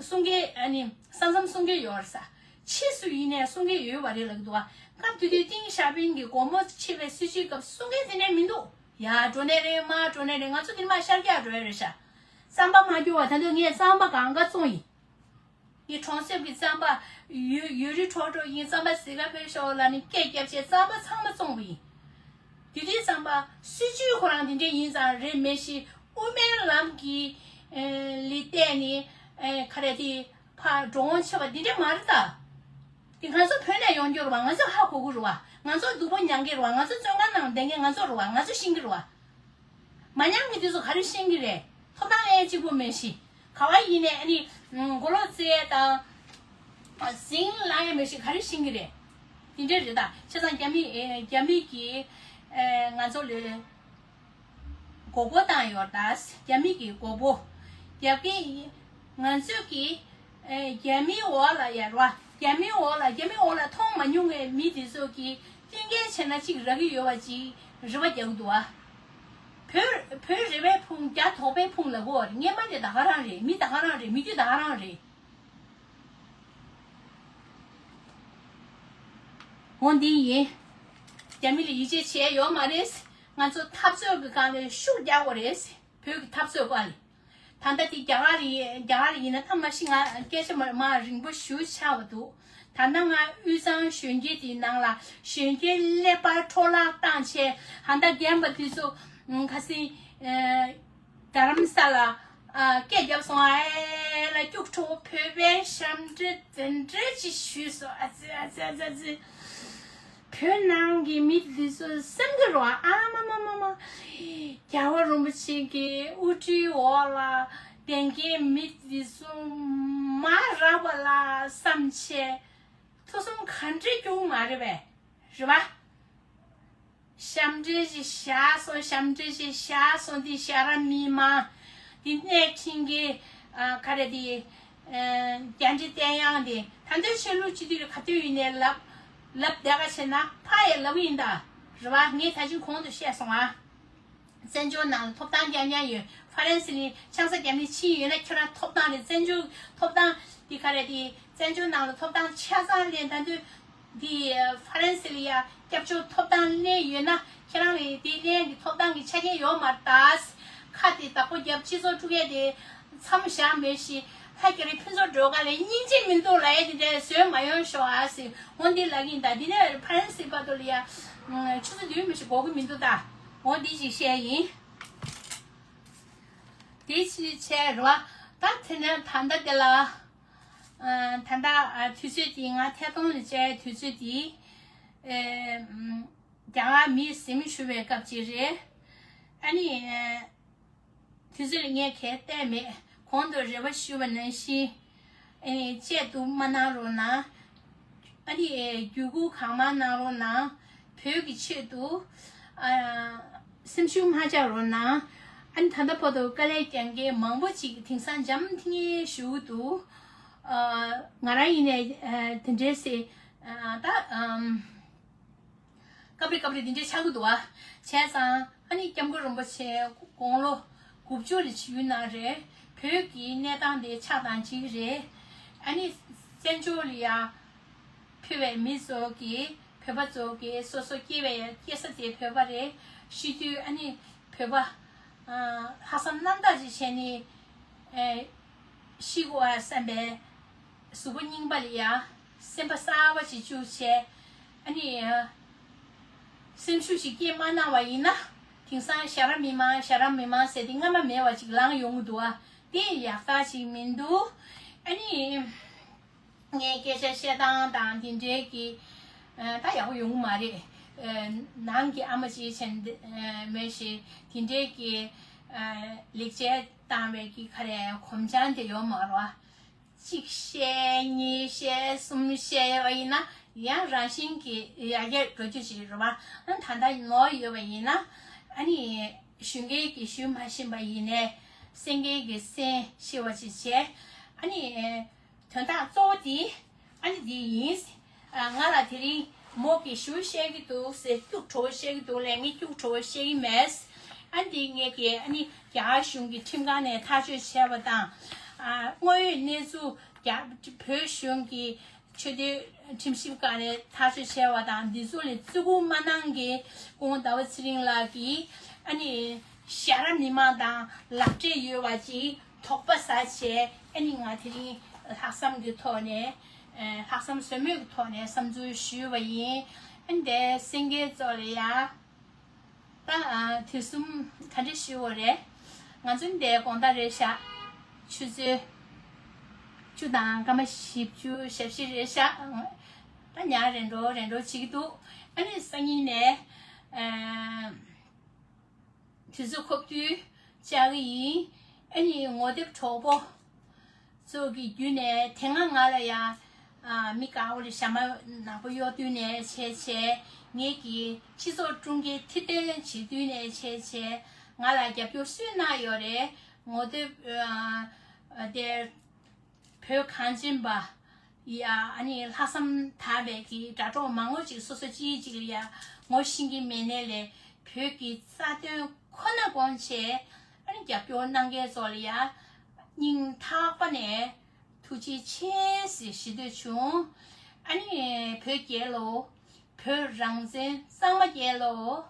སྲུང་སྐྱེལ། ཨ་ནི་ས་མཚམས་སྲུང་སྐྱེལ་ཡོད་རེད་ས། ཕྱིས་སུ་ཡིན་ནའི་སྲུང་སྐྱེལ་ཡོད་པ་རེད་ལབ་ཀྱི་འདུག་བ། སྐབས་དེ་དུས་ཏིང་ཞའོ་ཕིང་གིས་སྒོ་མོ་ཕྱེ་བའི་སྲིད་ཇུས་སྐབས་སྲུང་སྐྱེལ་དེ་འདྲ་མི་འདུག་ཡར་འགྲོ་ནའི་རེད། མར་འགྲོ་ནའི་རེད། ང་ཚོ་དེ་མར་ཤར་རྒྱག་འགྲོ་ཡ་རེད་ཤག་རྩམ་པ་མ་སྐྱོར་བ། ད་དུང་ངས་རྩམ་པ་གང་ག་བཙོང་ཡིན། ངའི་གྲོང་གསེབ་ཀྱི་རྩམ་པ་ཡུ་ཡུ་རི་ཁྲོག་ཁྲོག་ཡིན། རྩམ་པ་ཟིག་ག་ཕེབས་ཤོག་ལབ་ནས་སྐད་རྒྱབ་བྱས་རྩམ་པ་ཚང་མ་བཙོང་བ་ཡིན། པ་སྲིད་ཇུས་ཁོ་རང་དེ་འདྲ་ཡིན་ཙང་རེད་མེད་ཤི། དབུ་མའི་ལམ་གྱི་ལི་བལྟས་ནས་ག་རེ་དེ་ཕར་འགྲོ་འོང་ཆེ་བ་དེ་འདྲ་མ་རེད་ད། དེ་ང་ཚོ་བོད་ནས་ཡོང་རྒྱུ་རེད་བ། ང་ཚོ་ཧ་གོ་གི་རེད་བ། ང་ཚོ་སྡུག་པོ་མྱང་གི་རེད་བ། ང་ཚོ་བཙོན་ཁང་ནང་བསྡད་མཁན་ང་ཚོ་རེད་བ། ང་ཚོ་ཤེས་ཀྱི་རེད་བ། མ་མྱང་མི་དེ་ཚོ་ག་རེ་ཤེས་ཀྱི་རེད། ཐོབ་ཐང་ལེན་གཅིག་པོ་མེད་ཤི། ག་བ་ཡིན་ནས་ཨ་ནི་མགོ་ལོག་རྩེ་དང་ཟིང་ལ་ཡ་མེད་ཤི་ག་རེ་ཤེས་ཀྱི་རེད། དེ་འདྲ་རེད་ད། བྱས་ཙང་རྒྱ་མི་རྒྱ་མི་གིས་ང་ཚོ་ལ་མགོ་སྐོར་བཏང་ཡོད་ད། རྒྱ་མི་གིས་མགོ་སྐོར་རྒྱབ་ཀྱི་ཡིན། ང་ཚོས་ཀྱིས་རྒྱ་མིའི་འོག་ལ་ཡར་བ། རྒྱ་མིའི་འོག་ལ་རྒྱ་མིའི་འོག་ལ་མཐོང་མ་མྱོང་བའི་མི་དེ་ཚོ་གིས་བསྟུན་མཁས་བྱས་ན་གཅིག་རག་གི་ཡོད་པ་ཅིག་རེ་བ་རྒྱག་གི་འདུག་ཨ། བོད་བོད་རེ་བའི་ཕུང་རྒྱ་དོག་པའི་ཕུང་ལ་གོ་རེད། སྔན་མ་དེ་ད་ག་རང་རེད། མི་ད་ག་རང་རེད། མི་རྒྱུ་ད་ག་རང་རེད། འོ་འདི་ཡིན། རྒྱ་མི་ལ་ཡིད་ཆེས་བྱས་ཡོད་མ་རེད། ང་ཚོ་འཐབ་རྩོད་ཀྱི་སྒང་ལ་ཤུགས་རྒྱག་དགོས་རེད། བོད་ཀྱི་འཐབ་རྩོད་སྒང་ལ། ད་ལྟ་དེ་རྒྱ་གར་ཡིན་རྒྱ་གར་ཡིན་ན་ཐ་མ་ཤི་ང་སྐད་ཆ་མ་མ་རིང་པོ་ཞུ་ཆགས་པ་འདུག་ད་ལྟ་ང་དབུས་གཙང་གཞོན་སྐྱེས་དེའི་ནང་ལ་གཞོན་སྐྱེས་ཀླད་པ་འཕྲོ་བརླག་བཏང་བྱས། ད་ལྟ་རྒན་པ་དུས་ཚོད་ཁ་སང་རྡ་རམ་ས་ལ་སྐད་བརྒྱབ་སོང་། ཨེ་ལ་སྐྱུག་བྲོ་བོད་པའི་ཞབས་འདྲེན་དེ་འདྲ་ཅིག་ཞུས་སོང་། ཨ་ཙི་ཨ་ཙི་ཨ་ཙི་ཨ་ཙི། བོད་ནང་གི་མི་འདི་ཚོ་སེམས་ཀྱི་རོ། ཨ་མ་མ་མ་མ། རྒྱལ་བ་རིན་པོ་ཆེ་གི་དབུ་ཁྲིད་འོག་ལ་བསྡད་མཁན་མི་འདི་ཚོ་མ་རག་པ་ལ་བསམ་བྱས་ཐུགས་བསམ་ག་འདྲ་སྐྱོང་མ་རེད་པས། རེད་པ། ཞབས་འདྲེན་ཞིག་བཞག་སོང་། ཞབས་འདྲེན་ཞིག་བཞག་སོང་། འདི་ཞྭ་ར་མི་མང་། འདི་གནས་ཁྲིམས་ཀྱི་ཨ་ག་རེ་དེ་ཨ་རྒྱ་འདྲེ་བསྟན་དབྱངས་དེ་ད་ལྟའི་ཆོས་ལུགས་སྤྱི་འཐུས་ལ་ག་དུས་ཡིན་ནའི་ལབ་ལབ་བསྡད་ག་བྱས་ན་ཕ་ཡ་ལབ་ཡིན་ད། རེད་བ། ངས་ད་ཅིང་གོང་དུ་བཤད་སོང་ཨ། བཙན་བྱོལ་ནང་ལ་ཐོབ་ཐང་རྐྱང་རྐྱང་ཡོད། ཧྥ་རན་སི་ནས་ཆང་ས་རྒྱབ་ནས་ཕྱིན་ཡོད་ན་ཁྱོད་རང་ཐོབ་ཐང་རེད། བཙན་བྱོལ་ཐོབ་ཐང་འདི་ག་རེ་དེ་བཙན་བྱོལ་ནང་ལ་ཐོབ་ཐང་ཆ་ཚང་ལེན། ད་དུས་འདི་ཧྥ་རན་སི་ལ་ཡ་སྐྱབས་བཅོལ་ཐོབ་ཐང་ལེན་ཡོད་ན་ཁྱེད་རང་ལ་དེ་ལེན་གྱི་ཐོབ་ཐང་གི་ཆ་རྐྱེན་ཡོད་མ་རེད་ད། ཁ་དེ་བདག་པོ་རྒྱབ་སྤྱི་ཚོགས་དཀྲུག་ཡས་དེ་མཚམས་བཞག་མེད་ཤི། ལྷ་རྒྱ་རི་ཕུན་ཚོགས་སྒྲོལ་དཀར་ལ་སྙིང་རྗེ་མི་འདུག་ལབ་ཡས་དེ་འདྲ་བཟོས་མ་ཡོང་ཤོག་ཨ་ཟེར། འོ་འདི་ལབ་གིན་ད། འདི་ནས་ཧྥ་རན་སི་བར་དུ་ལ་ཡ་ཆུ་ཚོད་བདུན་མི་ཞིག་འགོར་གི་མི་འདུག་ད། འོ་འདི་ཞིག་བཤད་ཡིན། དེ་ཕྱིར་བྱས་རོ། ད་དེ་ནས་ད་ལྟ་དེ་ལ། ཨ་ད་ལྟ་ཨ་དུས་ཚོད་དེ་ང་ཐད་གཏོང་ལ་བྱས་དུས་ཚོད་དེ། ཨེ་ཨམ་རྒྱ་གར་མིས་གཟིམ་ཞུ་བའི་སྐབས་ཅིག་རེད། ཨ་ནི་ཨེ་དུས་ཚོད་ལ་ངས་གལ་གཏད་མེད། གོང་དུ་རེ་བ་ཞུས་པ་ནང་བཞིན། ཨ་ནི་བཅད་གཏུབ་མ་གནང་རོགས་གནང་། ཨ་ནི་བརྒྱུད་སྐུར་གང་མང་གནང་རོགས་གནང་། བོད་ཀྱི་ཆེད་དུ་ཨ་སེམས་ཤུགས་མ་ཆག་རོགས་གནང་། ཨ་ནི་ད་ལྟ་བར་དུ་དཀའ་ལས་རྒྱག་མཁན་མང་པོ་ཅིག་དེང་སང་འཇམ་ཐིང་ངེ་བཞུགས་འདུག་ཨ་ང་རང་ཡིན་ནའི་ཨ་དེ་འདྲའི་སེ་ཨ་ད་ཨམ། སྐབས་རེ་སྐབས་རེ་འདི་འདྲའི་ཆགས་ཀྱི་འདུག་ཨ། བྱས་ཙང་ཨ་ནི་སྐྱབས་མགོན་རིན་པོ་ཆེ་དགུང་ལོ་དགུ་བཅུ་ལ་ཡུལ་ནང་རེད། བོད་ཀྱི་གནས་སྟངས་དེ་ཆགས་སྡང་གཅིག་རེད། ཨ་ནི་བཙན་བྱོལ་ལ་ཡ་ཕེབས་པའི་མི་ཚོ་གིས་བོད་པ་ཚོ་གིས་སོ་སོ་སྐྱེ་བའི་སྐྱེ་ས་དེ་བོད་པ་རེད། ཤི་དུས་ཨ་ནི་བོད་པ་ཨ་ལྷག་བསམ་རྣམ་དག་ཅིག་བྱས་ནས་ཨེ་ཤི་དགོས་ཨ་བསམ་པའི་གཟུགས་པོ་རྙིང་པ་ལ་ཡ་སེམས་པ་གསར་པ་ཅིག་བཅུག་བྱས། ཨ་ནི་སེམས་ཤུགས་ཤིག་སྐྱེས་མ་གནང་བ་ཡིན་ན། དེང་སང་ཞྭ་ར་མི་མང་ཞྭ་ར་མི་མང་ཟེར་དེ་སྔ་མ་མེད་པ་ཅིག་ལངས་ཡོང་གི་འདུག་ཨ། དེ་ཡག་རྟགས་ཅིག་མི་འདུག་ཨ་ནི་ངའི་སྐད་ཆ་བཤད་སྟངས་དང་དེ་འདྲའི་གི་ཨ་ད་ཡག་པོ་ཡོང་གི་མ་རེད། ཨ་ནང་གི་ཨ་མ་ཅིག་བྱས་ཨ་མོས་ཤིག་དེ་འདྲའི་གི་ཨ་ལེགས་སྐྱེས་བཏང་བའི་གི་ག་རེ་གོམ་བྱང་དེ་ཡོད་མ་རེད་བ། གཅིག་བཤད་གཉིས་བཤད་གསུམ་བཤད་ཡོད་པ་ཡིན་ན་ཡང་རང་བཞིན་གྱིས་ཡར་རྒྱས་འགྲོ་རྒྱུ་ཞིག་རེད་བ། ཨ་ད་ལྟ་ནོར་ཡོད་པ་ཡིན་ན་ཨ་ནི་ཞུ་མཁན་གྱིས་ཞུ་མ་ཤེས་པ་ཡིན་ནའི་གསན་མཁན་གྱིས་གསན་ཤེས་པ་ཞིག་བྱས། ཨ་ནི་དོན་དག་གཙོ་བོ་དེ་ཨ་ནི་འདི་ཡིན། ཨ་ང་ལ་དེ་རིང་མོ་གིས་ཞུ་བཤད་ཀྱི་འདུག་ཟེར་སྐྱུག་བྲོ་བོ་བཤད་ཀྱི་འདུག་ལས་ངས་སྐྱུག་བྲོ་བོ་བཤད་ཀྱི་མེད། ཨ་འདི་ངས་ཀྱིས་ཨ་ནི་རྒྱ་གར་གཞུང་གི་ཁྲིམས་ཁང་ནས་ཐག་གཅོད་བྱས་པ་དང་། ཨ་དངོས་ཡོད་གནས་ཚུལ་རྒྱ་བོད་གཞུང་གི་ཆོས་དོན་ཁྲིམས་ཞིབ་ཁང་ནས་ཐག་གཅོད་བྱས་པ་དང་འདི་ཚོ་ལ་བརྩི་བཀུར་མ་གནང་མཁན་སྐུ་ངོ་ཟླ་བ་ཚེ་རིང་ལགས་ཀྱིས་ཨ་ནི་ཞྭ་ར་མི་མང་དང་ལག་འབྲེལ་ཡོད་པ་ཅིག་དོགས་པ་ཟ་བྱས། ཨ་ནི་ང་དེ་རིང་ལྷག་བསམ་གྱི་ཐོག་ནས་ལྷག་བསམ་ཟོལ་མེད་ཀྱི་ཐོག་ནས་བསམ་ཚུལ་ཞུས་པ་ཡིན། ཨ་ནི་དེ་གསན་མཁན་ཚོ་ལ་ཡ། དུས་གསུམ་ག་འདྲ་ཞུ་བ་རེད། ང་ཚོ་འདིར་དགོང་དག་རེད་ཤག་ཆུ་ཚོད་བཅུ་དང་སྐར་མ་བཞི་བཅུ་ཞེ་བཞི་རེད་ཤག་ད་ཉལ་རན་འགྲོ་རན་འགྲོ་བྱེད་ཀྱི་འདུག་ཨ་ནི་སང་ཉིན་ནས་ཨ། དུས་ཚོད་ཁོབ་དུས་བཅར་གྱི་ཡིན། ཨ་ནི་ངོ་དེབ་གྲོགས་པོ་ཚོ་གི་བརྒྱུད་ནས་དེ་སྔ་ང་ལ་ཡང་ཨ། མི་དཀར་པོ་ལ་ཞྭ་མོ་ནག་པོ་གཡོག་དུས་ནས་བྱས་བྱས། ངེད་ཀྱི་སྤྱི་ཚོགས་དྲུང་ཆེ་ཐེར་འདོན་བྱེད་དུས་ནས་བྱས་བྱས། ང་ལ་རྒྱབ་སྐྱོར་སུས་གནང་ཡོད་རེད། ངོ་དེབ་ཨ། དེ་བོད་གངས་ཅན་པ་ཡ། ཨ་ནི་ལྷག་བསམ་དག་པའི་གི་དྲ་གྲོགས་མང་པོ་ཅིག་སོ་སོ་གཅིག་གཅིག་ལ་ཡ་ངོ་ཤེས་ཀྱི་མེད་ནའི་ལས། བོད་ཀྱི་རྩ་དོན་ཁོ་ན་དགོངས་བྱས། ཨ་ནི་རྒྱབ་སྐྱོར་གནང་མཁན་ཚོ་ལ་ཡ་སྙིང་ཐག་པ་ནས་ཐུགས་རྗེ་ཆེ་ཟེར་ཞུ་འདོད་བྱུང་། ཨ་ནི་བོད་རྒྱལ་ལོ། བོད་རང་བཙན་གཙང་མ་རྒྱལ་ལོ།